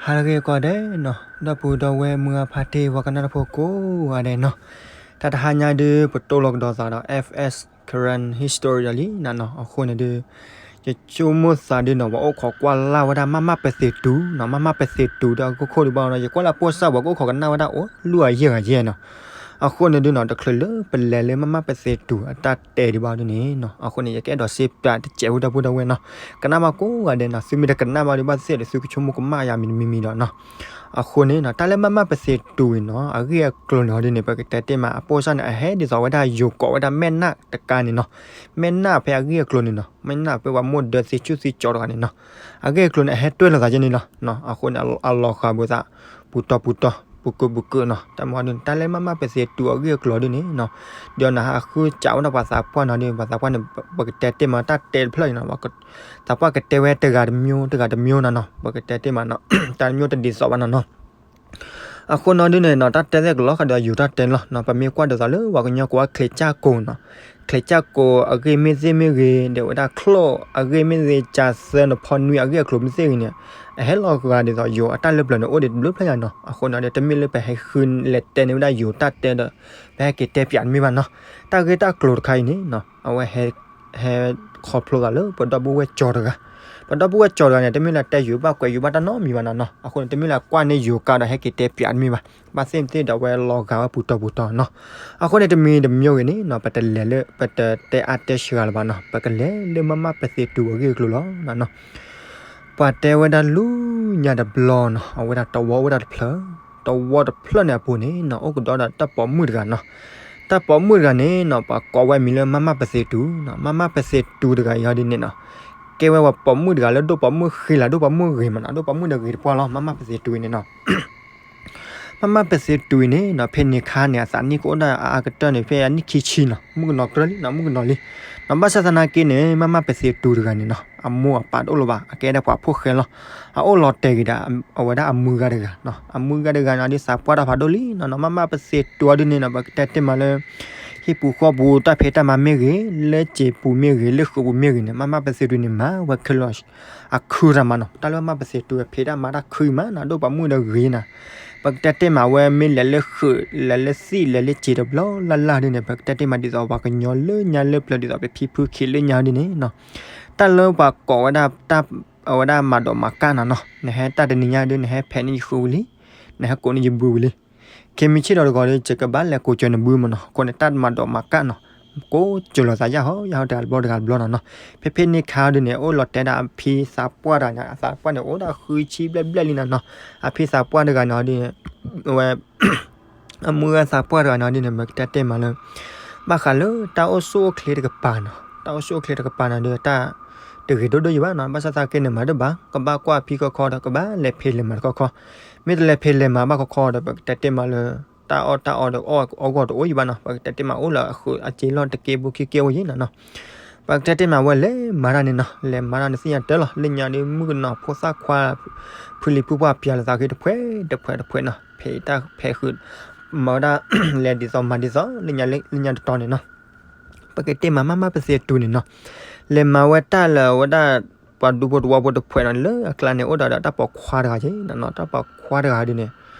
ဟါလၢအဂ့ၤကိးဂၤဒဲးနီၤ, ဒီပုၢ်ဒီဝဲၢ်မုၢ်အဖါတ့ၢ် ပှၤကနၣ်တၢ်ဖိကိးဂၤဒဲးနီၤ, တၢ်တဟါညါဒုး ပတိၢ်လီၤကဒီးသးဒီး F S Karen History ဒီးလံနီၤ. အဃိန့ၣ်ဒုး ယဆိကမိၣ်သးဒုးနီၤ ပှၤအိၣ်ခိးကွၢ်လၢ်ဝဲဒၣ် မမပသ့တူနီၤ, မမပသ့တူဒီးအခိၣ်ခိၣ်ဒုးဘၣ်နီၤ, ယကွၢ်လၢအပိၢ်စၢ် ပှၤကအိၣ်ခိးကနၣ်ဝဲဒၣ်အိၣ် လွံၢ်ဂၤယဲၢ်ဂၤယဲၢ်နီၤ. အဃိန့ၣ်ဒုးနီၤ တချုးလၢပလဲၤလၢ မမပသ့တူအတၢ်တဲဒံးဘၣ်ဒုးန့ၣ်နီၤ, အဃိန့ၣ် ယကအဲၣ်ဒိးစံးပျးတစဲးဖိ ဒီပုၢ်ဒီဝဲၢ်နီၤ, ကနၣ်ဘၣ်ကိးဂၤဒဲးနီၤ, သုမ့ၢ်တကနၣ်ဘၣ်ဒုး ဘၣ်သ့ၣ်ဒီး သုကဆိကမိၣ်ကမၣ်ယၤမံၤတမံၤမံၤဒီးနီၤ. အဃိန့ၣ်နီၤ တၢ်လၢမမပသ့တူအံၤနီၤ အဂ့ၢ်အကျိၤန့ၣ်ဟီဒုးန့ၣ် ပကတဲတ့ၢ်မး အပိၢ်စၢ်န့ၣ် အဟဲဒ်သိးဝဲဒၣ်ယိၤကိးဝဲဒၣ်မဲၢ်နၢ်တကါန့ၣ်နီၤ, မဲၢ်နၢ်ဖဲအဂ့ၢ်အကျိၤန့ၣ်နီၤ, မဲၢ်နၢ်ဖဲပှၤမိၢ်ဒၢသ့ဆူၣ်သ့ကၠီတဂၤန့ၣ်နီၤ, အဂ့ၢ်အကျိၤန့ၣ် အဟဲတွဲၢ်လိာ်သးယဲန့ၣ်လီၤ. အဃိန့ၣ် အလီၤဃာ်ပသး ပူၤတီၤပူၤတီၤ ပူၤကုာ်ပူၤကုာ်နီၤ, တၢ်မၤဒုး တၢ်လၢမမပသ့တူအဂ့ၢ်အကျိၤဒုးန့ၣ်နီၤ, ဒီးနဟးဃုစးဝဲဒၣ်ပှၤသးပှၢ်နီၤဒုး ပှၤသးပှၢ်န့ၣ် ပကတဲတ့ၢ်မး တၢ်တဲတဖျၢၣ်အံၤနီၤ သးပှၢ်ကတဲဝဲတဂၤတမျိုး တဂၤတမျိုးနီၤနီၤ, ပကတဲတ့ၢ်မးနီၤ တၢ်တမျိုးတဒ်သိးဘၣ်နီၤနီၤ. အဃိနီၤဒုးန့ၣ်နီၤ တၢ်တဲသ့ၣ်ကလီၤဃာ်ဒီးယိၤတၢ်တဲလီၤနီၤ, ပမ့ၢ်ကွၢ်ဒ်သိးလၢပှၤကညီကိးဝဲ ချံးကၠၢ်ကိၤနီၤ, ချံးကၠၢ်ကိၤအဂ့ၢ်မ့ၢ်သ့ၣ်မ့ၢ်ဂ့ၤ ဒီးဝဲဒၣ်ချိၣ်အဂ့ၢ်မ့ၢ်သ့ၣ် ကၠၢ်သၢနဖီနွံအဂ့ၢ်အကျိၤမ့ၢ်သ့ၣ်ဂ့ၤန့ၣ် အဟဲလီၤဃာ်ဒ်သိးယိၤအတၢ်လၢပျၢၤန့ၣ် အိၣ်ဒံးတဘျုးဖျၢၣ်ညါနီၤ. အဃိနီၤဒုး တမ့ၢ်လၢပဟဲဃုလဲၤတဲန့ၢ်ဝဲဒၣ်ယိၤတၢ်တဲဒီး ပဟဲက့ၤတဲပၠးတမ့ၢ်ဘၣ်နီၤ. တၢ်ဂ့ၢ်တၢ်ကျိၤတခါအံၤန့ၣ်နီၤ အဝဲ ဟဲခီဖျိသးလၢပဒီပုၢ်ဝဲၢ်ကၠီတဂၤ, ပဒီပုၢ်ဝဲၢ်ကၠီတဂၤန့ၣ် တမ့ၢ်လၢတဲယိၤဘၣ်ကွဲးယိၤဘၣ်တၢ်နီတမံၤဘၣ်နီၤနီၤ. အဃိန့ၣ် တမ့ၢ်လၢကွၢ်န့ၢ်ယိၤကါဒီးဟဲက့ၤတဲပၠးတမ့ၢ်ဘၣ်, ဘၣ်သ့ၣ်သ့ၣ်ဒီးအဝဲလီၤဂာ်ဝဲပူၤတီၤပူၤတီၤနီၤ. အဃိန့ၣ် တမံၤတမံၤဂ့ၤန့ၣ်နီၤ ပတလဲၤလၢ ပတတဲအါတဲစှၤလၢၤဘၣ်နီၤ, ပကလဲၤလၢမမပသ့တူအဂ့ၢ်အကျိၤလီၤနီၤ. ပှၤတဲဝဲဒၣ်လူညါတဘျီနီၤ အဝဲဒၣ်တဝီအိၣ်ဝဲဒၣ်တဖျၢၣ်, တဝီတဖျၢၣ်န့ၣ်အပူၤန့ၣ်နီၤ အိၣ်ကဒီးဒီးတၢ်ပိာ်မုၣ်တဂၤနီၤ. တၢ်ပိာ်မုၣ်တဂၤန့ၣ်နီၤ ပှၤကိးဝဲမံၤလၢမမပသ့တူနီၤ, မမပသ့တူတဂၤအံၤဟီဒ်န့ၣ်နီၤ ကဲဝဲပှၤပိာ်မုၣ်တဂၤလၢဒိၣ်ပိာ်မုၣ်ဃံလၤ ဒိၣ်ပိာ်မုၣ်ဂ့ၤမးနီၤ, ဒိၣ်ပိာ်မုၣ်ဒီးဂ့ၤတပှၢ်လီၤ မမပသ့တူအံၤန့ၣ်နီၤ. မမပသ့တူအံၤန့ၣ်နီၤ ဖဲန့ၣ်ခါန့ၣ် အသးနံၣ်ကအိၣ်ဒၣ်အအါကတၢၢ်န့ၣ် ဖဲအနံၣ်ခံဆံနီၤ, မုၣ်ကနီၤကြၢးလံနီၤ မုၣ်ကနီၤလံနီၤ. ဘၣ်ဆၣ်သနာ်က့န့ၣ် မမပသ့တူတဂၤန့ၣ်နီၤ အမိၢ်အပၢ်တအိၣ်လၢၤဘၣ်, အကဲဒၣ်ပှၤဖိၣ်ဃဲလီၤ. အအိၣ်လီၤတဲာ်က့ၤဒီး အဝဲဒၣ်အမုၢ်ဂၤတဂၤနီၤ, အမုၢ်ဂၤတဂၤန့ၣ်ဒုးသးပှၢ်တၢ်ဖးဒိၣ်လံနီၤနီၤ. မမပသ့တူအံၤဒ်န့ၣ်နီၤ ပကတဲတ့ၢ်မးလၢ ဟံၣ်ပူၤဃီပူၤတၢ်ဖံးတၢ်မၤမ့ၢ်ဂ့ၤ, လၢစံာ်ပူၤမ့ၢ်ဂ့ၤ, လၢဃုာ်ပူၤမ့ၢ်ဂ့ၤန့ၣ် မမပသ့တူန့ၣ် မၤဝဲခဲလၢာ် အခုတၢ်မၤနီၤ. တၢ်လၢမမပသ့တူအဖံးတၢ်မၤတၢ်ခုမးနီၤ, ဒိၣ်ပိာ်မုၣ်ဒီးဂ့ၤနီၤ. ပကတဲတ့ၢ်မးဝဲမ့ၢ်လဲၤလၢဃုာ် လဲၤလၢသံၣ် လဲၤလၢစံာ်တဘျီလၢ်လၢ်ဒ်န့ၣ် ပကတဲတ့ၢ်မးဒ်သိးပှၤကညီလၢညါလၢပျၢၤ ဒ်သိးပဖံဖုခံလၢညါဒ်န့ၣ်နီၤ. တၢ်လၢပှၤကိးဝဲဒၣ်တၢ် အဝဲဒၣ်မၤဒိးမၤကၣ်နီၤနီၤ, နဟဲတၢ်တနံၤညါဒုး နဟဲဖဲးန့ၢ်ယဃုာ်ဝံၤလံ, နဟဲကိးန့ၢ်ယဘုဝံၤလံ. ခဲမုၢ်ဆ့ၣ်ဒီးတဂီၤဒီး ယကဘၣ်လဲၤကိးကၢၤနဘုမးနီၤ. အဃိန့ၣ် တၢ်မၤဒိးမၤကၣ်နီၤ ကိးကၢၤလိာ်သးယၢ်ဟီယၢ်ဟီတဂၤတဘျီတဂၤတဘျီနီၤနီၤ. ဖဲဖဲန့ၣ်ခါဒုးန့ၣ် အိၣ်လီၤတဲာ်ဒၣ်အဖံသးပှၢ်တဂၤန့ၣ် အသးပှၢ်န့ၣ်အိၣ်ဒၣ်ဃုဆံဘျဲၣ်ဘျဲၣ်လံနီၤနီၤ. အဖံသးပှၢ်တဂၤန့ၣ်ဒုး အဝဲ အမုၢ်ဂၤသးပှၢ်တဂၤန့ၣ်ဒုးန့ၣ် ပကတဲတ့ၢ်မးလၢ ဘၣ်ဃးလၢတၢ်အိၣ်ဆူၣ်အိၣ်ချ့တကပၤနီၤ, တၢ်အိၣ်ဆူၣ်အိၣ်ချ့တကပၤန့ၣ်ဒုး တၢ်တဂ့ၤဒိၣ်ဒိၣ်ယံၤဘၣ်နီၤ. ဘၣ်ဆၣ်သနာ်က့န့ၣ် မၤတဘၣ် ကဘၣ်ကွၢ်ဖံခီခီဒီး ကဘၣ်လဲၤဖံးလဲၤမၤတခီခီ, မ့ၢ်တလဲၤဖံးလဲၤမၤဘၣ်ခီခီဒီး ပကတဲတ့ၢ်မးလၢ တၢ်အီၣ်တၢ်အီဒီးအီၣ်အဂီၢ်တအိၣ်ယံၤဘၣ်နီၤ. ပကတဲတ့ၢ်မးအိၣ်လၢအဃုာ်အစ့လီၢ်တက့ဘိခံက့အိၣ်ယံၤနီၤနီၤ. ပကတဲတ့ၢ်မးဝဲလဲၤမၤတၢ်န့ၣ်နီၤ, လဲၤမၤတၢ်န့ၣ်သ့ၣ်ညါတၢ်လီၤ. လၢညါဒုးမုၣ်ကနီၤဖိသၣ်ခွါ ဖုလံၤဖုပှၢ်ပၠးလိာ်သးဃ့တဖှဲးတဖှဲးတဖှဲးနီၤ, ဖဲတၢ်ဖဲးဃုာ် မၤဝဲဒၣ် လဲၤဒ်သိးမၤဒ်သိး လၢညါတတီၤန့ၣ်နီၤ. ပကတဲမး မမပသ့တူန့ၣ်နီၤ, လဲၤမၤဝဲတၢ်လၢအဝဲဒၣ် ပှၤဒူဖိတဝီဖိတဖှဲးနီၤ, လၢအကျါန့ၣ် အိၣ်ဒီးတၢ်ပိာ်ခွါတဂၤက့နီၤနီၤ, တၢ်ပိာ်ခွါတဂၤဒုးန့ၣ်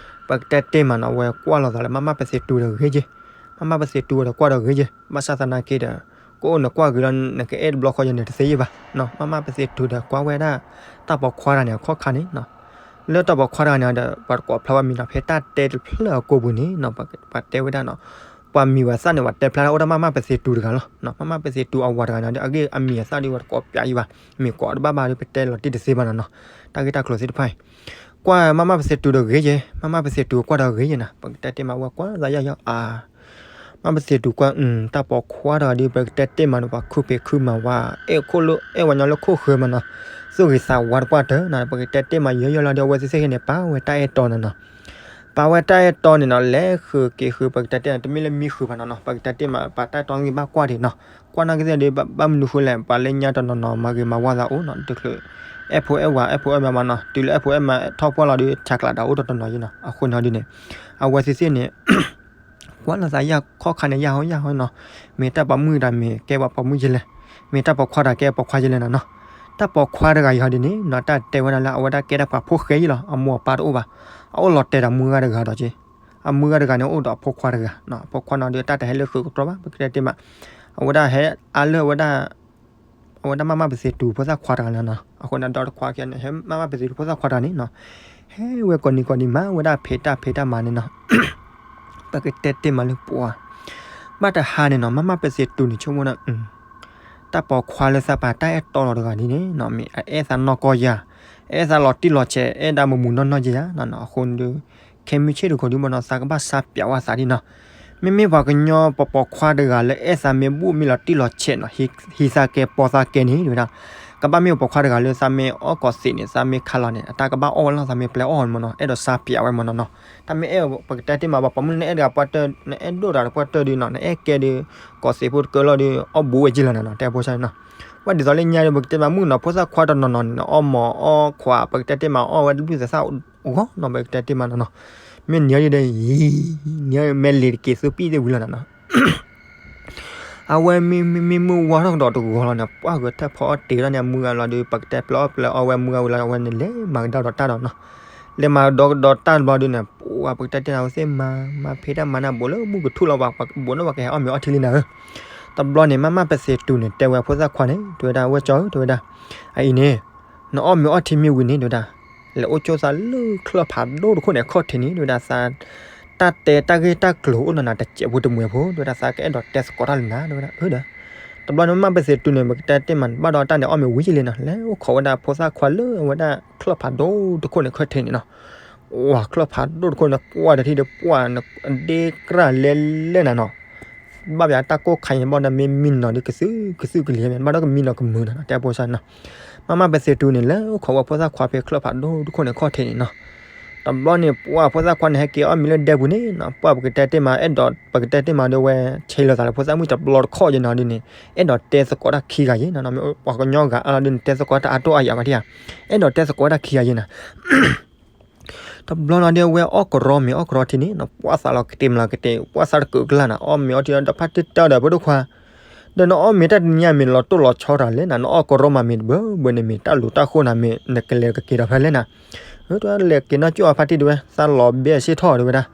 ပကတဲတ့ၢ်မးနီၤ, အဝဲကွၢ်လိာ်သးလၢ မမပသ့တူဒီးဂ့ၤက့, မမပသ့တူဒီးကွၢ်ဒီးဂ့ၤက့, ဘၣ်ဆၣ်သနာ်က့ဒီး ကအိၣ်နကွၢ်ဂ့ၤလီၤ နကအဲၣ်တဘျီဃီယဲန့ၣ် တသ့ယဲဘၣ်နီၤ. မမပသ့တူဒီးကွၢ်ဝဲဒၣ် တၢ်ပိာ်ခွါတဂၤန့ၣ် အခီၣ်ခါန့ၣ်နီၤ, လၢတၢ်ပိာ်ခွါတဂၤန့ၣ်ဒီး ပှၤတကိးဖျါဝဲမံၤနီၤ, ဖဲတၢ်တဲတဖျၢၣ်အကိာ်ပူၤန့ၣ်နီၤ, ပှၤတဲဝဲဒၣ်နီၤ ပှၤမံၤပှၤသၣ်န့ၣ် ပှၤတဲဖျါဒၣ်အိၣ်ဒၣ် မမပသ့တူတဂၤလီၤ. မမပသ့တူအဝၤတဂၤန့ၣ်ဒီး အဂ့ၢ်အမံၤအသၣ်ဒုး ပှၤတကိးပၠးယံၤဘၣ်, မ့ၢ်ကိးတဘၣ်ဘၣ်ဒီး ပတဲလီၤတံၢ်တသ့ဘၣ်နီၤနီၤ. တၢ်ဂ့ၢ်တၢ်ကျိၤသ့ၣ်တဖၣ်အံၤ ကွၢ်မမပသ့တူဒီးဂ့ၤက့, မမပသ့တူကွၢ်ဒီးဂ့ၤက့နီၤ, ပကတဲတ့ၢ်မးဝဲကွၢ်သးယၢ်ယၢ်အါ မမပသ့တူကွၢ် တၢ်ပိာ်ခွါတဂၤဒုး ပကတဲတ့ၢ်မးန့ၣ် ပှၤခုဖံးခုမၤဝါ အဲၣ်ခိၣ်လၢအဲၣ်ဝဲညီလၢခိၣ်ဃၢၤမးနီၤ, သူၣ်ဂ့ၤသးဝါတပှၢ်တၢၢ်နီၤ, ပကတဲတ့ၢ်မးယၢ်ယၢ်လီၤဒီး အဝဲသ့ၣ်သ့ၣ်ဂ့ၤန့ၣ် ပာ်ဝဲတၢ်အဲၣ်တီနီၤနီၤ, ပာ်ဝဲတၢ်အဲၣ်တီန့ၣ်နီၤ, လဲၤဃုာ်က့ၤဃုာ် ပကတဲတ့ၢ် တမ့ၢ်လၢမံဃုာ်ဘၣ်နီၤနီၤ, ပကတဲတ့ၢ်မး ပာ်တၢ်အဲၣ်တီဂ့ၢ်ဘၣ်ကွၢ်ဒံးနီၤ, ကွၢ်နာ်က့သ့ၣ်ဒီး ဘၣ်မနုၤဃိလဲၣ်, ပှၤလၢညါတနီၤနီၤ မၤဂ့ၤမၤဝါသးအိၣ်နီၤ, တချုး အဲၣ်ဖိအဲၣ်ဝၤ အဲၣ်ဖိအဲၣ်ဝၤမးနီၤ, တုၤလၢအဲၣ်ဖိအဲၣ်မါထီၣ်ပှၢ်လီၤဒီး ဆးကျးဒီးအိၣ်တနီၤနီၤယဲနီၤ, အဃိန့ၣ်ဒ်န့ၣ် အဝဲသ့ၣ်သ့ၣ်န့ၣ် ကွၢ်လိာ်သးယၢ်ခီၣ်ခါန့ၣ် ယၢ်ဟီယၢ်ဟီနီၤ, မ့ၢ်တၢ်ပိာ်မုၣ်တၢ်မ့ၢ်ကဲပှၤပိာ်မုၣ်ယဲလဲၣ်, မ့ၢ်တၢ်ပိာ်ခွါတၢ်ကဲပိာ်ခွါယဲလဲၣ်နီၤနီၤ, တၢ်ပိာ်ခွါတဂၤအံၤဟီဒ်န့ၣ်နီၤ တၢ်တဲဝဲဒၣ်လၢအဝဲဒၣ်ကဲဒၣ်ပှၤဖိၣ်ဃဲအံၤလီၤ. အမိၢ်အပၢ်တအိၣ်ဘၣ်. အအိၣ်လီၤတဲာ်ဒီးမုၢ်ဂၤတဂၤဒီးက့, အမုၢ်ဂၤတဂၤန့ၣ်အိၣ်ဒီးအဖိခွါတဂၤနီၤ. အဖိခွါန့ၣ်ဒီး တၢ်တဟဲလၢဃုာ်ကတြီဘၣ် ပကတဲတ့ၢ်မး. အဝဲဒၣ်ဟဲအါလၢအဝဲဒၣ် အဝဲဒၣ်မၤမၤပသ့ၣ်တူၤဖိသၣ်ခွါတဂၤန့ၣ်နီၤ. အဃိန့ၣ်ဒီးတခွါခံန့ၣ် ဟဲမၤမၤပသ့ၣ်တူၤဖိသၣ်ခွါတဂၤန့ၣ်နီၤ. ဟဲဝဲကိးနံၤကိးနံၤမၤဝဲဒၣ်ဖံးတၢ်ဖံးတၢ်မၤန့ၣ်နီၤ. ပကတဲတ့ၢ်မးလၢပှၤ ဘၣ်တဟါန့ၣ်နီၤ မၤမၤပသ့ၣ်တူၤန့ၣ် ဆိကမိၣ်ဒီး တၢ်ပိာ်ခွါလၢသးပာ်တၢ်အဲၣ်တီလီၤတဂၤဒ်န့ၣ်နီၤ မ့ၢ်အအဲၣ်သးနီၢ်ကီၢ်ယၤ, အဲၣ်သးလီၤတံၢ်လီၤဆဲး အဲၣ်ဒၣ်မမူနီၢ်နီၢ်ယဲယၤနီၤ. အဃိန့ၣ်ဒီး ခဲမုၢ်ဆ့ၣ်တခီဒ်ဘၣ်နီၤ သးကဘၣ်ဆါပၠးဝဲသးဒ်နီၤ. မ့မ့ၢ်ပှၤကညီပပိာ်ခွါတဂၤလၢအဲၣ်သးမ့ၢ်ဘူၣ်မ့ၢ်လီၤတံၢ်လီၤဆဲးနီၤ ဟံးသးကဲပီသးကဲန့ၣ် တဲဝဲဒၣ် ကဘၣ်မ့ၢ်ပပိာ်ခွါတဂၤလၢသးမ့ၢ်အီၣ်ကီးသ့းန့ၣ် သးမ့ၢ်ခးလီၤန့ၣ် အတၢ်ကဘၣ်အီၣ်ဝဲလီၤ သးမ့ၢ်ပျဲအီၣ်မ့ၢ်နီၤ အဲၣ်ဒိးဆါပၠးဝဲမ့ၢ်နီၤနီၤ. တၢ်မ့ၢ်အဲၣ်ပကတဲတ့ၢ်မး ပှၤပိာ်မုၣ်နအဲၣ်တဂၤပှၤတၢၢ် နအဲၣ်ဒိၣ်တဂၤတပှၢ်တၢၢ်ဒုးနီၤ နအဲၣ်ကဲဒုး ကီးသ့းဖိတကၢလီၤဒုး အီၣ်ဘူးဝဲက့လီၤနီၤနီၤ တဲဖိဆါနီၤ. ဝဲဒ်သိးလၢညါဒီး ပကတဲမးမုၣ်နီၤ ဖိသၣ်ခွါတနီၤနီၤန့ၣ် အီၣ်မီၤအီၣ်ခွး ပကတဲတ့ၢ်မး အီၣ်ဝဲတဘျုးသးသၣ်ဂီၤနီၤ ပကတဲတ့ၢ်မးနီၤနီၤ. မ့ၢ်နံၤအံၤဒီး နံၤအံၤမဲာ်လံၤတက့ၤသူပံၣ်သ့ၣ်ဝံၤလီၤနီၤနီၤ. အဝဲမ့မ့ၢ်မုၢ်ဝါထီၣ်ကဒီးတဂီၤလီၤန့ၣ် ပှၢ်ဂဲၤထၢၣ်ဖီအီၣ်တ့ၤလီၤန့ၣ် အမုၢ်ဂၤလီၤဒီး ပကတဲပျဲအီၣ်ပျဲအီဝဲမုၢ်ဂၤဝံၤလီၤ အဝဲန့ၣ်လဲၤမၤကဒါဒီးတၢ်ဒီးနီၤ. လဲၤမၤကဒါကဒီးတၢ်တဘျီဒုးန့ၣ် ပှၤပကတဲတ့ၢ်နၤဝဲသ့ၣ်မၤ မၤဖံးတၢ်မၤနၢ်ဘူးလၢမုၢ်ကထူၣ်လီၤ ပှၤဘူးန့ၣ်ပှၤကဟဲအီၣ်မ့ၤအီထံလံနၤဧၢ. တဘျီန့ၣ် မၤမၤပသ့ၣ်တူၤန့ၣ် တဲဝဲဖိသၣ်ခွါန့ၣ် တဲဝဲဒၣ် ဝဲကၠီဧၢ တဲဝဲဒၣ် အအံၤန့ၣ် နအီၣ်မ့ၤအီထံမ့ၢ်ဝံၤန့ၣ် တဲဝဲဒၣ် လဲၤအိၣ်ကၠိသးလၢချၢၣ်ဖးဒိၣ်တခိၣ်န့ၣ် အခီၣ်ထံးန့ၣ် တဲဝဲဒၣ် သး တၢ်တဲတၢ်ဂ့ၢ်တၢ်ကျိၤအိၣ်လၢနၤတစဲးဖိတမှဲၤဖိ တဲဝဲဒၣ် သးကအဲၣ်ဒိးတဲသကိးတၢ်လၢနၤ တဲဝဲဒၣ် အၢဒီး တဘျီန့ၣ် မၤပသ့ၣ်တူၤန့ၣ် ပကတဲတ့ၢ်မး ဘၣ်ဒီးတၢ်န့ၣ် အီၣ်မ့ၤဝံၤက့လံနီၤ လဲၤအိၣ်ခိးဝဲဒၣ်ဖိသၣ်ခွါလၢအဝဲဒၣ်ချၢၣ်ဖးဒိၣ်တခိၣ်န့ၣ် အခီၣ်ထံးန့ၣ်နီၤ. ဝဲ ချၢၣ်ဖးဒိၣ်တခိၣ်န့ၣ် ကွၢ်တထံၣ်ဒီး ပှၢ်န့ၣ် အဒ့ကြၢ်လဲၤလဲၣ်နၤနီၤ. ဘၣ်ပှၤတၢ်ကိၢ်ခါအံၤ ဘၣ်ဒီးမ့ၢ်မံနီၤဒီး ကသုကသုကလံၤ ဘၣ်ဒီးကမံနီၤကမုာ်နီၤ တဲဖိဆါနီၤ. မၤမၤပသ့ၣ်တူၤန့ၣ် လဲၤအိၣ်ခိးဝဲဖိသၣ်ခွါဖဲချၢၣ်ဖးဒိၣ်တခိၣ်န့ၣ် အခီၣ်ထံးန့ၣ်နီၤ. တဘျီန့ၣ် ပှၢ်ဖိသၣ်ခွါန့ၣ် ဟဲက့ၤအီၣ်မ့ၤလၢဒဲပူၤန့ၣ်နီၤ ပှၢ်ပကတဲတ့ၢ်မး အဲၣ်ဒိး ပကတဲတ့ၢ်မးဒီးဝဲ ဆဲးလီၤသးလၢဖိသၣ်မုၣ်တဘျီတခီၣ်ယဲနီၤဒ်န့ၣ် အဲၣ်ဒိးတဲသကိးတၢ်ခံဂၤယဲနီၤ မ့ၢ်ပှၤကညီဂၤအါလီၤဒ်န့ၣ် တဲသကိးတၢ်အါတိၢ်အါယၤဘၣ်ထံၣ်ဧါ. အဲၣ်ဒိးတဲသကိးတၢ်ခံဂၤယဲနီၤ. တဘျီနီၤဒ်အဝဲအီၣ်ကရီမ့ၤအီၣ်ကရီထံန့ၣ်နီၤ ပှၢ်သးလီၤကတ့ၢ်မးလီၤကတ့ၢ် ပှၢ်သးတကုးကလာ်နၤ အီၣ်မ့ၤအီထံဒီးဖါတံၢ်တၢ်ဒီးဖိဒိၣ်ခွါ ဒီးနအီၣ်မ့ၤတၢ်တနံၤညါမ့ၢ်လီၤတိၢ်လီၤဆီတၢ်လဲၣ်နၤ နအီၣ်ကရီမးမ့ၢ်တဘၣ်ဘၣ်န့ၣ်မ့ၢ်တၢ်လူၤတၢ်ဃိနၤမ့ၢ် နကလဲၤကက့ၤဒီးဖဲလဲၣ်နၤ. အၢ တလဲၤက့ၤနီၢ်ကၠိအဖါတံၢ်တဝဲ သးလီၤဘဲအဆ့ထီၣ်တဝဲဒၣ်.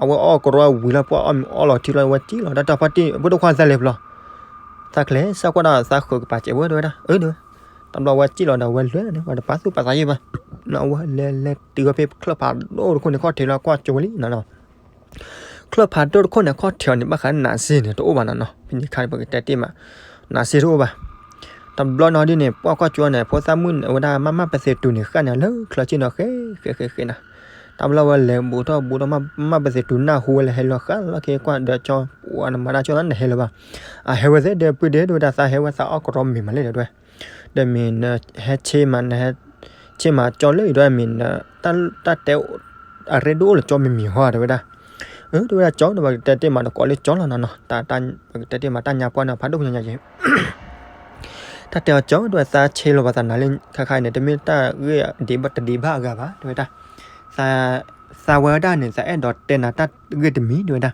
အဝဲအီၣ်ကရီဝံၤလီၤ ပှၢ်အီၣ်မ့ၤအီလီၤထံလီၤ ဝဲစံၣ်လီၤတၢ်တၢ်ဖါတံၢ် ဖိဒိၣ်ခွါသးလဲၤဖျီ သးချ့ သးကွၢ်ဒီးသးဃုာ်ကပာ်စဲးဝဲတဝဲဒၣ် အၢ တဘျီဝဲစံၣ်လီၤဒီးဝဲလဲၤန့ၣ် ဝဲတပာ်သူၣ်ပာ်သးယံၣ်ဘၣ်. အဝဲလဲၤလဲၤတုၤဝဲဖဲချၢၣ်ဖးဒိၣ်တခိၣ်န့ၣ် ခီၣ်ထံးလီၤကွၢ်ကၠိဝဲလံနီၤနီၤ. ချၢၣ်ဖးဒိၣ်တခိၣ်န့ၣ် ခီၣ်ထံးအီၤန့ၣ် ဘၣ်ဃးနးစ့ၢ်န့ၣ် တအိၣ်ဘၣ်နီၤနီၤ ဖဲန့ၣ်ခါန့ၣ် ပကတဲတ့ၢ်မး နးစ့ၢ်တအိၣ်ဘၣ်. တဘျီနီၤဒ်န့ၣ် ပှၢ်ကွၢ်ကၠိန့ၣ် ဖိသၣ်မုၣ်န့ၣ် အဝဲဒၣ်မၤမၤပသ့ၣ်တူၤန့ၣ် ဃၣ်န့ၣ်လၢချၢဆ့ၣ်နီၤ ဃဲဃဲဃဲဃဲနၤ. တဘျီဝဲလဲၤဘူးထီၣ်ဘူးထီၣ် မၤမၤပသ့ၣ်တူၤနၢ်ဟူဝဲလၢဟဲလီၤဃၣ်လီၤက့ၤကွၢ်ဒီးကၠီ ပှၤနမၤတၢ်ကၠီနၤနဟဲလၢၤဘၣ်. အဟဲဝဲသ့ၣ်ဒီးပုၢ်ဒီး တဝဲဒၣ်သးဟဲဝဲသးအီၣ်ကရီမ့ၤမးလဲၣ်ဒီးတဝဲ ဒီးမ့ၢ်နဟဲဆ့မး နဟဲဆ့မးကၠီလၢအံၤဒီးမ့ၢ်န တၢ်တဲ အရ့ဒိၣ်အိၣ်လၢကၠီမ့ၢ်မံၤဟီတဝဲဒၣ်. အၢ တဝဲဒၣ်ကၠီဒီး ပကတဲတ့ၢ်မးဒီးကိးလၢကၠီလီၤနီၤနီၤ တၢ် ပကတဲတ့ၢ်မးတၢ်ညါပှၢ်န့ၣ် ဖးဒိၣ်ကညီညါက့ၤ တၢ်တဲအီၤကၠီဒီး သးဆ့လိာ်ပသးနၤလၢခါခါအံၤန့ၣ် တမ့ၢ်တၢ်ဂ့ၢ်ဒ်ဘၣ်တဒံးဘၣ်အဂၤဘၣ် တဝဲဒၣ်. သးဝဲဒၣ်န့ၣ် သးအဲၣ်ဒိးတဲနၤတၢ်ဂ့ၢ်တမံၤ တဝဲဒၣ်.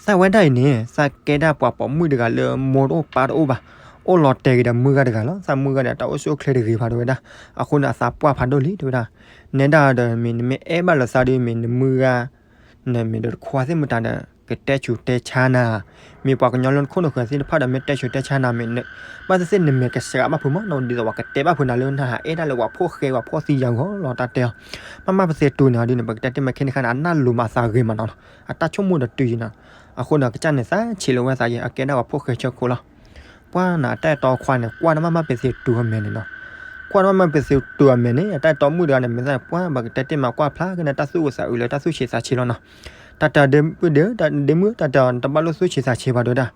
သးဝဲဒၣ်အံၤန့ၣ် သးကဲဒၣ်ပှၤပိာ်မုၣ်တဂၤလၢမိၢ်တအိၣ်ပၢ်တအိၣ်ဘၣ်, အိၣ်လီၤတဲာ်က့ၤဒီးမုၢ်ဂၤတဂၤလီၤ. သးမုၢ်ဂၤန့ၣ် တၢ်အိၣ်ဆူၣ်အိၣ်ချ့တဂ့ၤဘၣ် တဝဲဒၣ်. အဃိန့ၣ် အသးပှၢ်ဖးဒိၣ်လံ တဝဲဒၣ်. နဲဒၣ်ဒီးမ့ၢ် နမ့ၢ်အဲၣ်ဘၣ်လီၤသးဒီး မ့ၢ်နမုၢ်ဂၤ နမ့ၢ်ဒီးတခွါသ့ၣ်မတၤဒီး ကတဲဆူးတဲဆါနၤ, မ့ၢ်ပှၤကညီလၢနခိၣ်နဃၢၤသ့ၣ်တဖၣ်ဒီး မ့ၢ်တဲဆူးတဲဆါနၤ မ့ၢ် ဘၣ်သ့ၣ်သ့ၣ်နမဲာ်ကစှၤဘၣ်ဖုးမးနီၤ ဒ်သိးပှၤကတဲဘၣ်ဖုးနၤလၢနဟးအဲၣ်ဒၣ်လၢပှၤဖိၣ်ဃဲပှၤဖိသံယၤဂီၢ်လီၤ တၢ်တဲအီၤ. မၤမၤပသ့ၣ်တူၤန့ၣ်ဒ်န့ၣ် ပကတဲတ့ၢ်မးခဲန့ၣ်ခါန့ၣ် အနၢ်လိၤမးအသးဂ့ၤမးနီၤ, အတၢ်ဆိကမိၣ်ဒီးတုၤယံၤနီၤ. အဃိန့ၣ် ကစၢ်န့ၣ် သးဆံးလိာ်ဝဲသးယံၤ အကဲဒၣ်ပှၤဖိၣ်ဃဲဆၢခိၣ်လီၤ. ပှၢ်နၤ အတၢ်အဲၣ်တီခွါန့ၣ် ကွၢ်နမၤမၤပသ့ၣ်တူၤအမဲာ်န့ၣ်နီၤ. ကွၢ်နမၤမၤပသ့ၣ်တူၤအမဲာ်န့ၣ် အတၢ်အဲၣ်တီမုၣ်တဂၤန့ၣ် မ့ၢ်သးပှၢ် ပကတဲတ့ၢ်မးကွၢ်ဖျါက့ၤန့ၣ် တၢ်သူၣ်အိၣ်သးအုးလၢတၢ်သူၣ်ဆံးသးဆံးလီၤနီၤ. တၢ်တဲဒ့မုၣ်ဒ့ တၢ်ဒ့မုၣ် တၢ်တဲတဘၣ်လိၣ်သူၣ်ဆံးသးဆံးဘၣ် တဝဲဒၣ်.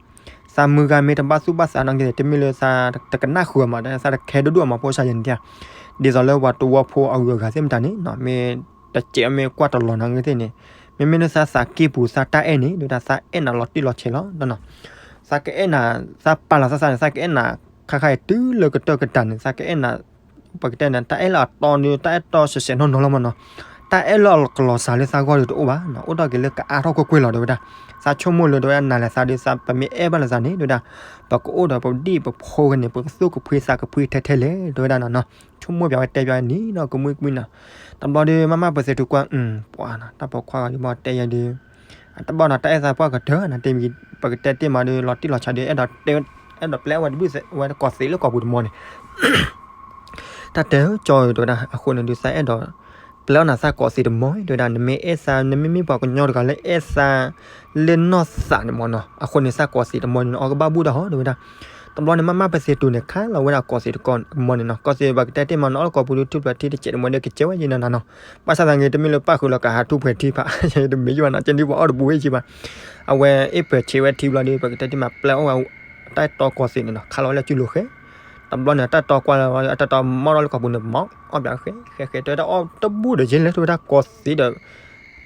သးမုၢ်ဂၤမ့ၢ်တဘၣ်သူၣ်ဘၣ်သးနီၢ်ကီၢ် တမ့ၢ်လၢသးတကနၣ်ဃုာ်အီၤမး သးတခဲဒိၣ်ဒိၣ်အီၤမး ဖိစၢ်ယဲန့ၣ်ဧါ. ဒ်သိးလၢပှၤတဝီဖိအဂုၤအဂၤသ့ၣ်မတၤန့ၣ်နီၤ မ့ၢ်တစဲးမ့ၢ်ကွၢ်တလီၤနီၢ်ကီၢ်သ့ၣ်န့ၣ် မ့မ့ၢ်လၢသးသးကံၢ်ပူၤသးတၢ်အဲၣ်န့ၣ် တဝဲဒၣ် သးအဲၣ်နၤလီၤတံၢ်လီၤဆဲးလီၤနီၤ. သးကအဲၣ်နၤ သးပာ်လီၤသးသးန့ၣ် သးကအဲၣ်နၤ ခါခါအံၤတုၤလၢကတၢၢ်ကတၢၢ်န့ၣ် သးကအဲၣ်နၤ ပကတဲန့ၣ် တၢ်အဲၣ်လၢအတီန့ၣ် တၢ်အဲၣ်တီဆဲးဆဲးနီၢ်နီၢ်လီၤမးနီၤ. တၢ်အဲၣ်လၢအကလီၤစှၤလၢသးဂီၢ်ဒီးတအိၣ်ဘၣ်နီၤ, အိၣ်ထီၣ်က့ၤလၢကအါထီၣ်ကွ့ၢ်ကွ့ၢ်လီၤ တဲဝဲဒၣ်. သးဆိကမိၣ်လၢ တဲဝဲဒၣ် နၤလဲၤသးဒီး သးပမ့ၢ်အဲၣ်ဘၣ်လၢသးန့ၣ် တဲဝဲဒၣ်, ပကအိၣ်ဒီးပဒံၣ်ပဖိဂ့ၤန့ၣ် ပကသူၣ်ကဖှံသးကဖှံထဲထဲလဲၣ် တဲဝဲဒၣ်နီၤနီၤ. ဆိကမိၣ်ပၠးဝဲတဲပၠးဝဲန့ၣ်နီၤ ကမှံကမှံနီၤ. တဘျီဒီး မၤမၣ်ပသ့ၣ်တူၢ်ကွၢ် ပှၤနီၤ တၢ်ပိာ်ခွါဂၤဒုးဘၣ်တဲယဲဒုး တဘၣ်နီၤ တၢ်အဲၣ်သးပှၢ်ကတၢၢ်နၤ တမံၤ ပကတဲတ့ၢ်မးဒီး လီၤတံၢ်လီၤဆဲးဒီး အဲၣ်ဒိးတဲ အဲၣ်ဒိးပျဲအဝဲတဘုၣ် ဝဲကိးသ့ၣ်လၢကိာ်ပူၤတမီန့ၣ် တၢ်တဲကၠီ တဲဝဲဒၣ် အဃိန့ၣ်ဒုး သးအဲၣ်ဒိး ပျဲအီၣ်နၤသးကိးသ့ၣ်တမီ တဲဝဲဒၣ်. နမ့ၢ်အဲၣ်သး နမ့မ့ၢ်ပှၤကညီတဂၤလၢအဲၣ်သး လၢနီၢ်သးန့ၣ်မးနီၤ, အဃိန့ၣ် သးကိးသ့ၣ်တမီန့ၣ် အီၣ်ကဘၣ်ဘူၣ်တၢ်ဟီ တဲဝဲဒၣ်. တဘျီန့ၣ် မၤမၣ်ပသ့ၣ်တူၢ်န့ၣ် ခးလီၤဝဲဒၣ်ကိးသ့ၣ်တကီၢ်မီန့ၣ်နီၤ, ကိးသ့ၣ်ပကတဲတ့ၢ်မးနီၤ အီၣ်လၢကိာ်ပူၤဒုး ထူၣ်ဖျဲးထံတစဲးတမီဒီး ကစဲးဝဲယဲနၤနၤနီၤ. ဘၣ်ဆၣ်သးန့ၣ် တမ့ၢ်လၢပၣ်ဃုာ်လီၤကဟးထူၣ်ဖျဲးထံဖး တမ့ၢ်ယဘၣ်နီၤ, ကဲဒ်ပှၤအီၣ်တဘူးဝဲယဘၣ် အဝဲအ့ၣ်ပၢၢ်ဆံးဝဲထံဘျီဒီး ပကတဲတ့ၢ်မး ပျဲအီၣ်ဝဲ တၢ်တီကိးသ့ၣ်န့ၣ်နီၤ ခးလီၤဝဲလၢစုလိၤဃဲ. တဘျီန့ၣ် တၢ်တီကွၢ်လီၤ အတၢ်တီမီၢ်ထီၣ်လၢကိာ်ပူၤန့ၣ် မီၢ်အီၣ်ဘၣ်ဃဲဃဲဃဲ တဲဝဲဒၣ် အီၣ်တဘူၣ်ဒီးယဲလဲၣ် တဲဝဲဒၣ် ကိးသ့ၣ်ဒီး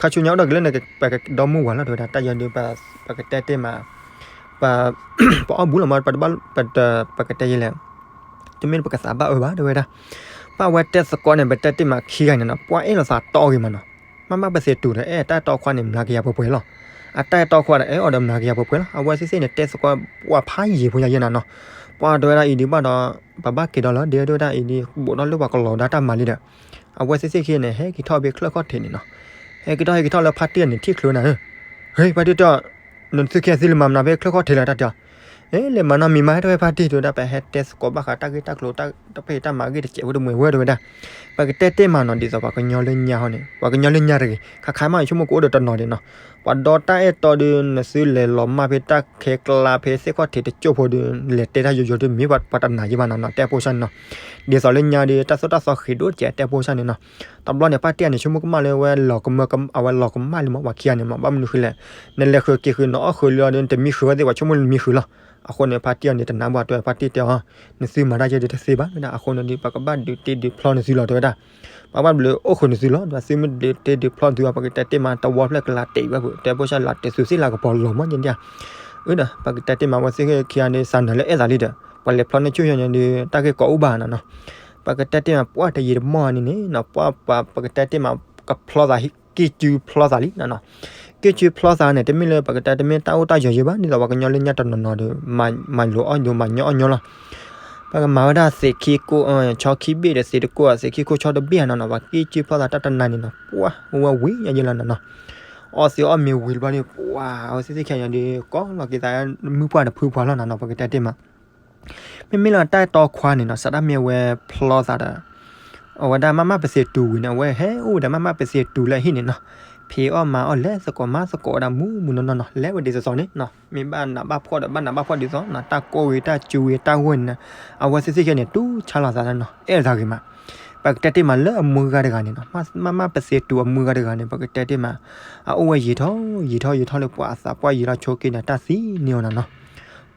ခါဆူညါအိၣ်ဒီးကလၢန့ၣ် ပကဒီမုၢ်ဝၤလီၤ တဲဝဲဒၣ်. တၢ်ယဲဒုး ပကတဲတ့ၢ်မး ပအီၣ်ဘူးလီၤမး ပတဘၣ် ပကတဲယဲလဲၣ် တမ့ၢ်ပကသးဘၣ်အၢဘၣ် တဲဝဲဒၣ်. ပှၤဝဲတဲသကိးန့ၣ် ပတဲတ့ၢ်မးခံဂၤန့ၣ်နီၤ ပှၤအဲၣ်လိာ်သးတီဂ့ၤမးနီၤ. မၤမၣ်ပသ့ၣ်တူၢ်ဒီး အဲၣ်တၢ်တီခွါန့ၣ် မျးကယၤပှဲၤပှဲၤလီၤ. အတၢ်အဲၣ်တီခွါဒီး အဲၣ်အီၤဒီးမျးကယၤပှဲၤပှဲၤလီၤ. အဝဲသ့ၣ်သ့ၣ်န့ၣ် တဲသကိး ပှၤဖးယံာ်ဖိညါယဲနၤနီၤ. ပှၤတဲဝဲဒၣ်အံၤဒုးဘၣ်ဒီး ပဘၣ်က့ၤဒီးလီၤ ဒ်တဲဝဲဒၣ်အံၤဒုး ဘူးထီၣ်လၢပှၤကလီၤဒၣ်တၢ်မၤလံဒီး အဝဲသ့ၣ်သ့ၣ်ခံန့ၣ် ဟဲက့ၤထီၣ်ဖဲချၢၣ်ခီၣ်ထံးန့ၣ်နီၤ. ဟဲက့ၤထီၣ် ဟဲက့ၤထီၣ်လၢဖါတံၢ်အန့ၣ် ထံၣ်ချုးနၤဧၢ, ဟ့ၣ် ဖါတံၢ်တီၢ်, နသုခံဂၤသ့ၣ်လဲၤမၤမနုၤဖဲချၢၣ်ခီၣ်ထံးလဲၣ် တၢ်တဲအီၤ. ဟ့ၣ် လဲၤမၤနီတမံၤမး ဟဲထီၣ်ဖဲဖါတံၢ် တဲဝဲဒၣ်. ပဟဲတဲသကိးဘၣ်ဃးတၢ်ဂ့ၢ်တၢ်ကျိၤ တၢ်ဖံးတၢ်မၤဂ့ၢ်တစဲးဖိတမှဲၤဝဲ တဲဝဲဒၣ်. ပကတဲတ့ၢ်မးနီၤ ဒ်သိးပှၤကညီလၢညါဟီန့ၣ် ပှၤကညီလၢညါတဂ့ၤ ခါခါမး ယဆိကမိၣ်ကအိၣ်ဒီးတနီၤဒံးနီၤ. ပှၤဒီတၢ်အဲၣ်တီဒီး နသုလဲၤလီၤမၢ်ဖဲတၢ်ခဲကျါဖဲသ့ၣ်ခီၣ်ထံးတကၢၢ်ဖိဒီး လဲၤတဲတၢ်ယိယိဒီး မ့ၢ်ပှၤတနာ်ယဲဘၣ်နီၤနီၤ တဲဖိဆၣ်န့ၣ်နီၤ. ဒ်သိးလၢညါဒီး တၢ်သိၣ်တၢ်သီဃံးဒိၣ်တစဲး တဲဖိဆၣ်န့ၣ်နီၤ. တဘျီန့ၣ် ဖါတံၢ်အန့ၣ် ဆိကမိၣ်ကမၣ်လၢဝဲလီၤကမၢ အဝဲလီၤကမၣ်လံမး ပှၤခံဂၤန့ၣ်မး ဘၣ်မနုၤဃိလဲၣ်. နလဲၤဃုာ်က့ၤဃုာ် နအီၣ်ဃုာ်လံအီၤဒီး နတမံဃုာ်ဝဲသ့ၣ် ပှၤဆိကမိၣ်နမံဃုာ်လီၤ. အဃိန့ၣ် ဖါတံၢ်အန့ၣ် တနာ်ဘၣ်တဲ ဖါတံၢ်တဲအီၤ, နသုမၤတၢ်ယဲဒုးတသ့ဘၣ် တဲဝဲဒၣ်. အဃိန့ၣ်ဒီး ပကဘၣ်ဒုးတ့ဒုးဖျီနသုလီၤ တဲဝဲဒၣ်. ပကဘၣ်ဘျုးအိၣ်ဃုာ်နသုလီၤ ဒီးသုမ့ၢ်ဒုးတ့ဒုးဖျီနသုဘၣ် ပကတဲတ့ၢ်မး တဝီဖျၢၣ်ကလၤတဲာ်ဝဲဖုး တဲဖိဆၣ်လၤတသုးသ့ၣ်လၤကပီၤလီၤမး ယဲဒၣ်. အၢဒီး ပကတဲတ့ၢ်မး အဝဲသ့ၣ်ခံဂၤန့ၣ် သးနၢၤလၢအဲၣ်သးလံဒီး ပှၤလဲၤဖျီန့ၢ်ဆူၣ်ယဲန့ၣ်ဒီး တၢ်ဂ့ၢ်ကီအိၣ်ဘၣ်နီၤနီၤ. ပကတဲတ့ၢ်မး ပှၢ်တယံာ်တမီၢ်န့ၣ်န့ၣ်နီၤ ပှၢ်ပှၤ ပကတဲတ့ၢ်မး ကဖျီသး ကံၢ်စုဖျီသးလံနီၤနီၤ. ကံၢ်စုဖျီသးန့ၣ် တမ့ၢ်လၢပကတဲတမ့ၢ်တၢ်အိၣ်တၢ်ယီၤယဲဘၣ် ဒ်သိးပှၤကညီလၢညါတနီၤနီၤဒီး မၤလိာ်အီၣ်ယိာ် မၤညီအီၣ်ညီလီၤ. ပကမၤဝဲဒၣ်သ့ၣ်ခံကိၢ် ဆီခံဘ့ၣ်ဒီးသ့ၣ်တကိၢ် သ့ၣ်ခံခိၣ်ဆီတဘ့ၣ်နီၤနီၤ ပှၤကံၢ်စုဖျီသးတၢ်တနၤန့ၣ်နီၤ ပှၢ်ဝဲဝံၤညါယဲလီၤနီၤနီၤ. အီၣ်သ့အီၣ်မ့ၤဝံၤတဘျီဒီး ပှၢ် အဝဲသ့ၣ်သ့ၣ်ခံဂၤဒီး ကိးလီၤက့ၤသး မုၢ်ပှၢ်တဖုပှၢ်လီၤနီၤနီၤ ပကတဲတ့ၢ်မး မ့မ့ၢ်လၢတၢ်တီခွါန့ၣ်နီၤ စးထီၣ်မ့ၢ်ဝဲဖျီသးဒီး အဝဲဒၣ်မၤမၣ်ပသ့ၣ်တူၢ်ဝံၤန့ၣ် အဝဲဟဲအိၣ်ဝဲဒီးမၤမၣ်ပသ့ၣ်တူၢ်လၢအဟံၣ်န့ၣ်နီၤ. ဖံးအီၣ်မၤအီၣ်လဲၤသကိးမၤသကိးဝဲဒၣ်မုၢ်မုၢ်နီၢ်နီၢ်နီၤ လဲၤဝဲဒ်သိးသိးန့ၣ်နီၤ မ့ၢ်ဘၣ်နးဘၣ်ဖှီၣ်ဒီး ဘၣ်နးဘၣ်ဖှီၣ်ဒ်သိးနီၤ တၢ်ကိၢ်ဂ့ၤတၢ်စူၤဂ့ၤတၢ်ဂီၢ်န့ၣ်နီၤ အဝဲသ့ၣ်သ့ၣ်ခဲန့ၣ် တူၢ်ဆါလီၤသးနီၤ အဲၣ်သးဂ့ၤမး. ပကတဲတ့ၢ်မးလၢအမုၢ်ဂၤတဂၤန့ၣ်နီၤ မၤမၣ်ပသ့ၣ်တူၢ်အမုၢ်ဂၤတဂၤန့ၣ် ပကတဲတ့ၢ်မး အအိၣ်ဝဲယံာ်ထီၣ်ယံာ်ထီၣ်ယံာ်ထီၣ်လၢပှၤအသးပှၢ်ယံာ်လီၤ ဆိက့ၤန့ၣ် တၢ်သံန့ၢ်အီၤနီၤနီၤ.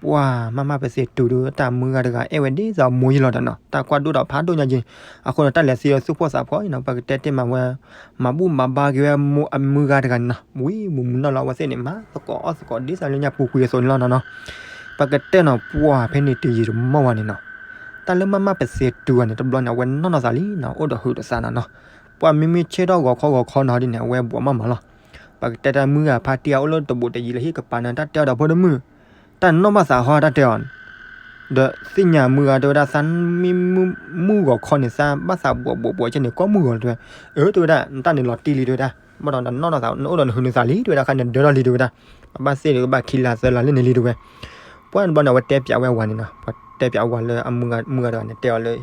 ပှၤမၤမၣ်ပသ့ၣ်တူၢ်ဒီး တၢ်မုၢ်ဂၤတဂၤ အဲၣ်ဝဲဒ်သိးအမိၢ်ယံာ်လီၤဒီးနီၤ တၢ်ကွၢ်ဒိၣ်ဒီးဖးဒိၣ်ညါက့ၤ. အဃိန့ၣ် တၢ်လဲၤသံအီၤသူၣ်ဖှီၣ်သးဖှီၣ်အံၤနီၤ ပကတဲတ့ၢ်မးဝဲ မၤဘူၣ်မၤဘါက့ၤဝဲအမုၢ်ဂၤတဂၤန့ၣ်နီၤ ဝံၤမုၢ်မုၢ်နီၢ်နီၢ်လီၤ အဝဲသ့ၣ်န့ၣ် မၤသကိးအီၣ်သကိးဒ်သိးလၢညါပူၤကွံာ်အသိးန့ၣ်လီၤနီၤနီၤ. ပကတဲနီၤ ပှၤဖဲန့ၣ်တယံာ်တမီၢ်ဝဲန့ၣ်နီၤ တၢ်လၢမၤမၣ်ပသ့ၣ်တူၢ်အီၤန့ၣ် တဘျီန့ၣ် အဝဲနီၢ်နီၢ်သးလံနီၤ အိၣ်ဒီးဟုးဒီးသးနီၤနီၤ. ပှၤမ့မ့ၢ်ဆ့ၣ်ထီၣ်ဂီၤခီဂီၤခီနီၤဒ်န့ၣ် အဝဲဘှီးမးမးလီၤ. ပကတဲတၢ်မုၢ်ဂၤဖါတံၢ်အအိၣ်လၢတဘူးတယံၤလၢဟံၣ်ကပၤန့ၣ် တၢ်တဲအီၤဒီးဖိတမုၣ် တၢ်နီၢ်ဘၣ်သးဟီတၢ်တဲအီၤ ဒီးသ့ၣ်ညါမုၢ်ဂၤတဲဝဲဒၣ် သးမ့ၢ်မုၢ်ဂီၤခီန့ၣ် သးဘၣ်သးဘှီးဘှီးဘှီးကဲန့ၣ် ကိးမုၢ်ဂီၤတဲဝဲ. အၢ တဲဝဲဒၣ် နတၢ်န့ၣ်လီၤတံၢ်လံတဲဝဲဒၣ်. ဘၣ်ဒီးနနီၢ်နီၢ်သး နအိၣ်ဒီးနဟုးနသးလံတဲဝဲဒၣ် ခါန့ၣ်ဒၢထီၣ်လံတဲဝဲဒၣ်. ပဘၣ်သ့ၣ်ဒီးကဘၣ်ခံလါသၢလါလၢန့ၣ်လံတဲဝဲ. ပှၢ်တဘျီန့ၣ် အဝဲတဲပၠးဝဲအဝၤန့ၣ်နီၤ ပှၤတဲပၠးအဝၤလၢအမုၢ်ဂၤတဂၤန့ၣ် တဲအီၤလၢ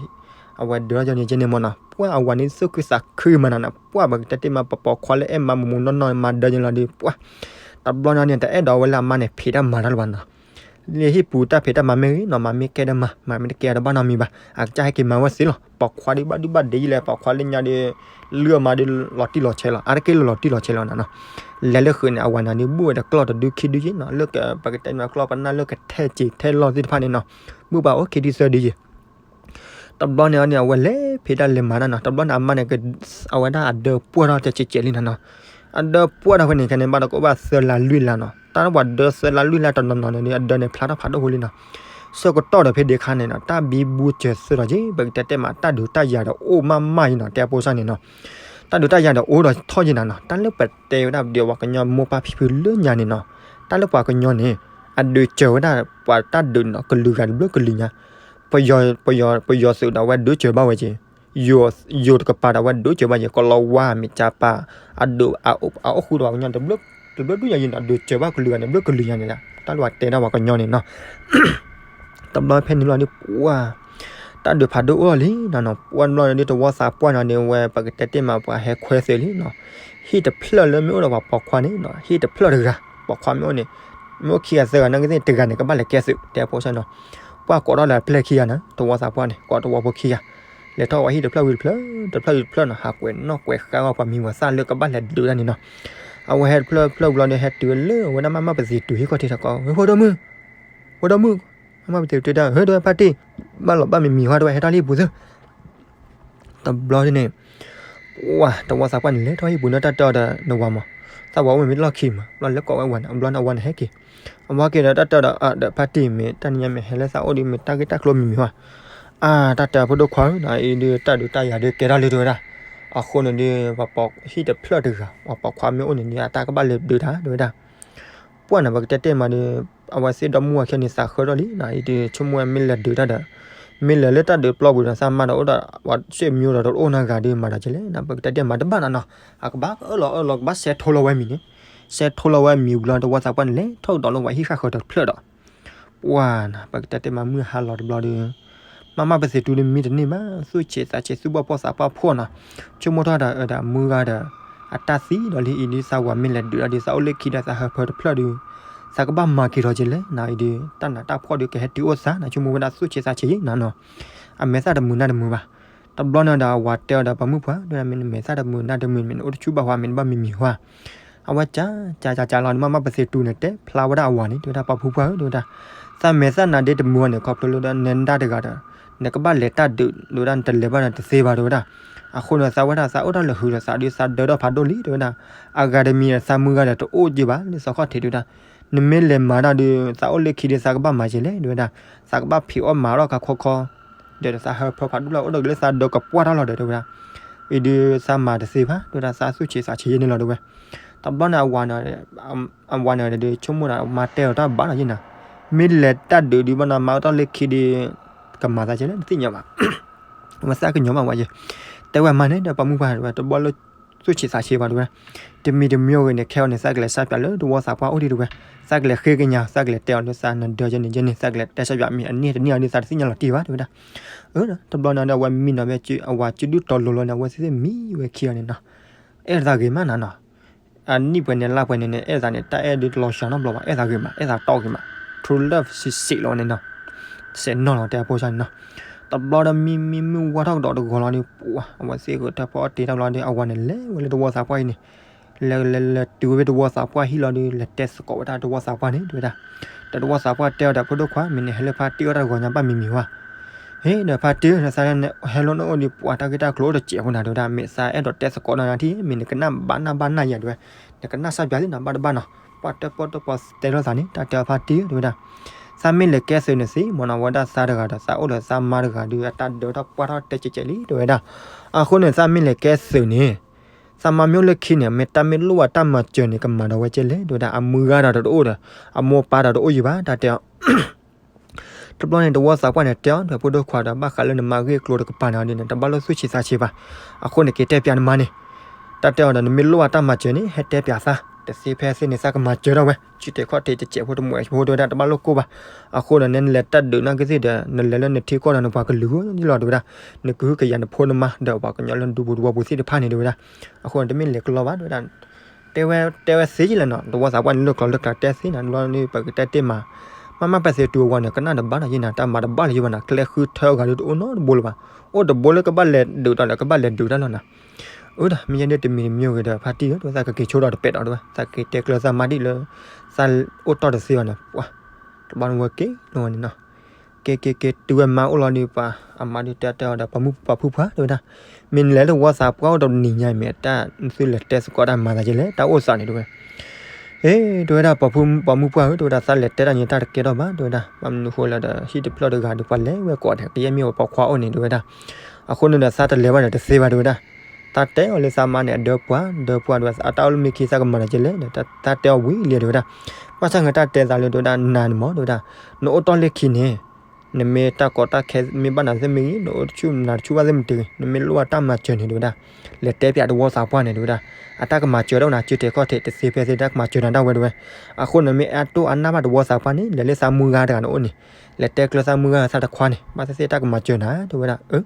အဝဲဒၢထီၣ်ကဲန့ၣ်ကဲန့ၣ်မးနီၤ ပှၢ်အဝၤန့ၣ်သူၣ်ခုသးခုမးနီၤနီၤ ပှၢ်ပကတဲတ့ၢ်မး ပပိာ်ခွါလၢအဲၣ်မါမူးမူးနီၢ်နီၢ်မၤဒၢကဲလီၤဒီး ပှၢ် တဘျီန့ၣ်န့ၣ် တအဲၣ်ဒိးဝဲလၢအမါန့ၣ် ဖံးတၢ်မၤတၢ်လၢၤဘၣ်နီၤ. လၢဟံၣ်ပူၤတၢ်ဖံးတၢ်မၤမ့ၢ်ဂ့ၤနီၤ မၤမ့ၢ်ကဲတၢ်မၤ မၤမ့ၢ်တကဲတၢ်ဘၣ်နီတမံၤဘၣ် အကစၢ်ဟဲက့ၤမၤဝဲသ့လီၤ. ပိာ်ခွါဒ်ဘၣ်ဒုဘၣ်ဒဲယလဲၣ် ပိာ်ခွါလၢညါဒီး လုၢ်အမါဒီး လီၤတံၢ်လီၤဆဲးလီၤ အါတက့ၢ်လၢလီၤတံၢ်လီၤဆဲးလီၤနီၤနီၤ. လဲၤလၢဃုာ်န့ၣ် အဝၤန့ၣ်ဒုး ဘုၣ်ဝဲဒီးကျီၢ်တဒုခံဒုယ့ၣ်နီၤ လၢကပကတဲန့ၣ် ကျီၢ်ပနၢ်လၢကထဲးစ့ၤထဲးလီၢ်သ့ၣ်တဖၣ်န့ၣ်နီၤ ဘုၣ်ပှၤအိၣ်ခံဒုသၢဒုယ့ၣ် တဘျီန့ၣ်န့ၣ် အဝဲလဲၤဖံးတၢ်လဲၤမၤတၢ်နီၤ တဘျီန့ၣ် အမါန့ၣ် အဝဲဒၣ်အဒၢပှၢ်ထီၣ်တစဲးစဲးလံနီၤနီၤ. အဒၢပှၢ်ထီၣ်ဖဲန့ၣ် ခဲန့ၣ် ဘၣ်တကအိၣ်ဘၣ်သၢလါလွံၢ်လါနီၤ တၢ်ပှၤဒၢသၢလါလွံၢ်လါတနီၤနီၤန့ၣ် အဒၢန့ၣ်ဖျါထီၣ်ဖးဒိၣ်ဖိလံနီၤ. ဆၢကတီၢ်ဒီးဖဲဒ့ခါန့ၣ်နီၤ တၢ်ဘံဘူစၢၤသၢထီၣ်က့ ပကတဲတဲမး တၢ်ဒုးတၢ်ယၤဒီးအိၣ်မးမးအံၤနီၤ တဲအဖိစၢ်န့ၣ်နီၤ. တၢ်ဒုးတၢ်ယၤဒီးအိၣ်ဒီးထီၣ်က့ၤနၤနီၤ, တၢ်လၢပတဲဝဲဒၣ်ဒီးပှၤကညီမိၢ်ပၢ်ဖံဖုလၢညါန့ၣ်နီၤ, တၢ်လၢပှၤကညီန့ၣ် အဒုးစၢၤဝဲဒၣ်ပှၤတၢ်ဒုးန့ၣ်နီၤ ကလုာ်ဂၤတဘျုးကလုာ်ညါ, ပယီၤသုးဒီးအဝဲဒုးစၢၤဘၣ်ဝဲက့ၤ, ယိၤတကပၤဒီးအဝဲဒုးစၢၤဘၣ်က့ၤ, ကလီၤဝါမ့ၢ်ကၢပၤ အဒုး အအိၣ်ဃုာ်ဒီးပှၤကညီတဘျုး တဘျုးဒုးညါယံၤနီၤ, ဒုးစၢၤဘၣ်ကလုာ်ဂၤန့ၣ် တဘျုးကလုာ်ညါန့ၣ်ဒၣ် တၢ်လၢပှၤတဲဒၣ်ပှၤကညီန့ၣ်နီၤ. တဘျီဖဲန့ၣ်လီၤဒီး ပှၤ တၢ်ဒုးဖးဒိၣ်အိၣ်လီၤလံနီၤနီၤ, ပှၤတဘျီန့ၣ်ဒီး တဝီသးပှၢ်န့ၣ်ဒီး ဝဲပကတဲတ့ၢ်မး ပှၤဟဲခွဲသုးလံနီၤ, ဟံၣ်တဖျၢၣ်လၢမ့ၢ်အိၣ်ဒီးပှၤပိာ်ခွါန့ၣ်နီၤ, ဟံၣ်တဖျၢၣ်တဂၤ ပိာ်ခွါမ့ၢ်အိၣ်န့ၣ်, မ့ၢ်အိၣ်ခံဂၤသၢဂၤနာ်က့သ့ၣ် တဂၤန့ၣ် ကဘၣ်လဲၤကဲသုး တဲဖိဆၢနီၤ, ပှၤကိးထီၣ်လၢအပျဲၢ်ခံဂၤနီၤ, တဝီသးပှၢ်န့ၣ် ကိးတဝီဖိခံဂၤ, လဲၤထီၣ်ဝဲဟံၣ်တဖျၢၣ်ဝံၤတဖျၢၣ် တဖျၢၣ်ဝံၤတဖျၢၣ်နီၤ, ဟးကွဲးနီၣ်ကွဲးဃါဝဲပှၤမံၤပှၤသၣ်လၢကဘၣ်လဲၤဒုးတၢ်န့ၣ်နီၤ, အဝဲဟဲတဖျၢၣ်တဖျၢၣ်ဘျီဒီး ဟဲတုၤလၢဝဲဒၣ်မးမးပသံးတုၤဟံၣ်ခီၣ်ထံးတခီ, ဖိဒိၣ်မုၣ် ဖိဒိၣ်မုၣ်, မးမးပသံးတုၤတၢ် ဟဲဒိးဖါတံၢ်, ဘၣ်လီၤဘၣ်မံၤမံၤဟီဒိးဝဲ ဟဲထီၣ်လၢဟံၣ်ပူၤသု, တဘျီန့ၣ် ပှၤတဝီသးပှၢ်န့ၣ် လဲၤထီၣ်ဟံၣ်ပူၤန့ၣ် တၢ်တဲအီၤဒီး နဝၤမး, သးဝၤအိၣ်မ့ၢ်လီၢ်ခံမး, ဘျီလဲၤကိးဝဲဝၤန့ၣ် ဘျီန့ၣ်အဝၤန့ၣ်ဟဲက့ၤ, အဝၤက့ၤဒီးတၢ်တဲအီၤဒီး ဒီးဖါတံၢ်မ့ၢ်တၢ်နံၤညါမ့ၢ်ဟဲလၢသးအိၣ်ဒီး မ့ၢ်တၢ်ဂ့ၢ်တၢ်ကျိၤမံၤမံၤဧါ, အါ တၢ်တဲအီၤ ဖိဒိၣ်ခွါဧၢနီၤ, အံၤဒုးတၢ်ဒုးတၢ်ယၤဒုးကဲထီၣ်လံ တဲဝဲဒၣ်, အဃိန့ၣ်ဒီး ပှၤပိာ်ဟံၣ်တဖျၢၣ်တဂၤ ပှၤပိာ်ခွါမ့ၢ်အိၣ်န့ၣ်ဒီး အတၢ်ကဘၣ်လဲၤဒုးတၢ် တဲဝဲဒၣ် ပှၢ်န့ၣ် ပကတဲတ့ၢ်မးဒီး အဝဲသ့ၣ်ဒီမါဝၤခံဂၤန့ၣ် သးဃၢထီၣ်လံနီၤ, အံၤဒုးဆိကမိၣ်ဝဲမ့ၢ်လဲၤဒုးတၢ်ဒီး မ့ၢ်လဲၤလၢတၢ်ဒုးပျီပူၤဒီး သးမါဒီးအိၣ်ဒီး ပှၤဆွေမျိုးဒီးတအိၣ်နီတဂၤဒီး မၤဒီးကလဲၣ်နီၤ, ပကတဲတ့ၢ်မးတဘၣ်နီၤနီၤ, အကဘၣ်အၢၣ်လီၤအၢၣ်လီၤ ကဘၣ်ဆဲးထိလီၤဝဲမံၤန့ၣ်, ဆဲးထိလီၤဝဲမံၤဘျီ တဝီသးပှၢ်န့ၣ် လဲၤထီၣ်ကဒီးလၢပှၤဟံၣ်ဃၣ်ဃၢၤတဖျၢၣ်ဒီး ပှၢ်နီၤ ပကတဲတ့ၢ်မး မုၢ်ဟါလီၤတဘျီဒီး မးမးပသံးတုၤဒီးမံတန့ၢ်ဘၣ်, သူၣ်ဆံးသးဆံး သူၣ်ဘီၣ်ဖှီၣ်သးဘီၣ်ဖှီၣ်နီၤ, ဆိကမိၣ်ထီၣ်ဒီး အၢ ဒီးမုၢ်ဂၤဒီး အတၢ်သံဒီးလံ, အံၤဒုးသးဝၤမ့ၢ်လဲၤဒုးဒီး သးအိၣ်လၢခံဒီးသးဟၢဖၢတဖျၢၣ်ဒီး သးကဘၣ်မၤက့ၤထီၣ်ကလဲၣ်နီၤ, အံၤဒုး တၢ်နးတၢ်ဖှီၣ်ဒီးကဟဲတုၤအိၣ်သးနီၤ, ဆိကမိၣ်ဝဲဒၣ်သူၣ်ဆံးသးဆံးနီၤနီၤ, အမဲာ်သၣ်တမုာ်နၢ်တမုာ်ဘၣ်. တဘျီန့ၣ်ဒီး အဝၤတဲအီၤဒီးပှၤမုၣ်ပှၢ် တဲဝဲဒၣ်မ့ၢ်နမဲာ်သၣ်တမုာ်နၢ်တမုာ် မ့ၢ်နအိၣ်တဆူၣ်ဘၣ်ဟါ မ့ၢ်နဘၣ်မံမံၤဟါ အဝဲကးကးကးလီၤဒီး မးမးပသံးတုၤန့ၣ် တဲဖျါဝဲဒၣ်အဝၤန့ၣ် တဲဝဲဒၣ် ပှၤဖုပှၢ်ဧၢ တဲဝဲဒၣ်, သးမဲာ်သၣ်နးဒ့တမုာ်အီၤန့ၣ် ခီဖျိလၢဒီးနဲနဒၣ်တဂၤဒီး နကဘၣ်လဲၤတၢ်ဒုး တဲဝဲဒၣ် နတလဲၤဘၣ်ဒီးတသ့ဘၣ် တဲဝဲဒၣ်. အဃိန့ၣ် သးဝဲဒၣ်သးအိၣ်တၢ်လၢာ်ဃုာ်ဒီးသးဒီးသးဒၢထီၣ်ဖးဒိၣ်လံ တဲဝဲဒၣ်, အဂၤတမံၤဒီးသးမုၢ်ဂၤဒီးတအိၣ်က့ၤဘၣ်လၢသီခီၣ်ထံး တဲဝဲဒၣ်, နမ့ၢ်လဲၤမၤတၢ်ဒီး သးအိၣ်လၢခံဒီးသးကဘၣ်မၤက့ၤလဲၣ် တဲဝဲဒၣ်, သးကဘၣ်ဖံးအီၣ်မၤထီၣ်ခါခီခီ ဒီးသးဟၢဖၢဖးဒိၣ်လၢအိၣ်ဒီးက့ၤလၢသးဒၢကပှၢ်ထီၣ်လီၤဒီး တဲဝဲဒၣ်, အံၤဒုးသးမၤတသ့ဘၣ် တဲဝဲဒၣ် သးသူၣ်ဆံးသးဆံးယဲန့ၣ်လီၤ တဲဝဲ. တဘျီန့ၣ် အဝၤန့ၣ်ဒီး ဆိကမိၣ်ဒီး မါတဲအီၤတၢ်ဘၣ်လီၤယဲနၤ, မ့ၢ်လဲၤတၢ်ဒုးဒုးဘၣ်နၤ မၤအီၣ်တၢ်လၢခံဒီး ကမၤသးကဲလဲၣ် နသ့ၣ်ညါဘၣ် ဝဲသးကညီၤဘၣ်ဝဲယဲ, တဲဝဲမါန့ၣ်ဒီး ပှၤမုၢ်ပှၢ်တဲဝဲ တဘျီလၢ သူၣ်ဆံးသးဆံးဘၣ် တဲဝဲ, တမံၤတမံၤဂ့ၤန့ၣ် ခဲအံၤန့ၣ် သးကလဲၤစၢ်ပၠးလၢတဝီသးပှၢ်အိၣ်ဒံး တဲဝဲ, သးကလဲၤဃ့ကညး သးကလဲၤတဲအီၤလၢသးနဒၢယဲန့ၣ်ယဲန့ၣ် သးကလဲၤတဲစၢ်ပၠးမ့ၢ်အန့ၢ်တန့ၢ်အီၤဒီး သးတသ့ၣ်ညါလီၤတံၢ်ဘၣ် တဲဝဲဒၣ်. အၢ တဘျီန့ၣ်ဒီး အဝဲမံနီၤဝဲ အဝၤစုဒုၣ်တီၤလိၤလီၤန့ၣ် အဝဲသ့ၣ်မံဝဲခံဂၤန့ၣ်နီၤ, အဲၣ်သးဂ့ၤမးနၤနီၤ အနံၣ်ပှဲၤန့ၣ်လါပှဲၤန့ၣ်န့ၣ် အဲၣ်သးန့ၣ် တၢ်အဲၣ်ဒုးတလီၤစှၤနီတဘျီဘၣ် အဲၣ်သးဂ့ၤမး အဲၣ်သးတီဂ့ၤမး true love စံးစံးလီၤန့ၣ်နီၤ, စဲးနီၢ်လီၤတဲအဖိစၢ်န့ၣ်နီၤ. တဘျီဒီးမံမံမုၢ်ဝါထီၣ်ကဒီးတဂီၤလီၤဒီး ပှၤ အဝဲသ့ၣ်ဂဲၤတၢ်ဖီအီၣ်တ့ထီၣ်လီၤဒီး အဝၤန့ၣ်လဲၤဝဲလၢတဝီသးပှၢ်အံၤန့ၣ်, လဲၤလဲၤလဲၤတုၤဝဲတဝီသးပှၢ်ဟံၣ်လီၤဒီး လဲၤတဲသကိးဝဲဒၣ်တဝီသးပှၢ်န့ၣ် တဲဝဲဒၣ်. ဒီးတဝီသးပှၢ်တဲအီၤဒီး ဖိဒိၣ်ခွါ မ့ၢ်နဟဲလၢဖါတံၢ်အီၣ်တၢ်တဂီၤညါဘၣ်မံၤမံၤဝဲ ဟ့ၣ်ဒီးဖါတံၢ် နသးဟဲလၢနအိၣ်ဒီးပှၤတၢ်ဂ့ၢ်တၢ်ကျိၤအိၣ်တစဲးဖိနၤ တဲဝဲဒၣ်, မ့ၢ်သးအဲၣ်ဒိးတဲသကိးနၤထံၣ် မ့ၢ်နကနၣ်ဘၣ်နၢ်ဘၣ်နၢ်ယၤ တဲဝဲ, နကနၣ်စၢ်ပၠးလံနၤဘၣ်တဘၣ်နီၤ, ပှၤတဲပီၣ်တဲပီၣ်တဲလိာ်သးန့ၣ် တၢ်တဲအီၤဖါတံၢ် တဲဝဲဒၣ်, သးမ့ၢ်လဲၤကဲသုးန့ၣ်သ့ မ့ၢ်နဝဲဒၣ်သးတဂၤဒီး သးအိၣ်ဒီးသးမါတဂၤဒီး အတၢ်ဒၢထီၣ်ပှၢ်ထီၣ်တဲကဲကဲလံ တဲဝဲဒၣ်, အဃိန့ၣ် သးမ့ၢ်လဲၤကဲသုးန့ၣ် သးမါမ့ၢ်အိၣ်လၢခံန့ၣ် မ့ၢ်တၢ်မ့ၢ်လိၣ်ဘၣ်တၢ်မၤစၢၤန့ၣ် ကမၤဒီးဝဲကဲလဲၣ် တဲဝဲဒၣ်, အမုၢ်ဂၤဒီးတအိၣ်ဒီး အမိၢ်ပၢ်ဒီးတအိၣ်ယံၤဘၣ် တၢ်တဲအီၤ တဘျီန့ၣ် တဝီသးပှၢ်န့ၣ်တဲအီၤ ဒီးဖိဒိၣ်ခွါဒီး ဘၣ်ဃးလၢနမါဂ့ၢ်ကျိၤတကပၤန့ၣ်ဒီး နတဘၣ်လိၣ်သူၣ်ဆံးသးဆံးဘၣ်, အဃိန့ၣ် က့ၤတဲပၠးနမါန့ၣ်, တၢ်တဲအီၤဒီး နမ့ၢ်လိၣ်ဘၣ်တၢ်မၤစၢၤန့ၣ် ဟဲတဲပၠးသး, တသ့ဖဲသ့န့ၣ် သးကမၤစၢၤထီၣ်ဝဲ ဆံတဲာ်ခီၣ်ထံးတစဲးဖိတမှဲးဖိ တဲဝဲဒၣ် တဘၣ်လိၣ်ကိၢ်ဘၣ်, အဃိဒီး နဲနလဲၤတၢ်ဒုးနာ်က့သ့ၣ်ဒီး နလဲၤလၢနထံကီၢ်ဒီး နပှၤကလုာ်ဂီၢ်လီၤ တဲဝဲဒၣ်, နကဟုကယာ်နဖိနမါ ဒီးပှၤကညီလၢနဒူပူၤတဝီပူၤသ့ၣ်တဖၣ်န့ၣ် တဲဝဲဒၣ်, အဃိန့ၣ် တမ့ၢ်လဲၤကလီဘၣ် တဲဝဲဒၣ် တဲဝဲ တဲဝဲသ့ယလဲၣ်နီၤ, တဝီသးပှၢ်န့ၣ်လၢကျိၤလၢကျါတဲသ့နၤ, တဘျီန့ၣ် ပကတဲတ့ၢ်မး, မးမးပသ့ၣ်တုၤအဝၤန့ၣ် ကနၣ်တဘၣ်လီၤယဲနၤ, တၢ်မၤတဘၣ်လီၤယဲဘၣ်နၤ, ကျဲဃုထၢအဂၤဒုးတအိၣ်နီတဘိလၢၤဘၣ်, အိၣ်တဘိလၢကဘၣ်လဲၤဒုးတၢ်လၢ ကဘၣ်လဲၤဒုးတၢ်လီၤနၤ, အၢ ဒီး မ့ၢ်ယဲဒၣ်တမံၤတမံၤဂ့ၤဒီး ဖါတံၢ်ဧၢ တဲဝဲ သးကက့ၤဆိဒီးတပဲာ်ဒီး တဲဝဲ သးက့ၤတဲကျၢၤသးမါဒ်လၢ သးအိၣ်တီၢ်တသ့ဘၣ်န့ၣ် ပှၤ တဘျီန့ၣ်ဝဲက့ၤလီၤဝဲန့ၣ်နီၤ, က့ၤက့ၤက့ၤ တုၤဝဲမါအိၣ်လီၤဒီး ပှၤအမါဒုးတဲတဲအီၤဒီး ပှၤမုၣ်ပှၢ်ဖုပှၢ် တဲဝဲဒၣ်, မ့ၢ်နလဲၤလၢတဝီသးပှၢ်အိၣ်ဒီးနံၤညါမ့ၢ် တၢ်သုလဲၤတဲသကိးတၢ်မၤသးကလဲၣ် တၢ်အိၣ်သးန့ၣ် တဲဝဲ, အ့ တဲဝဲဒၣ် ပှၤမုၣ်ပှၢ်ဧၢ တဲဝဲဒၣ် သးလဲၤတဲတၢ်န့ၣ် တၢ်တကဲထီၣ်ဘၣ် တဲဝဲဒၣ်, ဘၣ်မနုၤဃိလဲၣ်ဒီး ဟံၣ်တဖျၢၣ်တဂၤဒီး ပှၤလဲၤဝဲကိးန့ၣ် ကယဲၢ်မ့ၢ်ဝဲပိာ်ခွါအိၣ်န့ၣ် တဲဝဲဒၣ်, အဃိန့ၣ်ဒီး သးတလဲၤဘၣ်ဒီးတသ့ဘၣ် တဲဝဲဒၣ်, သးတဲအီၤလၢသးမါန့ၣ် အဒၢပှၤ ဒၢပှၤ တဲဝဲ အတၢ်အိၣ်လၢမ့ၢ်ခံသးကမၤတၢ်ကဲလဲၣ်ဒီး သးတဲအီၤဝံၤလံ တဲဝဲဒၣ်. ဘၣ်ဆၣ်သနာ်က့တၢ်တဲသးလၢ တဲဝဲဒၣ် နၤန့ၣ်မ့ၢ် တဲဝဲဒၣ်, နအိၣ်တီၢ်လၢခံန့ၣ် နမ့ၢ်တၢ်ကီတၢ်ခဲမ့ၢ်ဘၣ်နၤသ့ၣ်မ့ၢ်ဂ့ၤ, နအိၣ်ဆူၣ်နၤတဆူၣ်ဘၣ်သ့ၣ်မ့ၢ်တဂ့ၤ, နမ့ၢ်လိၣ်ဘၣ်တၢ်မၤစၢၤန့ၣ် တဲဝဲဒၣ်, လဲၤတဲပၠးသဝီသးပှၢ်န့ၣ် တဲဝဲဒၣ်. အတၢ်ကမၤစၢၤဒၣ်နၤ ကၠိတဲာ်ခီၣ်ထံး တသ့ဖဲသ့ တၢ်ကမၤစၢၤနၤဒၣ်ဝဲ တဲဝဲ. အဃိန့ၣ်မ့ၢ်အဲၣ်ဒိးအနၢ်ဘၣ်သဝီသးပှၢ်န့ၣ် လဲၤလၢသးမုၢ်ဂၤတဂၤန့ၣ်အိၣ်န့ၣ်, လဲၤတဲကျၢၤသးမုၢ်ဂၤသးတခွါန့ၣ် ဘၣ်သ့ၣ်သ့ၣ်တၢ်ကမၤစၢၤနၤ တဲဝဲဒၣ်.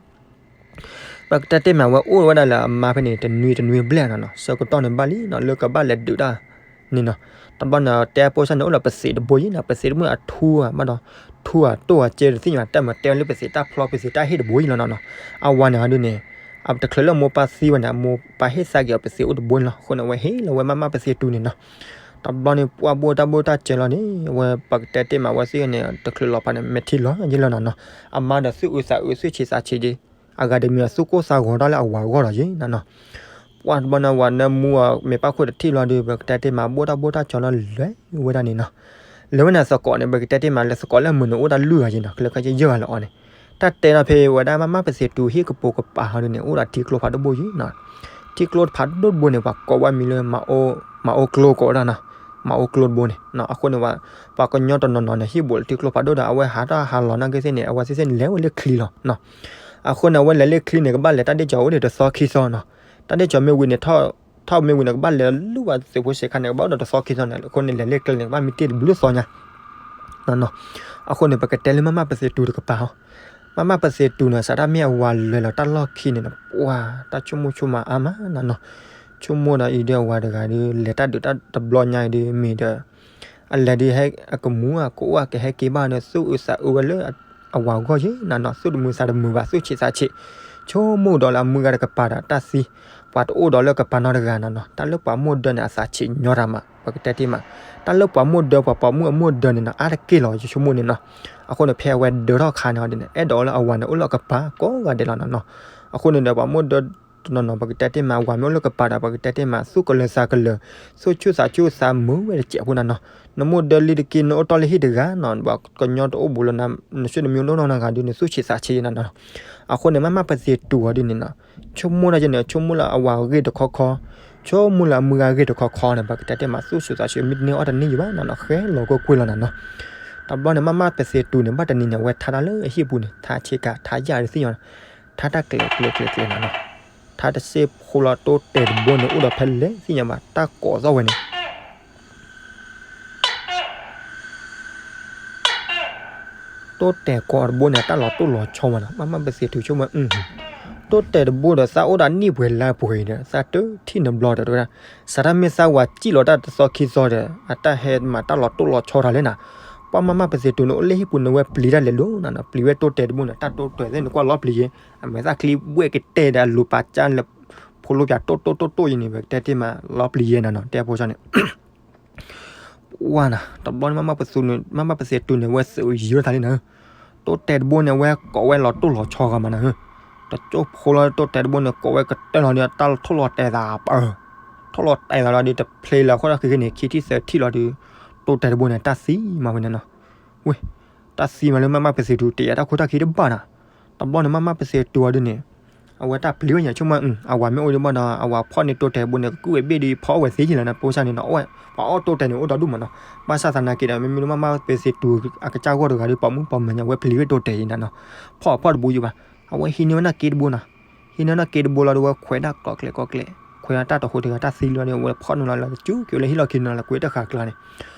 ပကတဲတ့ၢ်မးဝဲအိၣ်ဝဲဒၣ်လၢအမါဖဲန့ၣ် တနွံတနွံဘျဲၣ်နီၤနီၤ, ဆၢကတီၢ်န့ၣ်ဘၣ်လံနီၤ လၢကဘၣ်လဲၤဒုးတၢ်န့ၣ်နီၤ. တဘျီန့ၣ် တဲဖိဆၣ်န့ၣ် အိၣ်ဒီးပသံးတဘိယံၤနီၤ, ပသံးတဘိန့ၣ်အထူအဘၣ်ဒီး ထူအတိၢ်အကဲတသ့ၣ်ညါ တဲမးတဲဝဲလၢပသံးတၢ်ဖျီ ပသံးတၢ်ဟ့ၣ်တဘိယံၤလီၤနီၤနီၤ. အဝၤန့ၣ်ဟီဒုန့ၣ် အတချုးလၢမိၢ်ပၢ်သံဝဲန့ၣ် အမိၢ်ပၢ်ဟ့ၣ်သးက့ၤအီၤပသံးအိၣ်တဘိန့ၣ်လီၤ. အဃိန့ၣ် အဝဲဟ့ၣ်လီၤဝဲမးမးပသံးတူန့ၣ်နီၤ. တဘျီန့ၣ် ပှၢ်ဘိၣ်တၢ်ဘိၣ်တၢ်စၢၤလီၤန့ၣ် အဝဲပကတဲတ့ၢ်မးဝဲသ့ၣ်န့ၣ် တချုးလီၤဖးန့ၣ် မဲာ်ထံလီၤယံၤလီၤနီၤနီၤ. အမါဒီးသူၣ်အုးသးအုး သူၣ်ဆံးသးဆံးဒီး အဂၤတမံၤအသူၣ်ကိၢ်သးဂီၤတၢ်လၢအဝၤဂီၢ် ဒီးယံၤနီၤနီၤ. ပှၢ်တဘျီန့ၣ် ဝၤနၢမူအီၤ မဲာ်ပၢ်ခိၣ်တထံၣ်လီၤဒီး ပကတဲတ့ၢ်မး ဘိၣ်တၢ်ဘိၣ်တၢ်စၢၤလီၤလဲၤဝဲဒၣ်န့ၣ်နီၤ. လဲၤဝဲန့ၣ်သကိးန့ၣ် ပကတဲတ့ၢ်မး လဲၤသကိးလၢအမုာ်န့ၣ် အိၣ်တၢ်လုၢ်အီၤယံၤနီၤ, ကျဲခါယဲၢ်ဂၤလၢအီၤန့ၣ် တၢ်တဲနီၤဖဲဝဲဒၣ်မးမးပသံးတူဟ့ၣ်ကပိာ်ကပၤဟီဒုန့ၣ် အိၣ်ဒီးထံကျိဖးဒိၣ်ဘိယံၤနီၤ. ထံကျိတဖးဒိၣ်တဘိန့ၣ် ပှၤကိးဝဲမံၤလၢ မၤအိၣ်ကျိကိးဝဲဒၣ်နီၤ, မၤအိၣ်ကျိတဘိန့ၣ်. အဃိန့ၣ် ပှၤကညီတနီၤနီၤန့ၣ် ဟံၣ်ဘူးလၢထံကျိဖးဒိၣ်ဒီး အဝဲဟးတၢ်ဟးလီၤနာ်က့သ့ၣ်န့ၣ် အဝဲသ့ၣ်သ့ၣ်န့ၣ် လဲၤဝဲလၢချံလီၤ. အဃိန့ၣ် အဝဲလဲၤလၢချံန့ၣ် ကဘၣ်လဲၤတၢ်ဒ့ၣ်ကၠီၤအိၣ်ဒံးတသီခံသီနီၤ. တၢ်ဒ့ၣ်ကၠီၤမ့ၢ်ဝံၤန့ၣ် ထီၣ်မ့ၢ်ဝံၤန့ၣ် ကဘၣ်လဲၤလူၤဘၣ်သုးဖိစ့းခါန့ၣ် ကဘၣ်အိၣ်ဒီးတသီခံသီန့ၣ်, အဃိန့ၣ် လဲၤလၢကျဲန့ၣ် ကဘၣ်မံတ့ၢ်တဘျုးသီညါ အဃိန့ၣ် ပကတဲလၢမးမးပသံးတူတကပၤဟီ, မးမးပသံးတူန့ၣ် စးထီၣ်မ့ၢ်အဝၤလဲၤလီၤတၢ်လီၢ်ခံန့ၣ် ပှၤတၢ်ဆိကမိၣ်ဆိကမးအါမးနီၤနီၤ. ဆိကမိၣ်ဒီးအံၤဒီးအဝၤတဂၤဒီး လဲၤတၢ်ဒုးတၢ်တဘျီညါအံၤဒီး မ့ၢ်ဒီး အလဲၤဒုးဟဲအကမူၤအကအိၣ်အကဟဲက့ၤဘၣ်ဒီး သူၣ်အုးသးအုးဝဲလၢအဝၤဂီၢ်ယံၤနီၤနီၤ, သူၣ်တမုာ်သးတမုာ်ဘၣ် သူၣ်ဆံးသးဆံး, ဆိကမိၣ်ဒီးလၢအမုၢ်ဂၤတကပၤဒီးတၢ်သံ, ပှၤတအိၣ်ဒီးလၢကပၤနီတဂၤနီၤနီၤ, တၢ်လၢပှၤမိၢ်ဒၢန့ၣ် အသးဆံးညီတၢ်မး ပကတဲတ့ၢ်မး, တၢ်လၢပှၤမိၢ်ဒၢ ပှၤပိာ်မုၣ်အမိၢ်ဒၢန့ၣ်နီၤ အါတက့ၢ်လီၤ ယဆိကမိၣ်န့ၣ်နီၤ. အဃိန့ၣ် ဖဲအဝဲဒၢထီၣ်ခါန့ၣ်ဟီဒ်န့ၣ် အဲၣ်ဒိးလၢအဝၤန့ၣ် အိၣ်လၢအကပၤကိးဂၤဒဲးလီၤနီၤနီၤ. အဃိန့ၣ်ဒီး ပှၤမိၢ်ဒၢတနီၤနီၤ ပကတဲတ့ၢ်မး အဝၤမ့ၢ်အိၣ်လၢကပၤဒီး ပကတဲတ့ၢ်မး သူၣ်ကလၢၤသးကလၢၤ, သူၣ်ဆူၣ်သးဆူၣ်သးမုာ်ဝဲတစဲးဖိနီၤနီၤ. နမိၢ်ဒၢလံတက့ၢ် နအိၣ်တီၢ်လၢဟံၣ်တဂၤနီၤ ပှၤကညီတအိၣ်ဘူးလၢနၤ နဆူၣ်နမံၤဒိၣ်နီၢ်နီၢ်ဂၤဒုး နသူၣ်ဆံးသးဆံးနီၤနီၤ. အဃိန့ၣ် မးမးပသံးတူအီၤဒ်န့ၣ်နီၤ, ဆိကမိၣ်ဒၣ်ယဲန့ၣ် ဆိကမိၣ်လၢအဝၤဂ့ၢ်တခီခီ, ဆိကမိၣ်လၢအမုၢ်ဂၤဂ့ၢ်တခီခီန့ၣ် ပကတဲတ့ၢ်မး သူၣ်ဆူၣ်သးဆူၣ် မ့ၢ်တန့ၢ်အီၣ်တန့ၢ်ယံၤဘၣ်နီၤနီၤ ဃဲလီၤကွ့ၢ်ကွ့ၢ်လီၤနီၤနီၤ. တဘျီန့ၣ် မးမးပသံးတူန့ၣ် ဘၣ်တနံၤန့ၣ် အဝဲထါတၢ်လၢအဟံၣ်ပူၤန့ၣ် ထါဆ့ကၤ ထါယၣ်ဒ်သ့ၣ်ညါနီၤ, ထါတၢ်ကျဲၤကျဲၤကျဲၤကျဲၤနီၤနီၤ. ထါတစ့ၢ်ဖိလီၤ တိတဲာ်တဘိန့ၣ် အိၣ်ဒီးဖဲလဲၣ်သ့ၣ်ညါဘၣ် တၢ်ကိးသီၣ်ဝဲန့ၣ် တိတဲာ်ကိးတဘိန့ၣ် တၢ်လီၤတိၢ်လီၤဆီမးနီၤ, မးမးပသံးတူဆိကမိၣ်, တိတဲာ်တဘိဒီး သးအိၣ်ဒီးနံၣ်ပှဲၤလါပှဲၤအံၤဒီး သးတထံၣ်နဘျီဒီး တဲဝဲဒၣ်, စးထီၣ်မ့ၢ်သးဝၤစံၣ်လီၤတၢ်တသီခံသီဒီး အတၢ်ဟဲမၤတၢ်လီၤတိၢ်လီၤဆီတၢ်လဲၣ်နီၤ. ပှၤမးမးပသံးတူန့ၣ် အိၣ်လၢဟံၣ်ပူၤန့ၣ် ဝဲပျံၤတၢ်လဲၤလိၤနီၤနီၤ, ပျံၤဝဲတိတဲာ်တဘိန့ၣ် တၢ်တိတဲာ်သ့ၣ်န့ၣ် ကွၢ်လီၤပျံၤယဲ, အမဲာ်သၣ်ချံဘှဲၣ်ကတဲာ်ဒီး အလူၤပာ်ကၠၢ်လၢ ဖိလိပၠးတိၢ်တိၢ်တိၢ်တိၢ်ယဲန့ၣ် ပကတဲတ့ၢ်မး လီၤပျံၤယဲနီၤနီၤ တဲဖိဆီန့ၣ် ပှၢ်နၤ တဘျီန့ၣ် မးမးပသံးတူန့ၣ် ဝဲသုးယံၤထီၣ်သးလံနၤဧၢ, တိတဲာ်တဘိန့ၣ် ဝဲကိးဝဲလီၤတိၢ်လီၤဆီဂၤမးနၤဧၢ, တကၠိဖိလီၤတိတဲာ်တဘိန့ၣ် ကိးဝဲကတၢၢ်လီၤဒီး တၢ်ထိၣ်လီၤတဲာ်သးပၢၢ်, ထိၣ်လီၤတဲာ်သးလီၤဒီး တဖျ့လၢၤအဃိဒီး ခဲကနံၣ်န့ၣ် ခံထံၣ်သၢထံၣ်လီၤဒီး တိတဲာ်တဘိန့ၣ် တၢ်သံမးဝဲန့ၣ်နီၤ, ဝဲ တၢ်သံမးလၢ မးမးပသံးတူ တယာ်တၢ်ခိၣ်တၢ်ခံတဘၣ်နၤ, တဘျီန့ၣ် မးမးပသံးတူအီၤဒ်န့ၣ် အဝဲတၢ်ပျံၤဝဲညါဆိကမိၣ် အဝၤမ့ၢ်အိၣ်ဒံးဘၣ်ဒီး အဝၤဖီၣ်န့ၢ်တိတဲာ်တဘိန့ၣ် ကကုၣ်ဝဲဘ့ၣ်ဒီး ဖီၣ်အိၣ်ဝဲသ့ယံၤလီၤနၤ ပှၤစၢ်န့ၣ်နီၤ, ပှၤအီၣ်တိတဲာ်န့ၣ်အိၣ်ဒီဒူၣ်မးနီၤ, ဘၣ်ဆၣ်သနာ်က့ဒီး မ့မ့ၢ်လၢမးမးပသံးတူအကစၢ်ဂီၢ်တဂၤဒီး ပိာ်မုၣ်ပိာ်မၢၤညါ ဝဲပျံၤဝဲတိတဲာ်အံၤနၤနီၤ, ဖီၣ်ဖီၣ်တဘိယံၤဘၣ်, အဝဲဟံးန့ၢ်ဝဲနၢ်က့တဘိနီၤ, ဟံးန့ၢ်နၢ်က့တဘိလီၤဒီး ဝဲခွဲးဒၣ်ကိးကျဲးကိးကျဲး, ခွဲးဒၣ်တၢ်တဟူးတဂၤတၢ်သံလီၤဒီး ဝဲဖီၣ်နုာ်လီၤလၢကၠူက့ၤဝဲလၢဟံၣ်လီၢ်ခံန့ၣ်လီၤ ကွံာ်တဃာ်ကျါန့ၣ်,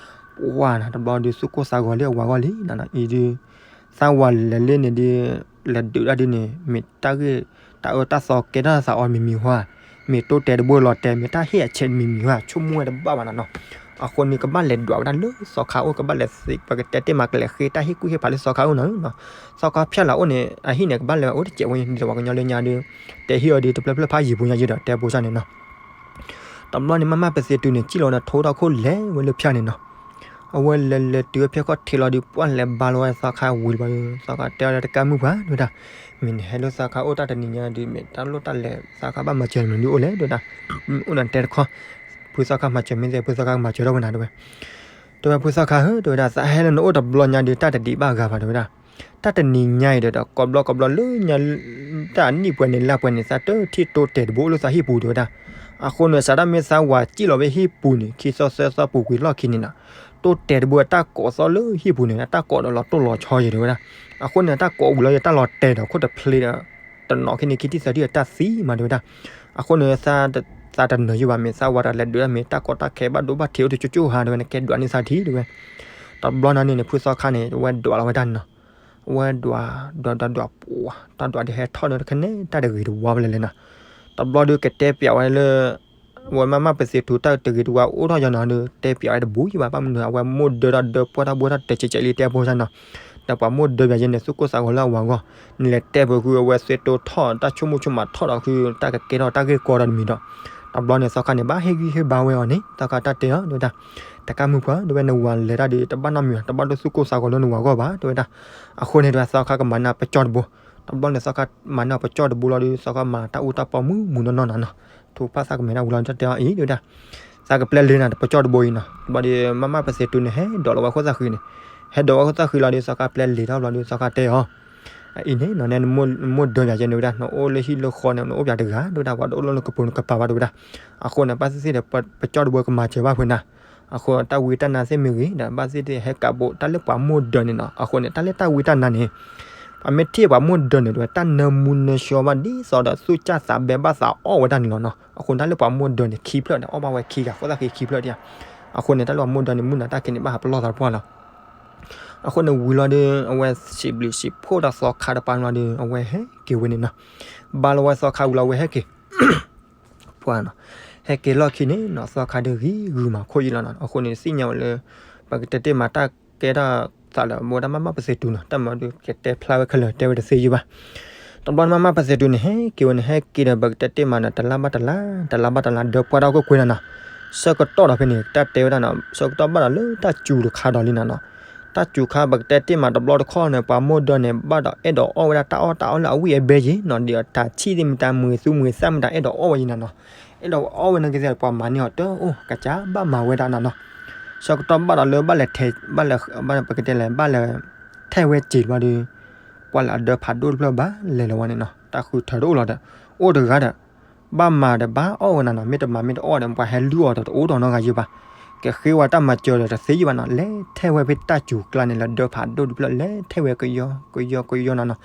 ပှၢ်နၤ တဘျီဒီး သူၣ်ကိၢ်သးဂီၤလၢအဝၤဂီၢ်လံနၤနီၤ, အံၤဒုး သးဝၤလဲၤလၢန့ၣ်ဒုး လဲၤဒုးတၢ်ဒုးန့ၣ် မ့ၢ်တၢ်ဂ့ၢ်တၢ်အၢတၢ်သီကဲထီၣ်သးအီၤမံၤမံၤဟါ, မ့ၢ်တိတဲာ်တဘိလီၤတဲာ် မ့ၢ်တၢ်ဟ့ၣ်အဆဲးမံၤမံၤဟါ ဆိကမိၣ်ဝဲတဘၣ်ဘၣ်နၤနီၤ, အဃိန့ၣ် ကဘၣ်လဲၤဒွးဝဲဒၣ်လၢသီခါအိၣ် ကဘၣ်လဲၤသ့ ပကတဲတ့ၢ်မး ကလဲၤဃ့တၢ်ဟ့ၣ်ကူၣ်ဟ့ၣ်ဖးလၢသီခါအိၣ်နၤနီၤ, သီခါဖျဲၣ်လီၤအိၣ်န့ၣ် အဟံၣ်န့ၣ် ကဘၣ်လဲၤအိၣ်တစဲးဝဲ ဒ်သိးပှၤကညီလၢညါဒုး တဲဟ့ၣ်အီၤဒုးတဖျၢၣ်ဖျၢၣ်ဖးယံၤဖိညါယံၤဒီး တဲဖိစၢ်န့ၣ်နီၤ တဘျီန့ၣ် မးမးပသံးတူန့ၣ် စံၣ်လီၤဒီးထိထီၣ်ခိၣ်လဲၤဝဲလၢဖၠါန့ၣ်နီၤ, အဝဲလဲၤလဲၤတုၤဝဲဖဲခီၣ်ထံးလီၤဒီး ပှၢ်လဲၤဘါလီၤဝဲသီခါဝံၤလီၤဒီး သီခါတဲအီၤဒီး တကါမုၣ်ပှၢ် တဲဝဲဒၣ်, မ့ၢ်နဟဲလၢသီခါအိၣ်တၢ်တနံၤညါဒုး မ့ၢ်တၢ်လိၣ်တၢ်လဲၤသီခါဘၣ်မၤစၢၤမနုၤဒုးအိၣ်လဲၣ် တဲဝဲဒၣ်, အိၣ်ဒီးတဲတခီ, ဖုသီခါမၤစၢၤမ့ၢ်သ့ ဖုသီခါကမၤစၢၤထီၣ်ဝဲနၤတဲဝဲ, တဲဝဲဖုသီခါဧၢ တဲဝဲဒၣ် သးဟဲလၢနအိၣ်တဘျီညါဒုး တၢ်တဒံးဘၣ်ဂၤဘၣ် တဲဝဲဒၣ် တၢ်တနံၤညါအံၤဒီး ကိးဘျီကိးဘျီလၢညါ တၢ်အနံၣ်ပှဲၤန့ၣ်လါပှဲၤန့ၣ် သးတထံၣ်တိတဲာ်တဘိလၢသးဟံၣ်ပူၤတဲဝဲဒၣ်. အဃိန့ၣ် စးထီၣ်မ့ၢ်သးဝၤစံၣ်လီၤဝဲဟံၣ်ပူၤန့ၣ် ခံသီသၢသီပူၤကွံာ်လီၢ်ခံန့ၣ်နီၤ, တိတဲာ်တဘိအတၢ်ကိးသီလၢဟံၣ်ပူၤန့ၣ် အတၢ်ကိးဒီးလီၤတိၢ်လီၤဆီယဲၤတဲဝဲဒၣ်. အဃိန့ၣ် အတၢ်ကိးဝံၤလီၤယဲၤတၢ်လီၤတဲာ်ဒီးခိၣ်တဖျ့ဒီး တနီၤခံန့ၣ် ခံထံၣ်သၢထံၣ်အတၢ်သံမးတဲဝဲဒၣ်. အဃိန့ၣ် သးတနၢၤယံၤဘၣ် မ့ၢ်သးဝၤတၢ်လဲၤဒုးတၢ်မ့ၢ်တၢ်ကီတၢ်ခဲဘၣ်ဒိဘၣ်ထံးအိၣ်တကၠိကၠိဟါတဲဝဲ နကဲဒွးန့ၢ်သးထံၣ်တဲဝဲ. တဘျီန့ၣ်န့ၣ် ဖုသီခါန့ၣ် အဝဲဒွးလီၤဝဲတၢ်န့ၣ်နီၤ. အဝဲဒွး ဒွးဒွးဒွးပှၤ တၢ်ဒွးဒ်ဟဲထီၣ်န့ၣ်တခါန့ၣ် တၢ်တဂ့ၤတဝါဖဲလဲၣ်လဲၣ်နီၤ. တဘျီဒီးကတဲပျးဝဲလၢ ဝဲမၤမၢ်ပသ့ၣ်တူၤတၢ်တဂ့ၤတဝါအိၣ်ထီၣ်ယၤနီၤဒီး တဲပျးဝဲတဘိယံၤဘၣ် ဘၣ်မနုၤအဝဲမိၢ်ဒၢထီၣ်ဒၢပှၢ်ထီၣ်ဘှဲထီၣ်တဲာ်ကဲးကဲးလံတဲဖိသၣ်နီၤ. ဒီးပှၤမိၢ်ဒၢပျးယဲန့ၣ် သူၣ်ကိၢ်သးဂီၤလၢအဝၤအဂီၢ် နလဲၤတဲပှၤဃုအဝဲသ့ၣ်တိထီၣ် တၢ်ဆိကမိၣ်ဆိကမးထီၣ်ဒီးဃု တၢ်ကကဲထီၣ်တၢ်ဂ့ၢ်ကီဒီးတမံၤဒီး တဘျီန့ၣ်သီခါန့ၣ် ဘၣ်ဟ့ၣ်ဂံၢ်ဟ့ၣ်ဘါဝဲအီၤန့ၣ် သီခါတၢ်တဲအီၤတဲဝဲဒၣ် တကးမုၢ်ပှၤတဲဝဲ နဝၤလဲၤတၢ်ဒီး တဘၣ်နီတမံၤ တဘၣ်ဒိသူၣ်ကိၢ်သးဂီၤလၢနဝၤအဂီၢ်ဘၣ်တဲဝဲဒၣ်. အဃိန့ၣ်တဲဝဲ သီခါကမၤန့ၢ်ပကၠီၣ်တဘိ. တဘျီန့ၣ်သီခါမၤန့ၢ်ပကၠီၣ်တဘိလီၤဒီး သီခါမၤတၢ်အူတၢ်ပီမုၢ်မုၢ်နီၢ်နီၢ်နီၤနီၤ. ထိၣ်ဖးသးကမဲာ်တၢ်ဝံၤလီၤ တၢ်တဲအီၤအံၤတဲဝဲဒၣ် သးကပျဲလ့ၤနၤတပကၠီၣ်တဘိအံၤနီၤ. တဘျီဒီး မၤမၢ်ပသ့ၣ်တူၤန့ၣ် ဟဲဒိးလီၤဝဲခိၣ်သၣ်ဃံန့ၣ် ဟဲဒိးဝဲခိၣ်သၣ်ဃံလီၤဒီး သီခါပျဲလ့ၤထီၣ်ဘျီဒီး သီခါတဲအီၤ အအံၤန့ၣ်နီၤ နမိၢ်ဒၢပျးယဲန့ၣ်ဝဲဒၣ် နအိၣ်လၢဟံၣ်လၢဃီန့ၣ် နအိၣ်ပျးတဂၤတဲဝဲဒၣ် ပှၤတအိၣ်လၢနကပိာ်နကပၤဘၣ်တဲဝဲဒၣ်. အဃိန့ၣ် ဘၣ်သ့ၣ်သ့ၣ်ဒီး ပကၠီၣ်တဘိကမၤစၢၤဘၣ်ဖဲနၤ. အဃိတၢ်ဝံတၢ်နါသ့ၣ်မ့ၢ်ဂ့ၤဒီး ဘၣ်သ့ၣ်သ့ၣ်ဟဲကးဘိးတၢ်လၢပှၤမိၢ်ဒၢန့ၣ်နီၤ. အဃိန့ၣ် တၢ်လၢတၢ်ဝံတၢ်နါန့ၣ် ပမ့ၢ်ထံၣ်ပှၤမိၢ်ဒၢန့ၣ်တဲဝဲ တၢ်နၢမူနၢဆှီဘၣ်ဒ်သိးဒီးသူၣ်စၢ်သးဘဲဘၣ်သးအီၣ်ဝဲဒၣ်န့ၣ်လီၤနီၤ. အဃိတၢ်လၢပှၤမိၢ်ဒၢန့ၣ် ခံဖျၢၣ်န့ၣ် အီၣ်ဘၣ်ဝဲခံဂၤ ခိၣ်သၣ်ဃံခံဖျၢၣ်ဒံးဧါ. အဃိန့ၣ် တၢ်လၢပှၤမိၢ်ဒၢန့ၣ် မုၢ်နၤတၢ်ခံးန့ၣ် ဘၣ်ဟးပလီၢ်သးတပှၢ်လီၤ. အဃိန့ၣ်ဝံၤလီၤဒီး အဝဲစံးဘျုးစံးဖှိၣ်ဒီးသီခါတပၤလီၤဒီး အဝဲဟဲက့ၤဝဲန့ၣ်နီၤ. ဘၣ်လီၤဝဲသီခါဝံၤလီၤ အဝဲဟဲက့ၤ ပှၤနီၤ, ဟဲက့ၤလီၢ်ခံန့ၣ်နီၤ သီခါဒီးဂံၤဂုာ်မၤခိၣ်ယံာ်လီၤနီၤ. အဃိန့ၣ် သ့ၣ်ညါဝဲလၢ ပကတဲတ့ၢ်မးတၢ်ကဲထီၣ်သးလၢ ဘိဒၣ်မၤမၢ်ပသ့ၣ်တူၤနီၤ တၢ်မၤဒီးကတဲဖျါဝဲခဲလၢာ်တဲဝဲတသ့ယံၤဘၣ်. တဘျီန့ၣ် မၤမၢ်ပသ့ၣ်တူၤန့ၣ် ဟဲက့ၤဝဲန့ၣ် ဟဲက့ၤဒီး ပကတဲတ့ၢ်မးဒီး တလါဘၣ်တလါ တလါဘၣ်တလါ ဒၢပှၢ်ထီၣ်ကွ့ၢ်ကွ့ၢ်နီၤနီၤ. ဆၢကတီၢ်ဒီးဖဲန့ၣ် တၢ်တဲဝဲဒၣ်နီၤ ဆၢကတီၢ်ဘၣ်ဒီးလၢတၢ်စူၤတခါဒီးလံနီၤနီၤ. တၢ်စူၤခါ ပကတဲတ့ၢ်မးတဘျီတခီၣ်န့ၣ် ပှၤမိၢ်ဒၢန့ၣ် ဘၣ်ဒီးအဲၣ်ဒိးအီၣ်ဝဲဒၣ်တၢ်အီၣ်တၢ်အီလၢအဝံၣ်အဘဲယံၤနီၤ ဒ်အတၢ်ဆံၣ်သ့ၣ်မတၤမုာ်သူမုာ်သၣ်မတၤအဲၣ်ဒိးအီၣ်ဝဲယံၤနီၤနီၤ. အဲၣ်ဒိးအီၣ်ဝဲန့ၣ်ကသ့ၣ် ပှၤမၤန့ၢ်အီၤတအိၣ် ကစၢ်ဘၣ်မၤဝဲဒၣ်နီၤနီၤ. ဆၢကတီၢ်ဘၣ်ဒီးလၢဘၣ်လဲၤထဲး ဘၣ်လဲၤ ပကတဲလဲၣ် ဘၣ်လဲၤ ထဲးဝဲစံာ်ဘျီဒီး ပှၤလၢအဒၢဖးဒိၣ်တဖျၢၣ်ဘၣ်လဲၤလီၤဝဲန့ၣ်နီၤ တၢ်ဃုထၢတအိၣ်လီၤဒီး အိၣ်တဂၤဒီး ဘၣ်မၤဒီးဘၣ်အီၣ်ဝဲနၤနီၤ မ့ၢ်တမၤမ့ၢ်တအီၣ်ဒီး ပှၤဟဲလုၢ်အီၤဒီးတအိၣ်ဒီးနီတဂၤယံၤဘၣ်. ကဃ့ဝဲတၢ်မၤစၢၤဒီးတသ့ယံၤဘၣ်နီၤ လဲၤထဲးဝဲဖဲတၢ်စူၤကျါန့ၣ် လၢဒၢဖးဒိၣ်တဖျၢၣ် လဲၤထဲးဝဲကယီကယီကယီနီၤနီၤ.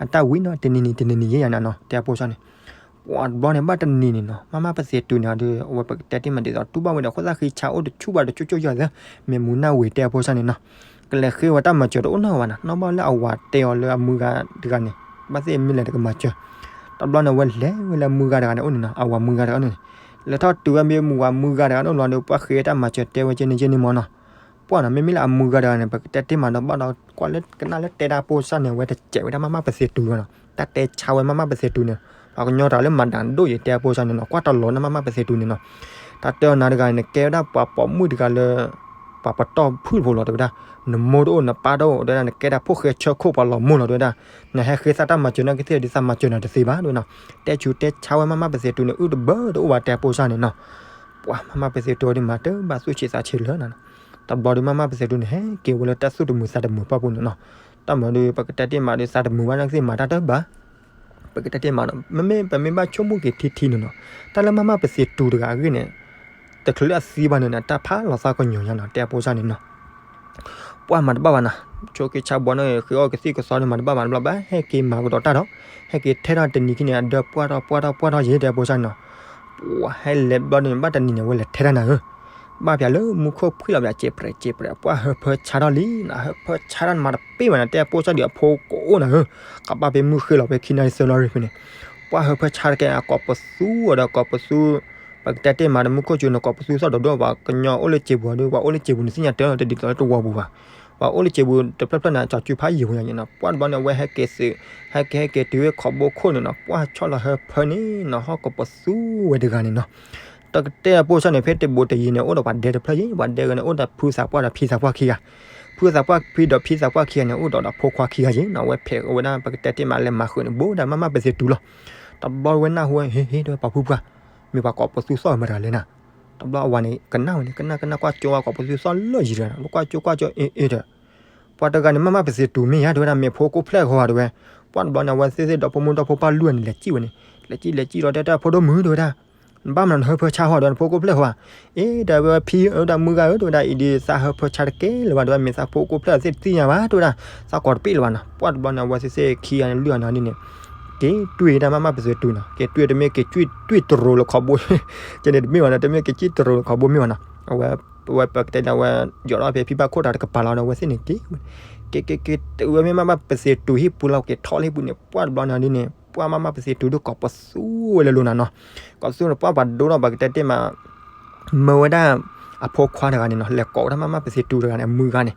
အတၢ်ဝံနီၤ တနံၤနံၤတနံၤနံၤယဲယၤနၤနီၤ တဲအဖိဆၢန့ၣ် ပှၤတဘျီန့ၣ် ဘၣ်တနံၤန့ၣ်နီၤ မၤမၢ်ပသ့ၣ်တူၤန့ၣ်ဒီး အဝဲပကတဲတ့ၢ်မးဒ်သိး တူၢ်ဘၣ်ဝဲဒီး ခိၣ်သၣ်ဃံဆါအိၣ်တဆူၣ်ဘၣ်တကၠိကၠိယီၤသၢ မ့ၢ်မူနၢ်ဝ့ၤတဲအဖိဆၢန့ၣ်နီၤ ကလဲၤဃ့ဝဲတၢ်မၤစၢၤတအိၣ်နီတဂၤဘၣ်နီၤ နီၢ်ဘၣ်လၢအဝၤတဲအီၤလၢအမုၢ်ဂၤတဂၤန့ၣ် ဘၣ်သ့ၣ်မ့ၢ်လဲၤတကမၤစၢၤ. တဘျီန့ၣ် အဝဲလဲၤဝဲလၢအမုၢ်ဂၤတဂၤန့ၣ်အိၣ်န့ၣ်နီၤ အဝၤမုၢ်ဂၤတဂၤန့ၣ် လဲၤထီၣ်တုၤဝဲမ့ၢ်မူဝၤမုၢ်ဂၤတဂၤန့ၣ်အိၣ်လီၤဒီး ပှၤဃ့တၢ်မၤစၢၤတဲဝဲကဲန့ၣ်ကဲန့ၣ်မးနီၤ ပှၤနီၤ မ့မ့ၢ်လၢအမုၢ်ဂၤတဂၤန့ၣ် ပကတဲတ့ၢ်မးဒီး ဘၣ်ဒီးကွၢ်လၢကနၣ်လၢတဲဒၣ်ဖိဆၢန့ၣ် အဝဲတစဲးဝဲဒၣ်မၤမၢ်ပသ့ၣ်တူၤနီၤ တၢ်တဲဆါဝဲမၤမၢ်ပသ့ၣ်တူၤန့ၣ် ပှၤကညီတဂၤလၢမၤဒၣ်ဒိၣ်ယံၤတဲအဖိဆၢန့ၣ်နီၤ ကွၢ်တလီၤန့ၣ်မၤမၢ်ပသ့ၣ်တူၤန့ၣ်နီၤ တၢ်တဲအီၤနၤတဂၤန့ၣ် နကဲဝဲဒၣ်ပှၤပိာ်မုၣ်တဂၤလၢ ပှၤပတီၢ်ဖုၣ်တဖိလီၤတဲဝဲဒၣ် နမိၢ်တအိၣ်နပၢ်တအိၣ်တဲဝဲဒၣ် နကဲဒၣ်ဖိၣ်ဃဲဆၢခိၣ်ပှၤလီၤမိၢ်လီၤတဲဝဲဒၣ် နဟဲဃ့သးတၢ်မၤစၢၤန့ၣ်ကသ့ၣ်ဒ်သးမၤစၢၤနၤတသ့ဘၣ်တဲဝဲနီၤ တဲဆူးတဲဆါဝဲမၤမၢ်ပသ့ၣ်တူၤန့ၣ် အုၣ်တဘၢတအိၣ်ဘၣ်တဲအဖိဆၢန့ၣ်နီၤ ပှၤမၤမၢ်ပသ့ၣ်တူၤဒ်မၤတဘၣ်သူၣ်ဆံးသးဆံးလၢၤနၤနီၤ တဘျီဒီးမၤမၢ်ပသ့ၣ်တူၤန့ၣ် ဟဲက့ၤဝဲလၢတၢ်သူၣ်တမုာ်သးတမုာ်ပှၢ်ပူၤန့ၣ်နီၤ တၢ်မၤဒီး ပကတဲတ့ၢ်မးဒီးသးတမုာ်ဘၣ်န့ၣ်ကသ့ၣ်မၤတၢ်တဘၣ် ပကတဲတ့ၢ်မးဒီး မ့မ့ၢ်ပမ့ၢ်ဘၣ်ဆိကမိၣ်က့ၤထံထံန့ၣ်နီၤ တၢ်လၢမၤမၢ်ပသ့ၣ်တူၤတဂၤအဂ့ၢ်န့ၣ် တချုးလၢအသံဘၣ်န့ၣ်နီၤ တၢ်ဖးလီၤသးကညီၤညါနီၤ တဲအဖိဆၢန့ၣ်နီၤ ပှၤမၤတဘၣ်ဘၣ်နၤ ဆိက့ဆါဘီန့ၣ် ဃ့အီၣ်ကသံၣ်ကသီန့ၣ် မၤတဘၣ်မၤတဘၣ်ဘၣ် ဟဲက့ၤမၤကဒီးတၢ်ဒီး ဟဲက့ၤထဲထီၣ်တနံၤခံန့ၣ် အဒၢပှၢ်ထီၣ်ပှၢ်ထီၣ်ပှၢ်ထီၣ်ယဲၢ်တဲအဖိဆၢန့ၣ်နီၤ ပှၤဟဲလဲၤဘျီန့ၣ် ဘၣ်တနံၤန့ၣ် အဝဲလဲၤထဲတၢ်နၤဧၢ ဘၣ်ပၠးလၢမူခိၣ်ဖှံလီၤပၠး စဲးပြဲးစဲးပြဲး ပှၤဟၢဖၢဆါထီၣ်လံနီၤ ဟၢဖၢဆါထီၣ်န့ၣ် မၤတပ့ၢ်ဘၣ်န့ၣ် တဲအဖိဆၢဒံးအဖိကအိၣ်နၤဧၢ ကဘၣ်ပ့ၢ်မုၢ်ဃ့လီၤဖဲခံနၣ်ရံၣ်သၢနၣ်ရံၣ်ဖဲန့ၣ် ပှၤဟၢဖၢဆါတကဲ အကိးပသူအီၤဒီးကိးပသူ ပကတဲတ့ၢ်မးဒီးမူခိၣ်စူၤန့ၣ် ကိးပသူသီၣ်ဒီးဒိၣ် ပှၤကညီအိၣ်လၢစံာ်ပူၤဒီး ပှၤအိၣ်လၢစံာ်ပူၤန့ၣ် သ့ၣ်ညါတၢ်တဒ်သိးလၢတဝီပူၤဘၣ် ပှၤအိၣ်လၢစံာ်ပူၤတဖျၢၣ်ဖျၢၣ်န့ၣ် ကၠီၤကူဖးယံာ်ဝဲညါန့ၣ်နီၤ ပှၢ်တဘျီန့ၣ် အဝဲဟဲက့ၤသုး ဟဲက့ၤဟဲက့ၤတုၤဝဲခိးဘိခိၣ်န့ၣ်နီၤ ပှၢ်ဆီၣ်လီၤဟၢဖၢန့ၣ်နီၤ ဟီၣ်ကိးပသူဝဲတဂၤန့ၣ်နီၤ တကတဲအဖိဆၢန့ၣ် ဖဲတဘူးတယံၤန့ၣ် အိၣ်ဒီးပှၤဒဲတဖျၢၣ်ယံၤ ပှၤဒဲဂၤန့ၣ် အိၣ်ဒီးဖုသးပှၢ်ဒီးဖံသးပှၢ်ခံဂၤ ဖုသးပှၢ်ဖံဒီးဖံသးပှၢ်ခံဂၤန့ၣ် အိၣ်ဒီးဒီးဖိခွါခံဂၤယံၤနီၤ အဝဲဖဲးဝဲဒၣ် ပကတဲတ့ၢ်မးလဲၤမၤဃုာ်န့ၣ် ဘူးဒီးမၤမၢ်ပသ့ၣ်တူၤလီၤ တဘျီဝဲနၢ်ဟူဝဲ ဟ့ၣ်ဟ့ၣ် တဲဝဲပှၤဖုပှၢ် မ့ၢ်ပှၤကိးပသူသီၣ်မတၤလဲၣ်နၤ တဘျီအဝၤန့ၣ် ကနၣ်ဝဲန့ၣ် ကနၣ်ကနၣ်ကွၢ်ကၠိဝဲကိးပသူသီၣ်လၢယံၤတဂၤ ကွၢ်ကၠိကွၢ်ကၠိအ့ၣ်အ့ၣ်ဒီး ပှၤတဂၤန့ၣ် မၤမၤပသ့ၣ်တူၢ်မ့ၢ်ယါ တဲဝဲဒၣ် မ့ၢ်ဖိကိးဖျၢၣ်ဃီဧါ တဲဝဲ. ပှၢ်တဘျီန့ၣ် အဝဲသ့ၣ်သ့ၣ်ဒီဖိမိၢ်ဒီဖိပၢ်လွံၢ်န့ၣ် လဲၤစံၣ်ဝဲန့ၣ်, လဲၤစံၣ်လဲၤစံၣ်ဒီး တဲတၢ်ဖိဒိၣ်မုၣ် တဲဝဲဒၣ်, ဘၣ်မနုၤနဟၢဖၢဆါဃီ တဲဝဲဒၣ် ဖိကိးဖျၢၣ်ဃီဧါ. အ့ တဲဝဲ ဖံဧၢ တဲဝဲဒၣ် မုၢ်ဂၤဧၢ တဲဝဲဒၣ် အံၤဒုးသးဟၢဖၢဆါတကဲလၢၤဘၣ် တဲဝဲ, မ့ၢ်သးဖိကိးဖျၢၣ်သ့ၣ်တသ့ၣ်ညါဘၣ် တဲဝဲဒၣ်, သးကိးတပ့ၣ်လၢၤဘၣ်နီၤ. ပှၢ်တဘျီန့ၣ် အဝဲသ့ၣ်သ့ၣ်ခံဂၤန့ၣ် လွံၢ်ဂၤန့ၣ်ဒ်န့ၣ် က့ၤတွံၢ်တၢ် မၤမၤပသ့ၣ်တူၢ်နီၤ, က့ၤတွံၢ် တမ့ၢ်က့ၤတွံၢ်တရူးလၢခီဘိ ကန့ၣ်တမ့ၢ်ဘၣ်နီၤ, တမ့ၢ်က့ၤတွံၢ်တရူးလၢခီဘိမ့ၢ်ဘၣ်နီၤ. အဝဲ အဝဲပကတဲဒၣ်ဝဲ ယီၤထီၣ်ဖဲဖံဘၣ်ခိၣ်တၢ်တကပၤလီၤဒီး အဝဲသ့ၣ်န့ၣ်က့ၤ က့ၤ က့ၤ က့ၤ ဝဲမ့ၢ်မၤမၤပသ့ၣ်တူၢ်ဟံၣ်ပူၤလီၤ က့ၤထီၣ်လၢဟံၣ်ပူၤန့ၣ် ပှၢ်တဘျီန့ၣ်ဒ်န့ၣ် ပှၢ်မၤမၤပသ့ၣ်တူၢ်ဒီး ကိးပသူဝဲလၢလိၤနၤနီၤ. ကိးပသူန့ၣ် ပှၢ်ပှၤဒိၣ်ထီၣ် ပှၤကတဲတ့ၢ်မး မၢဝဲဒၣ် အဖိခွါတဂၤန့ၣ်နီၤ, လဲၤကိးဝဲဒၣ်မၤမၤပသ့ၣ်တူၢ်တဂၤန့ၣ် အမုၢ်ဂၤန့ၣ်.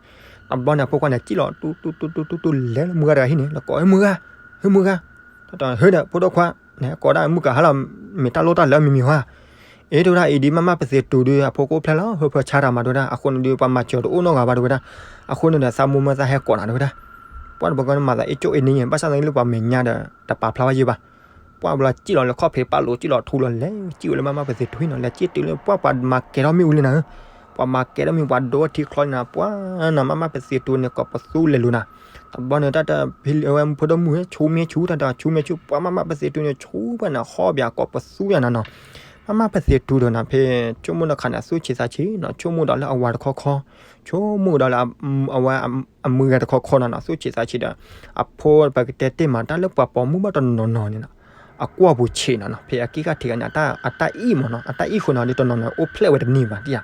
တဘျီန့ၣ် အဖိခွါန့ၣ် စံၣ်လီၤ တူၢ်တူၢ်တူၢ်တူၢ်တူၢ် လဲၤလၢမုၢ်ဂၤတဂၤဟံၣ်န့ၣ် လဲၤကိး ဟဲမုၢ်ဂၤ, ဟဲမုၢ်ဂၤ, ဟဲဒီး ဖိဒိၣ်ခွါန့ၣ် ကိးဒၣ်မုၢ်ကဟါလီၤ, မ့ၢ်တၢ်လိၣ်တၢ်လဲၤမံၤမံၤဧါ. အ့ တဲဝဲဒၣ် အံၤဒ်မၤမၤပသ့ၣ်တူၢ်ဒီး အဖိကိးဖျၢၣ်လီၤ, ဟၢဖၢဆါတၢ်မး တဲဝဲဒၣ်. အဃိန့ၣ်ဒီး ပှၤမၤစၢၤတအိၣ်နီတဂၤဘၣ် တဲဝဲဒၣ်. အဃိန့ၣ်ဒီး သးမိၢ်မၢသးဟဲကိးနၤ တဲဝဲဒၣ်. ပှၢ်တဘျီကန့ၣ် မၤသးအ့ၣ်ကၠိၣ်အ့ၣ်န့ၣ် ဘၣ်ဆၣ်သနာ်က့လၢပှၤမဲာ်ညါဒီး တပာ်ဖျါဝဲယဲဘၣ်. ပှၢ်ဘျီစံၣ်လီၤလၢခီၣ်ဖံးပာ်လိၤ စံၣ်လီၤထူလီၤ လဲၤစံၣ်ဝဲလၢမၤမၤပသ့ၣ်တူၢ်ဟံၣ်နီၤ, လဲၤစံၣ်တုၤလၢပှၢ်ပှၤမၤကဲထီၣ်မ့ၣ်အူလံနၤဧၢ, ပှၤမၤကဲထီၣ်မ့ၣ် ပှၤဒိထံချီန့ၣ်နၤ ပှၢ်နၤ မၤမၤပသ့ၣ်တူၢ်န့ၣ် ကိးပသူလဲၤလိၤနၤ. တဘျီန့ၣ် တၢ်တဖံလံ အဝဲဖိဒိၣ်မုၣ်ဧၢ ဆူမ့ၢ်ဆူ တၢ်တဆူမ့ၢ်ဆူ ပှၢ်မၤမၤပသ့ၣ်တူၢ်န့ၣ် ဆူပှၢ်နၤ ဟီၣ်ဘၣ်ကိးပသူယါနၤနီၤ. မၤမၤပသ့ၣ်တူၢ်ဒီးနၤ ဖဲဆိကမိၣ်ဒီးခါန့ၣ် အသူၣ်ဆံးသးဆံးနီၤ, ဆိကမိၣ်ဒီးလၢအဝၤတခီခီ, ဆိကမိၣ်ဒီးလၢ အဝဲ အမုၢ်ဂၤတခီခီနီၤနီၤ, သူၣ်ဆံးသးဆံးဒီး အဖိပကတဲတ့ၢ်မး တၢ်လၢပှၤပိာ်မုၣ်ဘၣ်တနီၤနီၤန့ၣ်နီၤ အကွၢ်ပူၤဆံးနီၤနီၤ, ဖဲအက့ၢ်ဂၤထံးဂၤန့ၣ် အတၢ်အံၣ်မးနီၤ, အတၢ်အံၣ်ဃိနီၤ ဒ်တနီၤနီၤအိၣ်ဖျဲၣ်ဝဲတန့ၢ်ဘၣ်ဒ်ဧါ.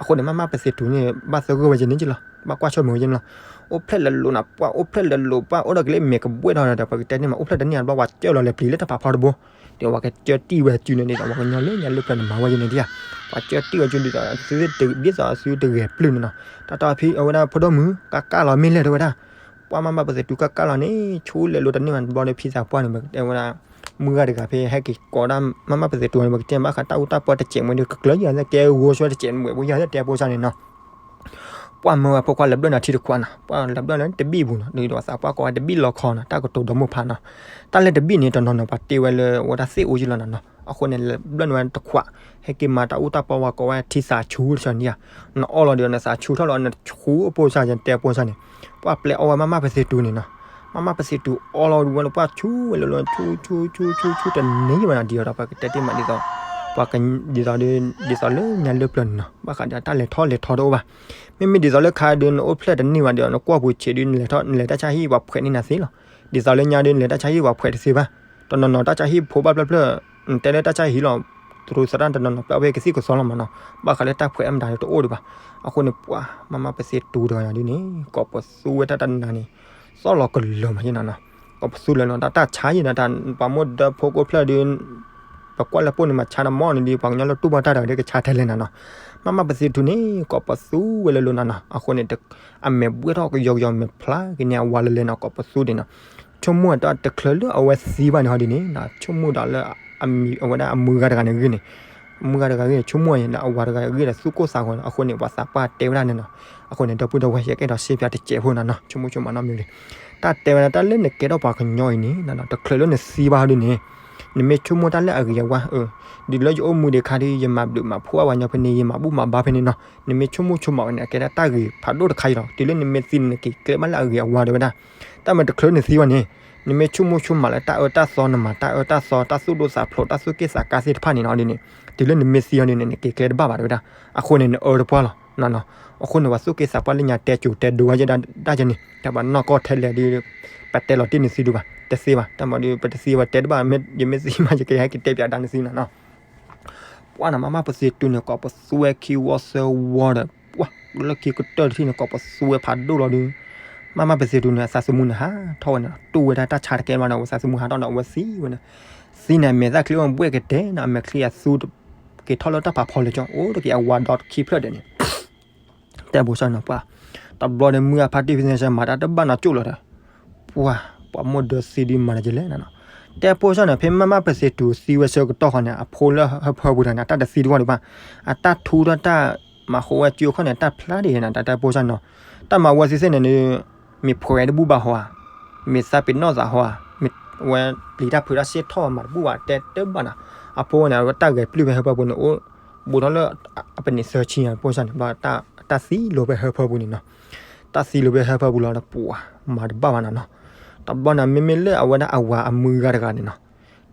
အဃိန့ၣ် မၤမၤပသ့ၣ်တူၢ်န့ၣ် ဘၣ်သဂၢၢ်ဝဲယဲန့ၣ်က့လီၤ, ဘၣ်ကွၢ်ဆၢၣ်မဲာ်ဝဲယဲန့ၣ်လီၤ. အိၣ်ဖျဲၣ်လၢလိၤနီၤ, ပှၤအိၣ်ဖျဲၣ်လၢလိၤ ပှၤအိၣ်ဒီးကလ့မဲာ်ကဘှဲၣ်ထီၣ်ဒီး ပကတဲန့ၢ်မး အိၣ်ဖျဲၣ်တန့ၢ်ဘျီ ပှၤကၢၢ်လီၤလဲၤပျံၤလၢတၢ်ဖးဖီတဘိ ဒီးပှၤကကၢၢ်တံၢ်ဝဲစုန့ၣ် ဒ်သိးပှၤကညီလၢညါလၢပျၢၤန့ၣ် မၤဝဲယဲန့ၣ်ဒ်ဧါ. ပှၤကၢၢ်တံၢ်ဝဲစုဒ်သိး ဒ်သိးအသုတဂဲၤပျုၢ်န့ၣ်နီၤ. တၢ်တၢ်ဖံအဝဲဒၣ်ဖိဒိၣ်မုၣ် ကကၢ်လီၤမ့ၢ်လဲၣ် တဲဝဲဒၣ်. ပှၢ်မၤမၤပသ့ၣ်တူၢ်ကကၢ်လီၤန့ၣ် ဆူလဲၤလိၤတန့ၢ်ဘၣ်တဘျီဒီး ဖံသးပှၢ်န့ၣ် ပကတဲဝဲဒၣ် မုၢ်ဂၤတဂၤဖဲဟဲက့ၤကိးဒၣ် မၤမၤပသ့ၣ်တူၢ်န့ၣ် ပကတဲဘၣ်ဃးတၢ်အူတၢ်ပီတစဲးမ့ၢ်ဒီး ကကျၢၤယၤလၢကဲဂိၤဆှၢတစဲးမ့ၢ်ဝဲယၤလၢတဲဖိစၢ်န့ၣ်နီၤ. ပှၢ်မၢဝဲဖိခွါလဲၤဘျၢၣ်နၤထံတခွးနီၤ, ပှၢ်လဲၤဘျၢၣ်လၢတဘံၣ်ပူၤနီၤ, ဒ်သိးသးပှၢ်ကိးဝဲတဘံၣ်လီခီနီၤ, တၢ်ကတိၤဒီးမိၢ်ဖးနီၤ. တၢ်လၢတဘံၣ်န့ၣ် တနီၤနီၤပှၤတ့ဝဲလၢဝဲဒၣ်သ့ၣ်အိၣ်ယံလီၤနီၤနီၤ. အဃိန့ၣ် လဲၤဘျၢၣ်န့ၢ်ဝဲတခွး, ဟဲက့ၤမၤတၢ်အူတၢ်ပီဝဲကိးဝဲထံသးဆူတဆီန့ၣ်ဧါ. နအီလီၤဒီးနသးဆူထီၣ်လီၤ နဆူအပိၢ်စၢ်ယတဲပိၢ်စၢ်န့ၣ်, ပှၢ်ပျဲအီဝဲမၤမၤပသ့ၣ်တူၢ်န့ၣ်နီၤ. မၤမၤပသ့ၣ်တူၢ်အီလီၤဝဲလၢပှၢ်ဆူဝဲလၢလီၤ ဆူ ဆူ ဆူ ဆူ ဆူ တန့ၢ်ဘၣ်နီၤ, ဒ်သိးဒီးပကတဲတ့ၢ်မးဒ်သိး ပှၤက ဒ်သိး ဒ်သိးလၢညါလၢပျၢၤန့ၣ်နီၤ, ဘၣ်ဃးဒီးတၢ်လဲၤထီၣ်လဲၤထီတအိၣ်ဘၣ်. မ့မ့ၢ်ဒ်သိးလၢခါဒုး နအိၣ်ဖျဲၣ်တန့ၢ်ဘၣ်ဒီး နကွၢ်ပူၤဆံးဒုး နလဲၤထီၣ် နလဲၤတၢ်ဆါဟံၣ်ပှၤဖှဲးန့ၢ်နၤသ့လီၤ. ဒ်သိးလၢညါဒုး နလဲၤတၢ်ဆါဟံၣ်ပှၤဖှဲးတသ့ဘၣ်. တနီၤနီၤတၢ်ဆါဟံၣ်ဖိဘၣ်ဖျၢၣ်ဖျၢၣ်, နတဲလၢတၢ်ဆါဟံၣ်လီၤ, တရူးသရၣ်တနီၤနီၤ ပျၢ်ဝဲကသံၣ်ကသီလီၤမးနီၤ, ဘၣ်ဃးလၢတၢ်ဖှဲးအမတၤတအိၣ်ဒံးဘၣ်. အဃိန့ၣ် ပှၤမၤမၤပသ့ၣ်တူၢ်တဂၤယၤဒ်န့ၣ် ကိးပသူဝဲတၢ်တနၤန့ၣ် သီၣ်လီၤကလၢၤမးယဲနီၤနီၤ, ကိးပသူလဲၤလီၤ တၢ်ဆါယဲနီၤ, တၢ်ပှၤမိၢ်ဒီဖိကိးဖျၢၣ်ဒုး ပကွၢ်လၢပိၢ်န့ၣ် မၤဆါတမီၢ်န့ၣ်ဒီး ပှၤကညီလၢတူၢ်ဘၣ်တၢ်တဂၤဒီးကဆါထဲလဲၣ်နၤနီၤ. မၤမၤပသ့ၣ်တူၢ်န့ၣ် ကိးပသူဝဲလၢလိၤနၤနီၤ. အဃိန့ၣ် အမဲာ်ဘှဲၣ်ထီၣ်ကယီကယီမဲာ်ဖျါက့ၤန့ၢ်အဝၤလၢလဲၤနီၤ ကိးပသူဒ်နီၤ. ဆိကမိၣ်တၢ်တချုးလၢအဝဲသံဘၣ်န့ၣ်ဟီဒ်န့ၣ် ဆိကမိၣ်ဒၣ်လၢ အဝဲဒၣ်အမုၢ်ဂၤတဂၤန့ၣ်ဂ့ၢ်န့ၣ်, အမုၢ်ဂၤတဂၤဂ့ၢ်န့ၣ် ဆိကမိၣ်လၢအဝၤတဂၤဂ့ၢ်ဒီးသူၣ်ကိၢ်သးဂီၤန့ၣ် အဃိန့ၣ် ပှၤသးပှၢ်တဲဝဲဒၣ်န့ၣ်နီၤ. အဃိန့ၣ် ဒီပုၢ်ဒီဝဲၢ် ယကအဲၣ်ဒိးရှဲပၠးတစဲးဖိနၤနီၤ, ဆိကမိၣ်ဆိကမးနီတမံၤလံ. တၢ်တဲဝဲဒၣ်တၢ်လၢနကဲထီၣ်ပှၤကညီအံၤန့ၣ် တချုးလၢနသံဘၣ်ဟီဒ်န့ၣ် နမ့ၢ်ဆိကမိၣ်တၢ်လၢအဂ့ၤအဝါ ဒ်လၢယအိၣ်မူဒံးခါဒ် ယမၤဘျုးမၤဖှိၣ်အဝၤညီဖဲန့ၣ် ယမၤဘူၣ်မၤဘါဖဲန့ၣ်နီၤ, နမ့ၢ်ဆိကမိၣ်ဆိကမးဝဲန့ၣ် အကဲဒၣ်တၢ်ဂ့ၤဖးဒိၣ်တခါအံၤလီၤ. တုၤလၢနမ့ၢ်သံန့ၣ် နက့ၤကျဲဘၣ်လၢအဂ့ၤအဝါတဲဝဲဒၣ်. တၢ်မ့ၢ်တချုးနသံဘၣ်န့ၣ် နမ့ၢ်ဆိကမိၣ်ဆိကမးလၢတၢ်အၢတၢ်သီနမၤ တၢ်အၢတၢ်သီ တၢ်သူၣ်ဒိၣ်သးဖျိး တၢ်သူၣ်က့ၣ်သးကါသ့ၣ်တဖၣ်န့ၣ်နီၤဒ်န့ၣ် တုၤလၢနမ့ၢ်သံအီၤဒ်န့ၣ် နက့ၤကျဲတဘၣ်ဘၣ်တဲဝဲဒၣ်. အဃိန့ၣ် နအၢတပှၢ်လီၤနီၤ. အဃိန့ၣ် ပှၤသူၣ်က့သးပှၢ်လၢညါတဲစိၤတဲဒိဝဲယဲဒၣ်န့ၣ် တၢ်ပှၤနီၢ်ကီၢ်ထဲလဲၣ်ဒ် ပတဲလီၤတ့ၢ်နသံဒုးဘၣ် တသ့ဘၣ်. တၢ်မၤဒ်ပတသံဘၣ်တဲတဘၣ် ယမ့ၢ်သံမး ယကဟဲက့ၤတဲပၠးဒါနသံနီၤနီၤ. ပှၢ်နၤ မၤမၤပသ့ၣ်တူၢ်န့ၣ် ကိးပသူဝဲခံဝီသၢဝီဒီး ပှၢ်လၢခံကတၢၢ်တထံၣ်န့ၣ် ကိးပသူဝဲဖးဒိၣ်လီၤဒုး မၤမၤပသ့ၣ်တူၢ်န့ၣ် အသးသမူန့ၣ်ဟးထီၣ်ဝဲန့ၣ် တူၢ်ဝဲဒၣ်တၢ်ဆါတကဲဘၣ်ဒီး အဝဲသးသမူဟးထီၣ်ဒီးအဝဲသံဝဲန့ၣ် သံန့ၣ် အမဲာ်သၣ်ချံအိၣ်ဘှဲၣ်ကတဲန့ၣ် အမဲာ်ချံအသူ က့ၤထီၣ်လၢတၢ်ဖးဖီလၢကၠီ အိၣ်တက့ၢ်အဝၤဒီခံဖျၢၣ်ဒဲးန့ၣ် တဲဖိဆၢန့ၣ် ပှၢ် တဘျီန့ၣ် မုၢ်အဖါတံၢ်ဖံသ့ၣ်စၢၤ မၤတၢ်တဘၣ်နီၢ်ကၠိၣ်လီၤဒီး ပှၢ် ပှၤမိၢ်ဒၢသံဒုးမၤတကလဲၣ်နီၤနီၤ. တဲဖိဆၢန့ၣ် ဖဲမၤမၤပသ့ၣ်တူၢ်သံဝဲဆၢကတီၢ်ဃီန့ၣ် အဖိလၢဟၢဖၢပူၤတဂၤန့ၣ် အတၢ်တသံတဝီဒံးဘၣ်. အတၢ်ထူထီၣ်တၢ်မၤဃိဝဲစုအခီၣ်န့ၣ် တၢ်ဖျါဒ်န့ၣ် တၢ်တဲဖိဆၢန့ၣ်နီၤ. တၢ်မၤဝဲသ့ၣ်သ့ၣ်န့ၣ် မ့ၢ်ဖှဲးတဘူၣ်ဘၣ်ဟီဧါ, မ့ၢ်သးပ့ၤနီၣ်သးဟီဧါ, မ့ၢ်ဝဲပျံၤတၢ်ဖုးတၢ်စ့ၢ်ထီၣ်မၤတဘူၣ်ဘၣ် တဲတဘၣ်နီၤ. အဖိန့ၣ် အဝဲတၢ်ဂဲၤပျုၢ်ဖဲဟၢဖၢပူၤန့ၣ် အိၣ်ဘူးထီၣ်လၢအပနံးသၢဆံညါ ဖိဆၢန့ၣ် ဘၣ်တၢ်သံလိာ်ဖဲဟၢဖၢပူၤန့ၣ်နီၤ. တၢ်သံလၢဖဲဟၢဖၢပူၤလီၤဒီး ပှၤမၤတဘၣ်ဘၣ်နီၤနီၤ. တဘျီန့ၣ် မ့မ့ၢ်လၢအဝဲဒၣ်အဝၤအမုၢ်ဂၤတဂၤန့ၣ်နီၤ,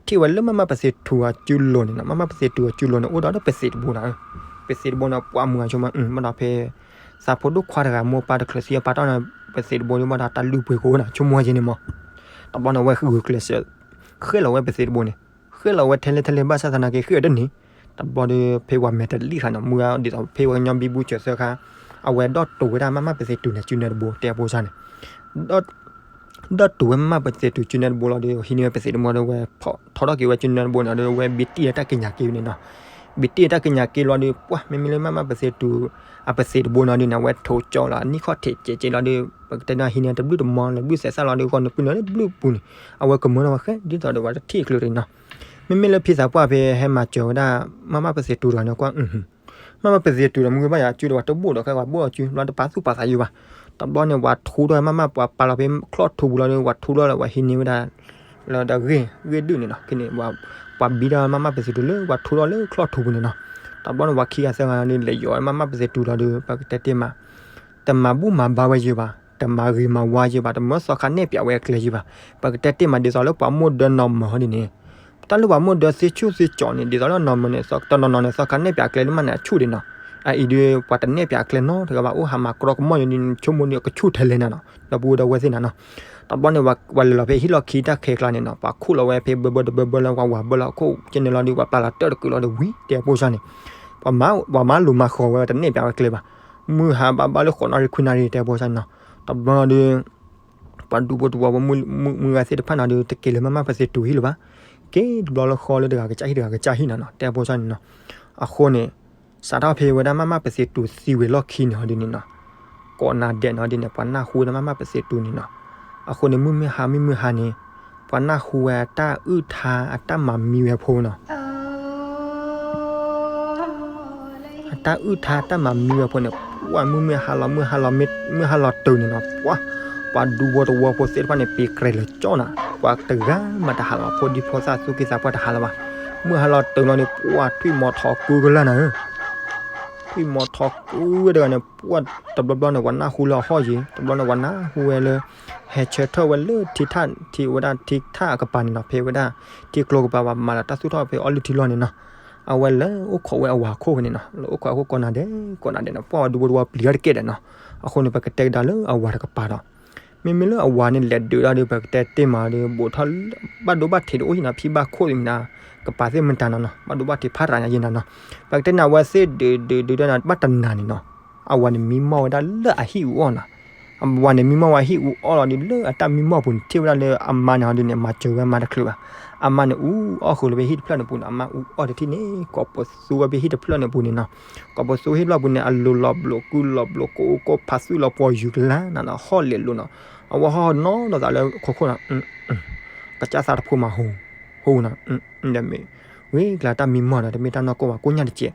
ထံၣ်ဝဲလၢမၤမၤပသ့ၣ်ထူၤအစုလိၤန့ၣ်နီၤ, မၤမၤပသ့ၣ်ထူၤအစုလိၤန့ၣ် အိၣ်ဒီးပသ့ၣ်တဘိနီၤ, ပသ့ၣ်တဘိန့ၣ် ပှၤမုၢ်ဂၤဆိကမိၣ် ဘၣ်ဒီးဖဲ သးဖိဒိၣ်ခွါတဂၤ မိၢ်ပၢ်တချုးသံအပၢ်တီၢ်န့ၣ် ပသ့ၣ်တဘိဒီး ဘၣ်ဒီးတၢ်လုၢ်ပှ့ၤကိးဂၤနီၤ ဆိကမိၣ်ဝဲက့န့ၣ်မး. တဘျီန့ၣ် ဝဲဃုာ်ကျဲးစၢး ဃ့ၢ်လီၤဝဲပသ့ၣ်တဘိန့ၣ်, ဃ့ၢ်လီၤဝဲထဲလဲၣ်ထဲလဲၣ် ဘၣ်ဆၣ်သနာ်က့ ဃ့ၢ်အီၤတန့ၢ်. တဘျီဒီး ဖဲဝၤမဲာ်တလံၣ်ဃာ်နီၤ မုၢ်ဂၤဒ်သိးဖဲဝဲကညီဘံဘူစၢၤသၢခါ အဝဲဒီးတိာ်ဝဲဒၣ်မၤမၤပသ့ၣ်ထူၤန့ၣ် စုနဲတဘိ တဲဖိစၢ်န့ၣ် ဒီးတိာ်ဝဲမၤမၤပသ့ၣ်ထူၤစုနဲတဘိလီၤဒီး ဟံးန့ၢ်ဝဲပသ့ၣ်တဘိဒီး ဝဲထီၣ်ထီၣ်က့ၤဝဲစုနဲတဘိန့ၣ်ဒီး ဝဲဘံတံၢ်တၢ်ကညးက့ၤန့ၣ်နီၤ. ဘံတံၢ်တၢ်ကညးက့ၤလီၤဒီး ပှၢ် မ့မ့ၢ်လၢမၤမၤပသ့ၣ်ထူၤ အပသ့ၣ်တဘိနီၤဒ်န့ၣ် အဝဲထိးကၠီလီၤ နံၣ်ခီၣ်ထံးကဲးကဲးလီၤဒီး ပကတဲန့ၣ် ဟံးန့ၢ်တဘျုးတမီလၢဘျုးစဲးစၢ်လီၤဒီး ဂီၤနပုၢ်နၤလၢဘျုးပူၤန့ၣ် အဝဲကမၢလီၤဝဲဃဲ ဒ်သိးဒီးဝဲတထံၣ်အကျိၤတနီၤ. မ့မ့ၢ်လၢဖံသးပှၢ်ဖဲဟဲမၤစၢၤဝဲဒၣ် မၤမၤပသ့ၣ်ထူၤတဂၤန့ၣ် ကွၢ် မၤမၤပသ့ၣ်ထူၤဒီး မုၢ်ဘၣ်ယၤစုဒီး ပှၤတဘိၣ်ဒီး ခဲပှၤဘိၣ်အီၤစု ဘျီတပာ်သူၣ်ပာ်သးယိဘၣ်. တဘျီန့ၣ် ပှၤထူထီၣ်မၤမၤ ပှၤပာ်လီၤဖဲချီၣ်ထူပူၤလီၤဒီး ပှၤထူထီၣ်လၢပှၤဟံးန့ၢ်ဝဲဒၣ် လၢဒီးဂ့ၢ် ဂ့ၢ်ဒုၣ်န့ၣ်နီၤ. ခဲန့ၣ် ပှၤဘံဒီးမၤမၤပသ့ၣ်ထူၤလၢ ပှၤထူထီၣ်လၢချီၣ်ထူပူၤန့ၣ်နီၤ. တဘျီန့ၣ် ပှၤခံဂၤသၢဂၤန့ၣ် လဲၤယီၤမၤမၤပသ့ၣ်ထူၤလီၤဒီး ပကတဲတ့ၢ်မး တမၤဘူၣ်မၤဘါဝဲယုာ်ဘၣ်, တမၤဂ့ၤမၤဝါယုာ်ဘၣ်, တမၢစီၤခါနဲၣ်ပၠးဝဲအကျဲယုာ်ဘၣ်. ပကတဲတ့ၢ်မး ဒ်သိးလၢပှၤမိၢ်ဒၢနီၢ်မၢဟီဒ်န့ၣ်, တၢ်လၢပှၤမိၢ်ဒၢသ့ဆူၣ်သ့ကၠီန့ၣ် ဒ်သိးလၢနီၢ်မၢန့ၣ် တနီၤနီၤန့ၣ် စီၤခါနဲၣ်ပၠးအကျဲလၢမးန့ၣ် အဆူၣ်ဒံးနီၤ. အအံၤဒီး ပှၤတနဲၣ်ပၠးအကျဲနီတဂၤဘၣ် အိၣ်ဟးမၤကြီကမီၣ်ယိန့ၣ် ဆိကမိၣ်ဒီးကဆူၣ်ထဲလဲၣ်နၤနီၤ, ဒီပုၢ်ဝဲၢ်သ့ၣ်နၤနီၤ. တဘျီန့ၣ် ပှၤလဲၤလီၤဖဲဟံၣ်လီၢ်ခံတၢ်ခဲကျါန့ၣ်နီၤ, ပှၤခူၣ်လီၤဝဲဖဲဘၢဘၢတဘၢဘၢလၢပှၤဝၤဘၢလီၤ အခိၣ်ကန့ၣ်လီၤဒီး ပှၤပာ်လီၤတၢၢ်တကုာ်လီၤဒီး ဝံၤတဲဖိစၢ်န့ၣ် ပှၤမၤလိၤမၤဃီၤဝဲ တနဲၣ်ပၠးဝဲကျဲဘၣ်. မုၢ်ဟါဘၣ်ဘၣ်လၢဃိးနၣ်ရံၣ်ခွံနၣ်ရံၣ် တဲဖိစၢ်န့ၣ်နီၤ. တဘျီဒီး ပှၤဒူဖိတဝီဖိ မုၢ်ဂၤသ့ၣ်တဖၣ်န့ၣ်ဒီး တက့ၤလၢမၤမၤပသ့ၣ်ထူၤဟံၣ်လၢၤဘၣ်. က့ၤတဘျီလၢဃီလၢတဂၤကစၢ်ဟံၣ် တဂၤကစၢ်ဟံၣ်နၤနီၤ တဲဖိစၢ်န့ၣ်နီၤ. အဃိန့ၣ် စးထီၣ်ဖဲဝဲဒၣ်မၤမၤပသ့ၣ်ထူၤသံဝံၤလီၢ်ခံန့ၣ်ဟီဒ်န့ၣ်နီၤ, ကိးနၤဒဲးန့ၣ်ဟီဒ်န့ၣ် ပှၤနၢ်ဟူဝဲဒၣ်မၤမၤပသ့ၣ်ထူၤန့ၣ်နီၤ. အဃိန့ၣ် မုၢ်မ့ၢ်ဟါ မုၢ်မုၢ်ဟါန့ၣ် ပှၤနၢ်ဟူဝဲအတၢ်အုၣ်ထါအတၢ်မၤမံဝဲဖိနီၤ. အတၢ်အုၣ်ထါတၢ်မၤမံဝဲဖိန့ၣ် ပှၢ် မုၢ်မ့ၢ်ဟါလီၤ မုၢ်ဟါလီၤ မုၢ်ဟါလီၤတုၤန့ၣ်နီၤ ပှၢ် ပှၤဒူဖိတဝီဖိသ့ၣ်တဖၣ်န့ၣ် ပ့ၤကြဲၤလၢကၠီနၤ, ပှၤတဂၤမးတဟးလီၤ ဖိဒံဖိသၣ်သူၣ်က့သးပှၢ်တဟးလီၤဘၣ်. မုၢ်ဟါလီၤတုၤလီၤန့ၣ် ပှၢ် ထွံၣ်မီၤထီၣ်ကုကလၢ်နၤဧၢ, ထွံၣ်မီၤထီၣ်ကုဝဲတဂၤန့ၣ် ပှၢ် တဘျီဘျီန့ၣ် ပှၤနၢ်ဟူလၢအဟီၣ်ယံၤ တဘျီန့ၣ် ပှၤနၢ်ဟူဝဲလၢ ဟဲဆၢထၢၣ်ဝဲလၢထံထၣ် ထံဝဲဒၣ်ထံထၣ်အကပၤန့ၣ်နီၤ, ဖဲဝဲဒၣ် ထံကျိကပၤ ပှၤမၤလီၤတၢ်သူၣ်ထီၣ်ဖဲအီလုၢ်ထံလီၢ်န့ၣ်နီၤ. အဝဲလၢအိၣ်ခိးဝဲအဝၤခိၣ်ဖဲန့ၣ်နီၤ, လၢအိၣ်ခိးအခိၣ်ကိးနၤဒဲး ကိးနၤဒဲးန့ၣ် ပှၢ် ပှၤဒူဖိတဝီပျံၤတၢ်တကဲဒဲးနီၤ. အဃိန့ၣ် ပကတဲကဒါလၢအဝၤတကပၤဒီး မ့မ့ၢ်လၢအဝၤန့ၣ် လဲၤဒုးဒၣ်ဒီး ပကတဲတ့ၢ်မးဒီး ဘူးထီၣ်လၢ ဘၣ်ဒိဘၣ်ထံးတအိၣ်ယံၤနီၤ, ဖံဘၣ်ခိၣ်သ့ၣ်မနၤ ကပၤသ့ၣ်မတၤနီၤနီၤ, ဘၣ်ဒိဘၣ်ထံးဖးတရၣ်ညါယံၤနၤနီၤ. ပကတဲန့ၣ် အဝဲသ့ၣ်ဒုးဒုးဒုးဒၣ်န့ၣ် ဘၣ်တနၤန့ၣ်နီၤ, အဝၤန့ၣ်မံမီၢ်ဝဲဒၣ်လၢအဟံၣ်အူအီၣ်နီၤ. အဝၤန့ၣ်မံမီၢ်ဝဲဟံၣ်အူအီၣ်လီၤဒီး လၢအတၢ်မံမီၢ်ပူၤန့ၣ် ထံၣ်ဝဲဒၣ်လၢအမါန့ၣ်ဟီဒ်န့ၣ် မၤစၢၤဝဲမါတချုးဘၣ်. အမါန့ၣ်အူအီၣ်ဃုာ်လၢဖဲဟံၣ်တဖျၢၣ်န့ၣ်ပူၤန့ၣ်, အမါအူအီၣ်တထံၣ်န့ၣ် ကိးပသူဝဲဖဲဟံၣ်တဖျၢၣ်န့ၣ်ပူၤန့ၣ်နီၤ. ကိးပသူဟံၣ်တဖျၢၣ်ပူၤန့ၣ် အလိၤလီၤဘျိးကုလီၤဘျိးကိးအိၣ်ကိးဖးသူၣ်လီၤပှီၤယုၤကလါနၤနီၤ, ဟီၣ်လဲၤလိၤနီၤ. အဝဲဟီၣ်နီၤဒီးသးလၢခိခိၣ်နီၤ, ကစၢ်သးတဖိမးဟူ ဟူနီၤ, ဒီးမ့ၢ် ဝံၤကျါတၢ်မံမီၢ်ဒီး တမ့ၢ်တၢ်နီၢ်ကီၢ်ဘၣ်ကိးညါတကဲး.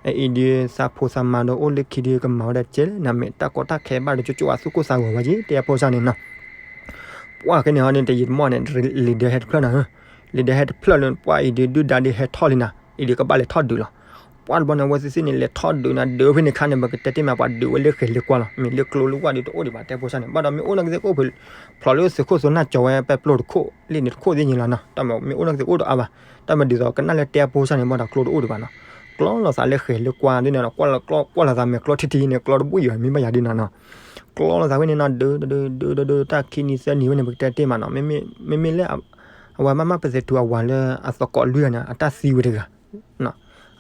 အအံၤဒီး သးဖိသးမါဒီးအိၣ်လၢခံဒီး ကမၤဝဲဒၣ်ကဲလၢနၤ မ့ၢ်တၢ်ကီတၢ်ခဲဘၣ်ဒီးကၠိကၠိအသူၣ်ကိၢ်သးဂီၤဝဲက့ၤ တဲဖိစၢ်န့ၣ်နီၤ. ပှၢ်ခဲန့ၣ်ဟီန့ၣ် တယံာ်တမီၢ်န့ၣ် လံာ်ဒၢဟဲတဖျၢၣ်နၤဧၢ, လံာ်ဒၢဟဲတဖျၢၣ်လၢ ပှၢ်အံၤဒီး ဒုၣ်ဒါဒီးဟဲထီၣ်လံနၤ, အံၤဒီးကဘၣ်လဲၤထီၣ်ဒုးလီၤ. ပှၢ်တဘျီန့ၣ် အဝဲသ့ၣ်သ့ၣ်န့ၣ် လဲၤထီၣ်ဒုးနၤ ဒုးဖဲန့ၣ်ခါန့ၣ် ပကတဲတ့ၢ်မး ပှၤဒုးဝဲလၢဃဲၤလၢကွၢ်လီၤ, မ့ၢ်လၢကျိလၢဝၢ်ဒီးတအိၣ်ဒံးဘၣ် တဲဖိစၢ်န့ၣ်. ဘၣ်ဒီးမ့ၢ်အိၣ်နာ်က့သ့ၣ်ကအိၣ်ဖဲ ဖျိးလၢသုးခိၣ်စိနၢ်ကၠီဝဲ ပဲပျိတခိၣ် လ့ၣ်န့ၣ်တခိၣ်သ့ၣ်ညါလီၤနီၤ, တၢ်မ့ၢ်အိၣ်နာ်က့သ့ၣ်အိၣ်ဒီးအါဘၣ်, တၢ်မ့ၢ်ဒ်သိးကနၣ်လၢတဲဖိစၢ်န့ၣ် ဘၣ်ဒီးကျိတအိၣ်ဒံးဘၣ်နီၤ. ကျီလိာ်သးလၢဃဲၤလၢကွၢ်ဒ်န့ၣ်ဒီး ကွၢ်လိာ်သးမ့ၢ်ကျီထံထံန့ၣ် ကျီတဘူၣ်ယံၤ မံဘၣ်ယၤဒ်နၤနီၤ. ကျီလိာ်သးဝဲန့ၣ်နီၤ ဒုးဒုးဒုးဒုးဒုး တၢ်ခံနံၤသၢနံၤဝဲန့ၣ် ပကတဲတ့ၢ်မးနီၤ, မ့မ့ၢ်လၢ အဝဲမၤမၤပသ့ၣ်ထူအဝၤလၢအသကိးလွံၢ်ဂၤန့ၣ် အတၢ်သံဝဲတဂၤ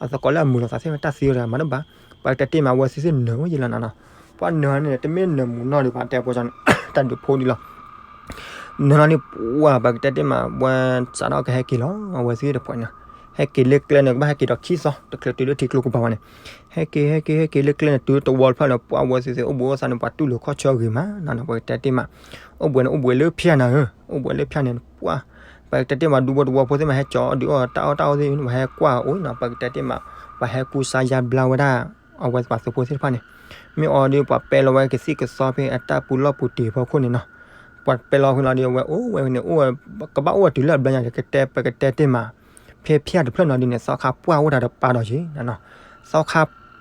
အသကိးလၢအမုာ်လိာ်သးသ့ၣ် တၢ်သံဝဲတဂၤမးတဘၣ်, ပကတဲတ့ၢ်မး အဝဲသ့ၣ်သ့ၣ်နၢၤအိၣ်ယံၤလီၤနၤနီၤ. ပှၤနၢၤန့ၣ် တမ့ၢ်နၢၤမူနီၢ်ဒံးဘၣ် တဲဖိစၢ်န့ၣ် တၢ်ဒုးဖိဒံးလီၤ. နၢၤလီၤန့ၣ် ပှၢ် ပကတဲတ့ၢ်မး ဝဲစးထီၣ်ကဟဲက့ၤလီၤ အဝဲသ့ၣ်တဖၣ်န့ၣ်, ဟဲက့ၤလၢကျဲန့ၣ် ကဘၣ်ဟဲက့ၤဒီးခံသီ တချုးတုၤလၢထံကျိကပၤဘၣ်န့ၣ်, ဟဲက့ၤ ဟဲက့ၤ ဟဲက့ၤလၢကျဲန့ၣ် တုၤတဝီတဖျၢၣ်န့ၣ် ပှၢ် အဝဲသ့ၣ်သ့ၣ်အိၣ်ဘှံးအိၣ်သါန့ၣ် ပှၤတူၢ်လိာ်ခီၣ်ဆၢဂ့ၤမးနီၤနီၤ ပကတဲတ့ၢ်မး, အိၣ်ဘှံးန့ၣ် အိၣ်ဘှံးလၢဖၠၣ်နၤဧၢ, အိၣ်ဘှံးလၢဖၠၣ်န့ၣ် ပှၢ် ပကတဲတ့ၢ်မး ဒူဖိတဝီဖိသ့ၣ်မး ဟဲကၠီအီၣ်ဒုးအီၣ်တၢ်အီၣ်တၢ်အီသ့ၣ် ပှၤဟဲကွၢ်အိၣ်နီၤ ပကတဲတ့ၢ်မး, ပှၤဟဲကူစါယါဘျါဝဲဒၣ် အဝဲပှၤသုးဖိသ့ၣ်တဖၣ်န့ၣ်, မ့ၢ်အီၤဒီး ပှၤပဲလီၤဝဲကသံၣ်ကသီဖဲအတၢ်ပူၤလီၢ်ပူၤတ့ၢ်ဖီခိၣ်န့ၣ်နီၤ, ပှၤပဲလီၤဖဲလီၤဒီး အဝဲအိၣ်ဝဲန့ၣ် အိၣ်ဝဲ ကဘၣ်အိၣ်ဝဲတုၤလၢအဘျါညါ ကတဲ ပကတဲတ့ၢ်မး, ဖဲဖၠၣ်တဖျၢၣ်န့ၣ်ဒ်န့ၣ် သီခါပှၢ်အိၣ်တၢ်တပၤဒီးယ့ၣ်နီၤနီၤ, သီခါ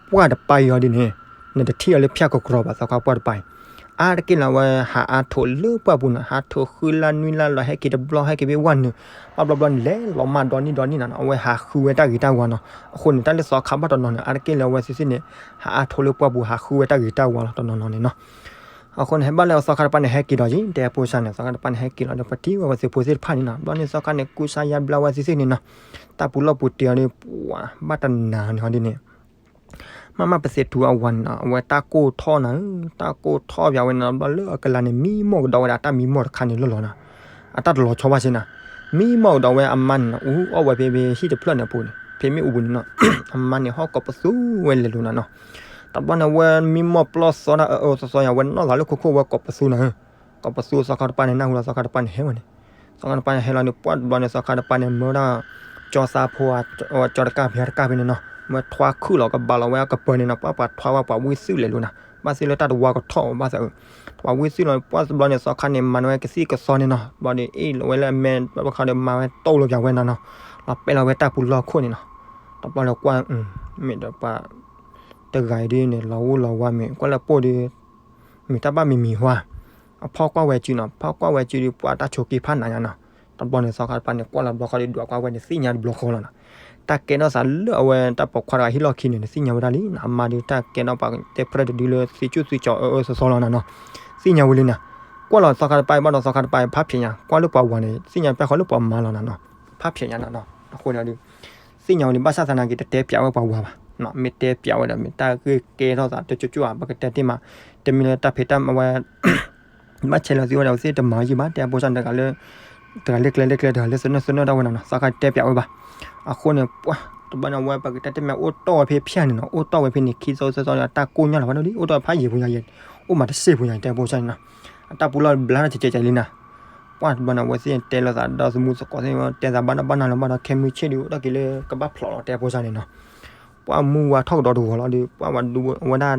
ပှၢ်တပၤအံၤအီၤဒ်န့ၣ် နတထံၣ်အီၤလၢဖၠၣ်ကကြီဘၣ် သီခါပှၢ်တပၤအံၤ, အါတက့ၢ်လီၤ အဝဲဟးအါထိးလၢပှၢ်ပူၤနီၤ, ဟးထိးဃုလါနွံလါလီၤ ဟဲက့ၤတဘျီ ဟဲက့ၤဖဲဝၢ်နုာ်, ဘၣ်ဘျီဘျီန့ၣ် လဲၤလီၤမၢ်ဒီနံၣ်ဒီနံၣ်နီၤနီၤ, အဝဲဟးဃုဝဲတၢ်ဂ့ၤတၢ်ဝါနီၤ. အဃိန့ၣ် တၢ်လၢသီခါဘၣ်တနီၤနီၤန့ၣ် အါတက့ၢ်လၢအဝဲသ့ၣ်သ့ၣ်န့ၣ် ဟးအါထိးလၢပှၢ်ပူၤ ဟးဃုဝဲတၢ်ဂ့ၤတၢ်ဝါလီၤ တနီၤနီၤန့ၣ်နီၤ. အဃိန့ၣ် ဟဲဘၣ်လၢသီခါတပၤန့ၣ် ဟဲက့ၤဒီးယံၤ တဲဖိဆါန့ၣ် သီခါတပၤန့ၣ် ဟဲက့ၤလီၤဒီး ပထံၣ်ဝဲအဝဲသ့ၣ်ဖိသ့ၣ်တဖၣ်န့ၣ်နီၤ, ဘျီန့ၣ်သီခါန့ၣ် ကူစါယါဘျါဝဲသ့ၣ်သ့ၣ်န့ၣ်နီၤ, တၢ်ပူၤလီၢ်ပူၤတ့ၤအီၤဒီး ပှၤဘၣ်တနၤန့ၣ်ဟီဒ်န့ၣ် မးမးပသ့ၣ်ထူအဝၤန့ၣ်နီၤ, အဝဲတၢ်ကိၢ်ထီၣ်နၤဧၢ, တၢ်ကိၢ်ထီၣ်ပၠးဝဲနီၤ, ဘျီလၢအကလၤန့ၣ် မံမီၢ်ကဒီးဝဲဒၣ် တၢ်မံမီၢ်တခါန့ၣ်လီၤလီၤနီၤ, အတၢ်တလီၤဆီဘၣ်စ့ၢ်နီၤ, မံမီၢ်ကဒီးဝဲအမါန့ၣ်နီၤ, အူအီၣ်ဝဲဖဲဖဲဟံၣ်တဖျၢၣ်န့ၣ်အပူၤန့ၣ် ဖဲမ့ၣ်အူပူၤန့ၣ်နီၤ, အမါန့ၣ်ဟီၣ်ကိးပသူဝဲလဲၤလိၤနၤနီၤ, တဘျီန့ၣ် အဝဲမံမီၢ်ပျီၢ်သီတၢ်အၢအၢသီသီယါ အဝဲနီၣ်သးလၢခိခိၣ်ဝဲကိးပသူနၤဧၢ, ကိးပသူသီခါတပၤန့ၣ် နၢ်ဟူလီၤသီခါတပၤန့ၣ်ဟဲဝဲန့ၣ်, သီခါတပၤန့ၣ်ဟဲလီၤန့ၣ် ပှၢ်တဘျီန့ၣ် သီခါတပၤန့ၣ် မၢဝဲဒၣ် ကၠီသးဖိ ကၠီတကၢ်ဖဲတကၢ်ဖဲန့ၣ်နီၤ, မ့ၢ်ထွါခုၣ်လီၤကဘၣ်လီၤဝဲအကပၤန့ၣ်နီၤ, ပှၢ်ပှၤထွါဝဲပှၤဝံသုးလဲၤလိၤနၤ, ဘၣ်သ့ၣ်လၢတၢ်တဝါကထီၣ်ဘၣ်သးအၢ, ပှၤဝံသုးလီၤ ပှၢ်တဘျီန့ၣ် သီခါန့ၣ် မၤန့ၢ်ဝဲကသံၣ်ကသီန့ၣ်နီၤ, ဘျီန့ၣ်အ့ၣ်လီၤဝဲလၢအမဲာ်ဘၣ်ခါဒီး မၤဝဲတိၢ်လိာ်ပၠးဝဲနၤနီၤ, လီၤပဲၢ်လီၤဝဲတၢ်ပူၤလီၢ်ခိၣ်န့ၣ်နီၤ, တဘျီန့ၣ်ကွၢ် မ့ၢ်ဒီးပှၤ တဂၤအံၤဒ်န့ၣ် လီၤဝူလီၤဝါမ့ၢ် ကွၢ်လၢပိၢ်ဒီး မ့ၢ်တၢ်ဘၣ်မံၤမံၤဟါ, အဖီၣ်ကွၢ်ဝဲစုနီၤ, ဖီၣ်ကွၢ်ဝဲစုဒီး ပှၤတၢ်ဆိးက့ဖးနးညါနီၤ, တဘျီန့ၣ် သီခါတပၤန့ၣ် ကွၢ်လီၤတဘျီဃီဒီး ဒွးကွၢ်ဝဲန့ၣ် သ့ၣ်ညါတဘျီဃီလီၤနီၤ, တၢ်ကဲထီၣ်သးလၢအဝဲတၢ်ပိာ်ခွါတဂၤဟံၣ်လီၢ်ခံန့ၣ် နသ့ၣ်ညါဝဲဒၣ်လံနီၤ, အမါဒီးတၢ်ကဲထီၣ်ပှၤတဲဖျၢၣ်တဒုလၢ သ့ၣ်ကၠူၣ်သ့ၣ်ကၠီၤအၢအၢသီသီလီၤနၤနီၤ, သ့ၣ်ညါဝဲလံနီၤ, ကွၢ်လီၤသီခါတပၤအံၤ ဘၣ်ဒီးသီခါတပၤအံၤ ဖးဖျဲးညါ, ကွၢ်လၢပှၤဝၤန့ၣ် သ့ၣ်ညါပၠၣ်ဃီလၢပှၤမါလီၤနၤနီၤ, ဖးဖျဲးညါနၤနီၤ, အဃိန့ၣ်ဒီး သ့ၣ်ညါဝဲလံ ဘၣ်ဆၣ်သနာ်က့ တတဲပၠးဝဲပှၤဝၤဘၣ်, မ့ၢ်တဲပၠးဝဲဒီး မ့ၢ်တၢ်ဂ့ၢ်ကဲထီၣ်သးတကၠူၣ်ကၠူၣ်ဧါ, ပကတဲတ့ၢ်မး, တမ့ၢ်လၢတၢ်ဖံးတၢ်မၤဝဲ ဘၣ်ဆဲးလီၤသံဝဲဒီး အဝဲသ့ၣ်တမၤဝဲယံၤဘၣ်, တဲဖိဆါန့ၣ် တဂၤလၢ တဂၤလၢကျဲလၢကျဲ တဂၤလၢသနၢၣ်သနၢၣ်တၢ်ဝဲနၤနီၤ, သီခါတဲပၠးဝဲဘၣ်, အဃိန့ၣ် ပှၢ်တဘျီန့ၣ် အဝဲပကတဲတ့ၢ်မး အိၣ်တီၢ်ဝဲဖဲဖၠၣ်န့ၣ်နီၤ, အိၣ်တီၢ်ဝဲဖဲန့ၣ် ခံသီသၢသီဒီး တၢ်ကိၢ်ညါလီၤဘၣ်ဒီး အိၣ်တီၢ်ဖးယံာ်ဖိညါယံာ်, အိၣ်မးတစ့ၢ်ဖိညါ တဲဖိဆါန့ၣ်နီၤ, အတၢ်ပူၤလီၢ်ဘျါထီၣ်ကဲကဲကဲလံနၤ, ပှၢ်တဘျီန့ၣ် အဝဲသ့ၣ်တဲလိာ်သးဒီးသမူသကိးသ့ၣ် တဲသးဘၣ်နီၢ်ဘၣ်နီၢ်လၢၤဘၣ်ဒီး ခဲမုၢ်ဆ့ၣ်ဒီး အိၣ်တၢ်က့ၤလၢကဘၣ်ဖျိးလီၤ တဲဖိဆါန့ၣ်နီၤ, ပှၢ်မုၢ်ဝါထီၣ်ကဒီးတဂီၤလီၤဒီး ပှၢ်ဝဲဒူ အဝဲဒၣ်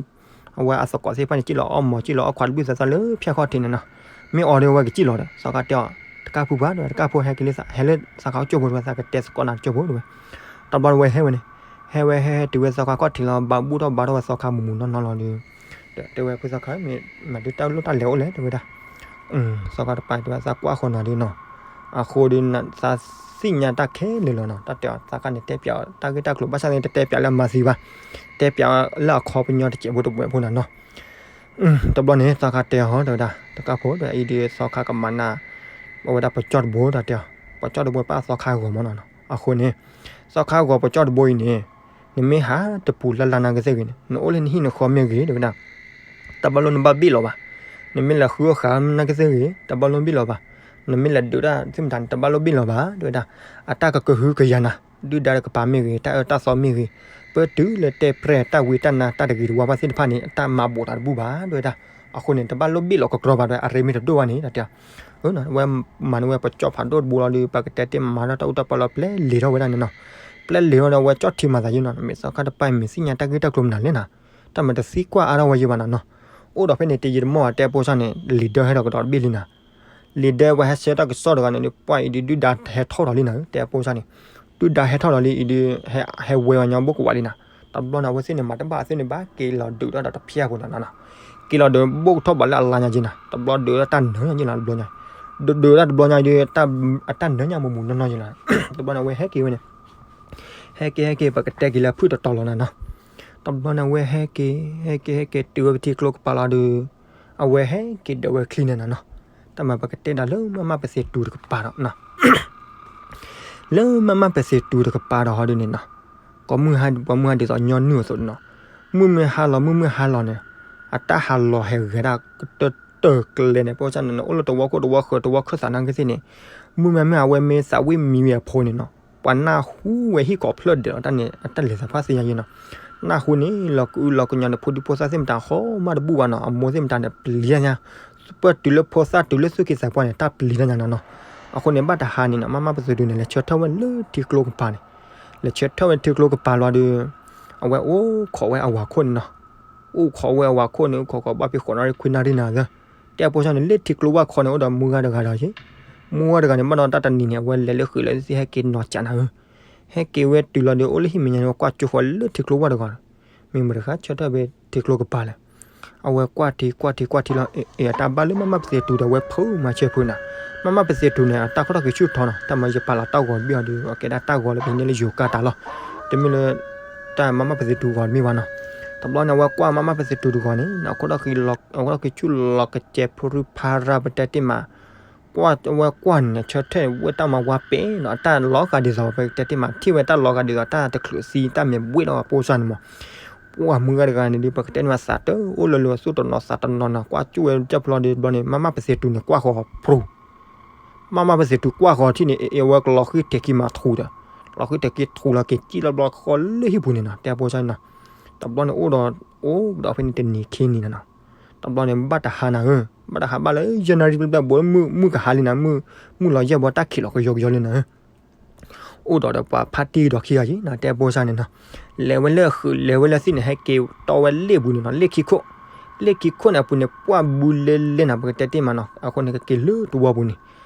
အဝဲအသကိးသ့ၣ်တဖၣ်န့ၣ် စံၣ်လီၤအီၣ်မီၤ စံၣ်လီၤအီၣ်ခွါတဘုၣ်သးသးလၢဖၠၣ်ခီၣ်ထံးန့ၣ်နီၤ, မ့ၢ်အီၤဒီးအဝဲကစံၣ်လီၤဒီး သီခါတဲအီၤ တကၢ်ဖိပှၤဒီး တကၢ်ဖိဟဲက့ၤလၢသး ဟဲလၢသီခါကၠိဖိတဝဲ သးကတဲသကိးနၤကၠိဖိတဝဲ, တဘျီတဝဲဟဲဝဲန့ၣ်, ဟဲဝဲဟဲဟဲတုၤဝဲသီခါခီၣ်ထံးလီၤ ဘၣ်ဘူၣ်ထီၣ်ဘါထီၣ်ဝဲသီခါမူးမူးနီၢ်နီၢ်လီၤဒီး တဲဝဲဖိသီခါ မ့ၢ်မၤဒုးတၢ်လိၣ်တၢ်လဲၤအိၣ်လဲၣ် တဲဝဲဒၣ် သီခါတပၤတဲဝဲသးကွၢ်ဃီနီၤဒုးနီၤ, အဃိဒီးသးသ့ၣ်ညါတၢ်ခဲလၢာ်လီၤနီၤ, တၢ်တဲအီၤသးခါန့ၣ် တဲပၠးတၢ်ဂ့ၢ်တၢ်ကျိၤ ဘၣ်ဆၣ်သ့ၣ်တတဲပၠးလၢအမၤသံဘၣ်, တဲပၠးလၢအခီပညီတစဲးဖိတဝဲၢ်ဖိနီၤနီၤ, တဘျီန့ၣ် သီခါတဲအီၤတဲဝဲဒၣ် တကၢ်ဖိဒီးအံၤဒီးသီခါကမၤနၢ် အဝဲဒၣ်ပကၠီၣ်တဘိတၢ်တဲအီၤ, ပကၠီၣ်တဘိပၣ်သီခါဂီၤမနီၤနီၤ, အဃိန့ၣ် သီခါဂီၤပကၠီၣ်တဘိအံၤန့ၣ် နမ့ၢ်ဟးတပူၤလၢ်လၢ်နာ်က့သ့ၣ်ဂ့ၤန့ၣ် နအိၣ်လၢနဟံၣ်နဃီမ့ၢ်ဂ့ၤ တဲဝဲဒၣ် တဘၣ်လိၣ်နဘၣ်ဘ့ၣ်လီၤဘၣ်, နမ့ၢ်လဲၤဃုအီၣ်ဃာ်နာ်က့သ့ၣ်ဂ့ၤ တဘၣ်လိၣ်ဘ့ၣ်လီၤဘၣ်, နမ့ၢ်လဲၤဒုးတၢ်သ့ၣ်မတၤန့ၣ် တဘၣ်လိၣ်ဘ့ၣ်လီၤဘၣ် တဲဝဲဒၣ်, အတၢ်ကကဟုကယာ်နၤ ဒုၣ်ဒါတကပၤမ့ၢ်ဂ့ၤ တၢ်အၢတၢ်သီမ့ၢ်ဂ့ၤ, ပတုၤလၢတဲပြဲၢ်တၢ်ဝံတၢ်နါတၢ်တဂ့ၤတဝါဘၣ်သ့ၣ်တဖၣ်န့ၣ် အတၢ်မၤဘိးတၢ်တဘူၣ်ဘၣ် တဲဝဲဒၣ်, အဃိန့ၣ် တဘၣ်လိၣ်ဘ့ၣ်လီၤကကြီဘၣ် တဲဝဲ အရ့မ့ၢ်တဒိၣ်ဘၣ်န့ၣ် တၢ်တဲအီၤ ဝဲမၤန့ၢ်ဝဲပကၠီၣ်ဖးဒိၣ်တဘိလီၤဒီး ပကတဲတ့ၢ်မၤထီၣ်တၢ်အူတၢ်ပီလီၤ ပျဲလဲၤထီၣ်ဝဲဒၣ်န့ၣ်နီၤ, ပျဲလဲၤထီၣ်ဒီး အဝဲကၠီၣ်ထံမၤသးယံၤနီၤ, မ့ၢ်သီခါတပၤမ့ၢ်သ့ၣ်ညါတၢ်ဂ့ၢ်တၢ်ကျိၤမနုၤလဲၣ်နီၤ, တၢ်မၤတသံကွၢ်အါထီၣ်ဝဲယံၤဘၣ်နီၤနီၤ, အိၣ်ဒီးဖဲန့ၣ်တယံာ်တမီၢ်ဘၣ် တဲဖိဆါန့ၣ် လံာ်ဒၢဟဲထီၣ်ကဒီးတဘ့ၣ်လံနီၤ, လံာ်ဒၢဝဲဟဲဆှၢတၢ်ကစီၣ်တဂၤန့ၣ်ဒီး ပှၢ်အံၤဒုးဒုၣ်ဒါဟဲထီၣ်ဒီးလံနီၤ တဲဖိဆါန့ၣ်, ဒုၣ်ဒါဟဲထီၣ်ဒီးလံအံၤဒုး ဟဲဝဲဝဲညီဘိကဝးလံနီၤ, တဘျီန့ၣ် အဝဲသ့ၣ်န့ၣ် မၤတဘၣ်အသ့ၣ်န့ၣ် ဘၣ်က့ၤလီၤဒုးထီၣ်ဒီးတဖျၢၣ်ဖိနီၤနီၤ, က့ၤလီၤဒုးဘိၣ်ကထီၣ်ဘးလၢအလါညါက့ၤနီၤ, တဘျီဒုးတၢ်နၢညါယံၤလီၤတဘျီညါ, ဒုးဒုးတၢ်တဘျီညါအံၤဒုး အတၢ်နၢညါမူးမူးနီၢ်နီၢ်ယံၤလီၤ, တဘျီန့ၣ် အဝဲဟဲက့ၤဝဲန့ၣ် ဟဲက့ၤဟဲက့ၤ ပကတဲက့ၤလၢဖုၣ်တတီၤလီၤနီၤနီၤ, တဘျီန့ၣ် အဝဲဟဲက့ၤ ဟဲက့ၤဟဲက့ၤတုၤဝဲပထံကျိကပၤလီၤဒီး အဝဲဟဲက့ၤဒၢးဝဲချံန့ၣ်နီၤနီၤ, တၢ်မၤပကတဲဒၣ်လၢမးမးပသ့ၣ်တူၤတကပၤဒီး လၢမးမးပသ့ၣ်တူၤတကပၤဒီးဟီဒ်န့ၣ်နီၤ, ကိးမုၢ်ဟါပှၤမုၢ်ဟါဒ်သိးညီနုၢ်အသိးနီၤ, မုၢ်မ့ၢ်ဟါလီၤ မုၢ်မုၢ်ဟါလီၤန့ၣ် အတၢ်ဟးလီၤဟဲဂဲၤဒၣ်ကတၢၢ်တၢၢ်ကျဲန့ၣ် ပဝဲစၢ်န့ၣ် အိၣ်လၢတဝီခိၣ်တဝီဃၢၤတဝီခၢၣ်သးနာ်က့သ့ၣ်န့ၣ်, မုၢ်မ့ၢ်မ့ၢ်အဝဲမ့ၢ်သးဝံၣ်မံဝဲအဖိန့ၣ်နီၤ, ပှၤနၢ်ဟူဝဲဟံၣ်ကိးဖျၢၣ်ဒဲးလီၤတၢ်န့ၣ် အတၢ်လဲၤသးဖှၣ်သ့ၣ်ညါယံၤနီၤ, နၢ်ဟူန့ၣ် လီၤကအုလီၤကညီန့ၣ် ဖိဒံဖိသၣ်သ့ၣ်မတၤဃီမးတဘူၣ်ဘၣ်နီၤ, အမိၢ်သ့ၣ်မတၤန့ၣ်ပျံၤညါ, ပၢၢ်တုၤလၢဖိသၣ်တုၤလၢသူၣ်က့သးပှၢ်န့ၣ် တၢ်ပျံၤတၢ်ညါနီၤနီၤ, အဃိန့ၣ် ဘၣ်တဟါန့ၣ်နီၤ မးမးပသ့ၣ်တူၤန့ၣ် လဲၤဆၢထၢၣ်ဝဲလၢထံကျိကပၤန့ၣ်, လဲၤဆၢထၢၣ်ဝဲထံကျိကပၤလီၤဒီး အဝဲအိၣ်ခိးဝဲအဝၤခိၣ်န့ၣ်နီၤ, အိၣ်ခိးဝဲအဝၤခိၣ်န့ၣ် အိၣ်ခိးခိးဘၣ်ဖဲဃိးနၣ်ရံၣ်ခွံနၣ်ရံၣ်နၤသၢ, တဲအဖိဆၢန့ၣ် လၢထံကျိဝၢ်ခီန့ၣ် အိၣ်ဒီးမုၢ်ဂၤတဂၤဒီးယ့ၣ်, မုၢ်ဂၤတဂၤန့ၣ် ဘၣ်ဒီးတၢ်တနံၤန့ၣ် အဝဲလဲၤလၢဃုာ်လၢသ့ၣ်ဟဲက့ၤနီၤကးနၤဧၢ, ဟဲက့ၤဝဲတုၤလီၤဒီး အိၣ်လၢဟံၣ်မဲာ်ညါန့ၣ် ကွၢ်ကၠိဃီလၢထံကျိဝၢ်တဂၤ, မ့ၢ်မတၤတဂၤဆၢထၢၣ်ဖဲထံကျိကပၤလဲၣ်, အဝဲကွၢ်ထံကွၢ်ထံကွၢ်ထံလီၤ, အတၢ်ဘၣ်လၢမၤမၤပသ့ၣ်တူၤဒီး အဝဲဖုးမၤဆၢဖုးနၤ, မၤမၤပသ့ၣ်တူၤန့ၣ် အတၢ်ခီၣ်ထီၣ်က့ၤဆူၣ်ထီနီၤ, တၢ်မၤယပာ်လီၤတၢ်ဂီၤတဘ့ၣ်အီၤဒီး အကဲဒၣ်တၢ်ဂီၤလၢပဟံးန့ၢ်လၢယိၤကါတၢ်လီၤ, တမ့ၢ်လၢ တၢ်မၤမၤပသ့ၣ်တူၤဂီၤတမ့ၢ်ဘၣ်နီၤ. တဘျီန့ၣ် အဝဲကွၢ်မၤမၤပသ့ၣ်တူၤတဂီၤန့ၣ် အခိၣ်ထီၣ်က့ၤဆူၣ်လီၤကစဲးဖုရူဖးရၤ ပတဲတ့ၢ်မး ကွၢ်ဝဲကွၢ်န့ၣ် ဆၢထၢၣ်ဝဲတၢ်မၤဝါပဲာ်နီၤ, အတၢ်လီၤဂာ်ဒ်သိး ပကတဲတ့ၢ်မး ထံၣ်ဝဲတၢ်လီၤဂာ်ဒ်သိး တၢ်တချုးသံ တၢ်မဲာ်ဘှ့ၣ်လီၤအဖိစၢ်န့ၣ်မး, ပှၤမုၢ်ဂၤတဂၤန့ၣ်ဒီး ပကတဲန့ၣ်မး သးတအိၣ်လၢလၢသူၣ်တနီၤသးတနီၤနီၤ, ကွၢ်ကၠူၣ်ဝဲကၢၢ်ဖျီဒီး တဘျီန့ၣ် မၤမၤပသ့ၣ်တူၤန့ၣ် ကွၢ်ဃီၤဖရူ မၤမၤပသ့ၣ်တူၤကွၢ်ဃီၤထံၣ်န့ၣ် အဝဲကလီၤဃံၢ်ထဲးခံမၤထူဒီး, လီၤဃံၢ်ထဲးခံထူလီၤက့ၤ ကံၣ်လီၤဘျီဃီလၢဟံၣ်ပူၤန့ၣ်နီၤ, တဲဖိစၢ်န့ၣ်နီၤ. တဘျီန့ၣ်အိၣ်ဒီး အိၣ်ဒီးဖဲန့ၣ်တနံၤခံနံၤနီၤနီၤ. တဘျီန့ၣ် ဘၣ်တဟါနၤဧၢ, ဘၣ်တဟါဘၣ်လၢ ယနၣ်ရံၣ် ဘျီဘိမုၢ်မုၢ်ကဟါလံနၤ, မုၢ်လီၤယဲၢ်ဘီ တၢ်ခံးလီၤကယီကယီလံနၤဧၢ. အိၣ်ဒီးဒီးပှၤဖါတံၢ်ဒီးခံဂၤယံၤနီၤ, တဲဖိစၢ်န့ၣ်နီၤ. လဲၤဝဲလၢအဃုာ် လဲၤဝဲလၢသ့ၣ်န့ၣ် ဟဲက့ၤတီဝဲလ့ၣ်ပူၤန့ၣ်နီၤ, လ့ၣ်ခံခိၣ်, လ့ၣ်ခံခိၣ်န့ၣ်အပူၤန့ၣ် ပှၢ်ဘုလ့လ့နၤ ပကတဲတ့ၢ်မးနီၤ, အဃိန့ၣ် ကက့ၤလၢတဝီပူၤန့ၣ်.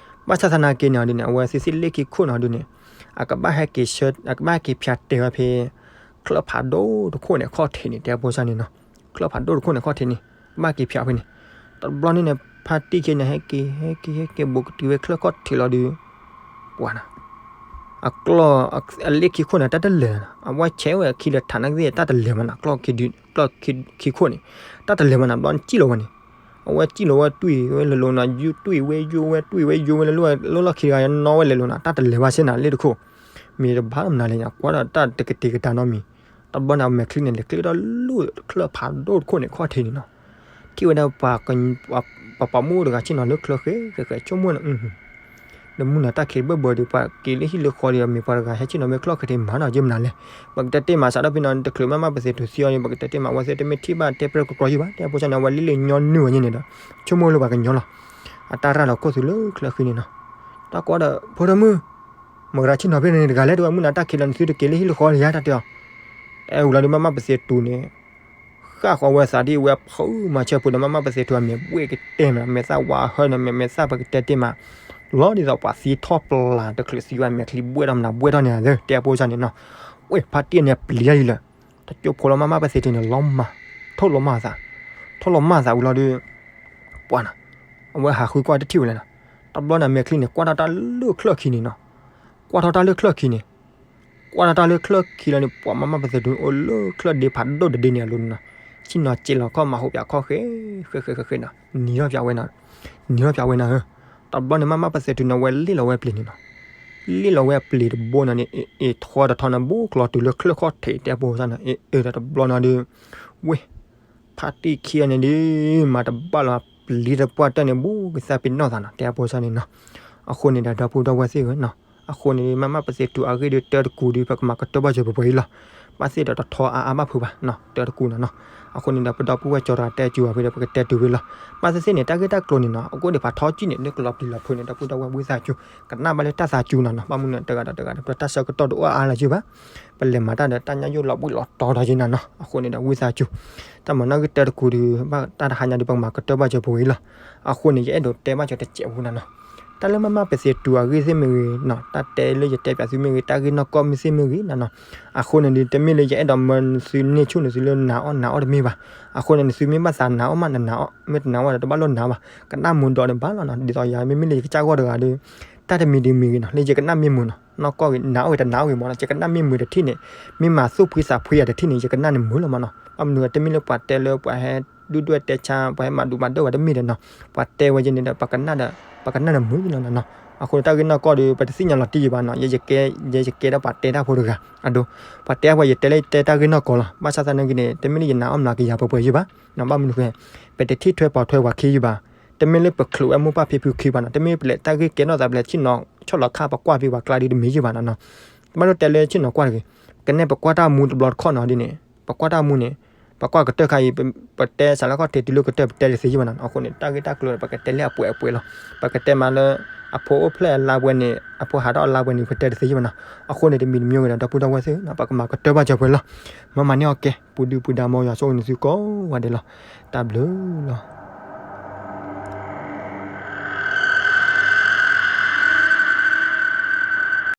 ဘၣ်ဆၣ်သနာ်က့န့ၣ်ဒ်န့ၣ် အဝဲသ့ၣ်သ့ၣ်လ့ၣ်ခံခိၣ်န့ၣ်ဒ်န့ၣ် အကဘၣ်ဟဲက့ၤဆၢ အကဘၣ်ဟဲက့ၤဖၠးတဲာ်ဝဲဖဲ ချၢၣ်ဖးဒိၣ်တခိၣ်န့ၣ်ခီၣ်ထံးန့ၣ် တဲဖိစၢ်န့ၣ်နီၤ. ချၢၣ်ဖးဒိၣ်တခိၣ်န့ၣ်ခီၣ်ထံးန့ၣ် ကဘၣ်က့ၤဖၠးဖဲန့ၣ်. တဘျီန့ၣ်န့ၣ် ဖါတံၢ်ခံန့ၣ် ဟဲက့ၤ ဟဲက့ၤ ဟဲက့ၤ ဘူးကတုၤဝဲချၢၣ်ခီၣ်ထံးလီၤဒီး ပှၤနၤ အကျီၢ် အလ့ၣ်ခံခိၣ်န့ၣ် တၢ်တလဲၤနီၤ, အဝဲဆဲးဝဲခံလၢထးနာ်က့ တၢ်တလဲၤမးနၤ, ကျီၢ် ကျီၢ်ခံခိၣ်န့ၣ် တၢ်တလဲၤမးနၤ, ဘျီန့ၣ်စံၣ်လီၤဝဲန့ၣ်, အဝဲစံၣ်လီၤဝဲတွံၢ်ဝဲလဲၤလိၤနၤ, တွံၢ်ဝဲယိဝဲ တွံၢ်ဝဲယိဝဲလဲၤလိၤ လၢလီၢ်ခံတဂၤနီၢ်ဝဲလဲၤလိၤနၤ, တၢ်တလဲၤဘၣ်စ့ၢ်နၤ လ့ၣ်တခိၣ်, မ့ၢ်တဘၣ်မနုၤလဲၣ်ညါ ကွၢ်ဒီးတၢ်တကတ့ၤကတၢၢ်နီတမံၤ, တဘျီန့ၣ် အမဲာ်ချံန့ၣ် လဲၤကျဲဒီးလၢချၢၣ်ဖးဒိၣ်တခိၣ်န့ၣ်ခီၣ်ထံးန့ၣ်နီၤ, ထံၣ်ဝဲဒၣ် ပှၤပိာ်မုၣ်တဂၤဆ့ၣ်နီၤလၢချၢၣ်ဃဲဃဲဃဲ ဆိကမိၣ်န့ၣ် ဒီးမုၢ်နၤတၢ်ခံးဘၢၣ်ဘၢဒီး ပှၤက့ၤလၢဟံၣ်လၢဃီဒီး မ့ၢ်ပှၤတဂၤဟဲဆ့ၣ်နီၤဝဲချၢၣ်ခီၣ်ထံးမၤနီၤ ယမနုၤလဲၣ်, ပကတဲတ့ၢ်မး စးထီၣ်ဖဲနီၤ တချုးမၤမၤပသ့ၣ်တူၤသံအီၤန့ၣ် ပကတဲတ့ၢ်မး အဝဲသ့ၣ်တမ့ၢ်ထံၣ်ဘၣ်တဲပြဲၢ်ကြီကြီယံၤဘၣ်, တဲဖိစၢ်န့ၣ် အဝဲလံလံညီနုၢ်ဝဲန့ၣ်ဒီး ဆိကမိၣ်လၢပှၤကညီလီၤ, အတၢ်ရၤလီၤခိၣ်သူလၢချၢၣ်ဃံန့ၣ်နီၤ, တၢ်ကွၢ်ဒီး ဖိဒိၣ်မုၣ် မတၤဂၤဆ့ၣ်နီၤဖဲန့ၣ်တဂၤလဲၣ် တဝဲမုၢ်နၤတၢ်ခံးလီၤန့ၣ်သုတက့ၤလၢဟံၣ်လၢဃီလၢယၤတၢ်တဲအီၤ, အဲၣ်ဝံၤလီၤဒီး မၤမၤပသ့ၣ်တူၤန့ၣ် ဃၣ်ဃီဝဲသးဒ်ဝဲဖုးမၤဆၢဖုးဒီး မၤမၤပသ့ၣ်တူၤအမဲာ်ဘှ့ၣ်ကတဲာ်မး မဲာ်သၣ်ဝါဟၢန့ၣ် မဲာ်မဲာ်သၣ်ပကတဲတ့ၢ်မး လီၤဒ်သိးပှၤသံထီၣ်ပျၢ် တချုးသံဝဲမဲာ်ချံဘှ့ၣ်ထီၣ်မနုၤဘှ့ၣ်ထီၣ်န့ၣ်ဧါ တဲဖိစၢ်န့ၣ်နီၤ, ဝဲဖါတံၢ်န့ၣ်ပျံၤတၢ်လံလၢ တကၠိဖိလီၤ မၤမၤပသ့ၣ်တူၤန့ၣ် လီၤမၢ် ထိၣ်လီၤမၢ်သး ထိၣ်လီၤမၢ်သးဝံၤလီၤဒီး ပှၤနၤ အဝဲဟးဃုကွၢ်တထံၣ်ဝဲလဲၣ်နီၤ, တဘျီန့ၣ် အမဲာ်ချံန့ၣ် ကွၢ်ထီၣ်တၢ်လၢချၢၣ်ခံန့ၣ်နီၤ, ကွၢ်ထီၣ်တၢ်လၢချၢၣ်ခံန့ၣ် ကွၢ်ထီၣ်တၢ်လၢချၢၣ်ခံလီၤန့ၣ် ပှၤမၤမၤပသ့ၣ်တူၤန့ၣ် အိၣ်လၢချၢၣ်ဒ့ဖးဒိၣ်တဒ့န့ၣ်အလိၤန့ၣ်နီၤ, ဆ့ၣ်နီၤစဲးလီၤခီၣ်မၤဟူးပၠးခီၣ်ဃဲ ဃဲဃဲဃဲဃဲနီၤ, နံၤထီၣ်ပၠးဝဲနီၤ, နံၤထီၣ်ပၠးဝဲနၤဧၢ, တဘျီန့ၣ် မၤမၤပသ့ၣ်တူၤန့ၣ် အဝဲလ့ၣ်လီၤဝဲပျံၤန့ၣ်နီၤ, လ့ၣ်လီၤဝဲပျံၤတဘိန့ၣ်န့ၣ် အ့ၣ်ထီတထီန့ၣ် ဘူးကျီၤတုၤလၢချၢၣ်ခီၣ်ထံး တဲဖိစၢ်န့ၣ် အ့ၣ်အ့ၣ်ဒီးတဘျီန့ၣ်ဒီး ဝဲ ဖါတံၢ်ခံဂၤန့ၣ်ဒ် မၤတဘၣ်လီၤ ပျံၤတပှၢ်တၢၢ်န့ၣ် ဘူးကသးပ့ၤနီၣ်သးနီၤ တဲဖိစၢ်န့ၣ်နီၤ, အဃိန့ၣ်ဒီး ဒီပုၢ်ဒီဝဲၢ်သ့ၣ်ဧၢနီၤ, အဃိန့ၣ်ဒီး မၤမၤပသ့ၣ်တူၤအဂ့ၢ်ဒီး တၢတကူၣ်ဒီး ပကမၤကတၢၢ်ဘၣ်စၢၤပှဲၤပှဲၤအံၤလီၤ, ဘၣ်သ့ၣ်ဒီးတထီအါအါဘၣ်ဖုးဘၣ်နီၤ တၢတကူၣ်နီၤနီၤ, အဃိန့ၣ်ဒီး ပဒီပုၢ်ဝဲၢ်ကၠီတဂၤတဲစုၤအီၤဖဲဒီး ပကတဲတုၤဝဲလီၤ, ဘၣ်သ့ၣ်သ့ၣ်န့ၣ် တၢ်ဂ့ၢ်တၢ်ကျိၤန့ၣ်နီၤ အကိၣ်ဒံးဖးထီကံၣ်န့ၣ် လၢကလီၤပျံၤလီၤဖုးန့ၣ် ဒီပုၢ်ဒီဝဲၢ်ဝံသးစူၤ ကနၣ်ဘၣ်လၢတၢ်သးစူၤနီၤနီၤ, ဘၣ်မနုၤတဂၤဒီးတဂၤဒီး ပတၢ်ဆၢကတီၢ်တအိၣ်အါလၢၤယုၢ်ဘၣ် ပလဲၤမၤတၢ်ဒီး တၢ်ညၣ်ယိၣ်လီၤဘှံးလီၤတီၤဒီးယနၤနီၤ, အဃိန့ၣ်ဒီး ဝံသးစူၤ တၢ်မၤနီၣ်ဂံၢ်တၢတကူၣ်ဒီး ဘၣ်တၢ်တဟါညါဒီး ပကမၤကတၢၢ်ဘၣ်စၢၤပှဲၤပှဲၤအံၤလီၤ, အဃိန့ၣ် ယအဲၣ်ဒိးတဲဘၣ်စၢၤတစဲးဖိနၤနီၤ, တၢ်လၢမၤမၤပသ့ၣ်တူၤအဂ့ၢ်သ့ၣ်မ့ၢ်ဂ့ၤနီၤ, တၢ်တဲလၢယတဲပၠးသုမ့ၢ်ဂ့ၤ, တၢ်ဂ့ၢ်နီၢ်ကီၢ်မ့ၢ်သ့ၣ်မ့ၢ်ဂ့ၤနီၤနီၤ, အဃိန့ၣ်ဒီး တမ့ၢ်လၢယအဲၣ်ဒိးမၢနသုန့ၢ်ဆူၣ်နသုလၢနၤအီၣ်နၤအီၣ်တမ့ၢ်ဘၣ်, အဃိန့ၣ် နသုမ့ၢ်ဘၣ်သးနၤအီၣ်မးနနၤအီၣ်, မ့ၢ်တနၤအီၣ်ဒီးတဘၣ်လိၣ်နၤဘၣ်, ကနၣ်မူဒီးန့ၣ်ဘၣ်လီၤနီၤ, ဒ်သိးယၤ မ့မ့ၢ်လၢယကစၢ်ဂီၢ်တဂၤဒီး တၢ်တမံၤတမံၤဂ့ၤနီၤ လၢယကနၣ်မ့ၢ်မုာ်နီၤ, နီၢ်ကီၢ်ဂ့ၤ နၤအီၣ်ဂ့ၤတနၤအီၣ်ဂ့ၤမးနီၤ, ယကနၣ်မ့ၢ်မုာ်တထံၣ်န့ၣ်, မ့ၢ်မၤသူၣ်ဖှံသးဖှံယၤတထံၣ်န့ၣ် ယကနၣ်န့ၣ်မုာ်လီၤမးနီၤ, ဘၣ်မနုၤတမ့ၢ်လၢပှၤတဲလၢပှၤဟဲ ဒုၣ်ဒွဲၣ်တဲဆါ ပှၤဟဲမၤဒူးမၤဒၢၣ်ဝဲတမ့ၢ်ဒီးနီၤ, ပှၤတဲဝဲယဲန့ၣ်ဒီး ပကနၣ်ဒီး ပကနၣ်န့ၣ်မုာ်လီၤနီၤနီၤ, အဃိန့ၣ် တၢ်ဂ့ၢ်နီၢ်ကီၢ်ဒီး ပတသ့ၣ်ညါလီၤတံၢ်ယံၤဘၣ်နီၤ, ယဲယကဲ ယဲယကဲဒီးပှၤတဲတၢ်ဖိတဂၤ အဒိ ပှၤတဲအပှၤ ယတဲလၢယတဲတၢ်ဂ့ၢ်နီၢ်ကီၢ်လီၤ, ဘၣ်ဆၣ်သနာ်က့န့ၣ် တမ့ၢ်လၢယနၤအီၣ်မနၤကယၤပှဲၤပှဲၤယံၤဘၣ်, ဘၣ်မနုၤဃိ ပတထံၣ်ထွဲပိာ်ထွဲပှၤခံယံၤဘၣ်, တမ့ၢ်လၢပချုးဝဲမိၢ်ပၢ်ဖံဖုခံဘၣ်နီၤ, တမ့ၢ်ပလဲၤတၢ်ဂ့ၢ်ကဲနီၢ်သးဘျဲး ဆ့ၣ်နီၤဆီၣ်လီၤခါ ပကွၢ်ဖဲပှၤကျါဒီးတမ့ၢ်ယံၤဘၣ်နီၤနီၤ, ဘၣ်ဒိတဲလၢဆ့ၣ်နီၤကွၢ်တဂ့ၤ, ကနဲၣ်ပကွၢ်တၢ်မူတဘျီတခီၣ်နီၤဒ်န့ၣ်, ပကွၢ်တၢ်မူန့ၣ်, ပကွၢ်ကတၢၢ်ခါအံၤ, ပတဲစးလၢခီၣ်ထံးတုၤလၢကတၢၢ် ပတဲတသ့ယံၤဘၣ်နီၤ, အဃိန့ၣ် တၢ်ဂ့ၢ်တၢ်ကျိၤန့ၣ် ပကတဲလၢအပှဲၤအပှဲၤလီၤ, ပကတဲမးလၢ အဖိအိၣ်ဖျဲၣ်အလါပှဲၤန့ၣ် အဖိဟးထီၣ်အလါပှဲၤန့ၣ် ပတဲတသ့ယံၤဘၣ်နီၤ, အဃိန့ၣ် တမံၤတမံၤဂ့ၤဒီး ဒီပုၢ်ဒီဝဲၢ်သ့ၣ်နီၤ ပကမၤကတၢၢ်ဘၣ်စၢၤပှဲၤလီၤ, မၤမၤန့ၢ်အီၤကဲ ပူၤဒုပူၤဒါ မ်ယွၤဆိၣ်ဂ့ၤနသုကိးဂၤဒဲးလီၤ, တၢ်ဘျုးလီၤ.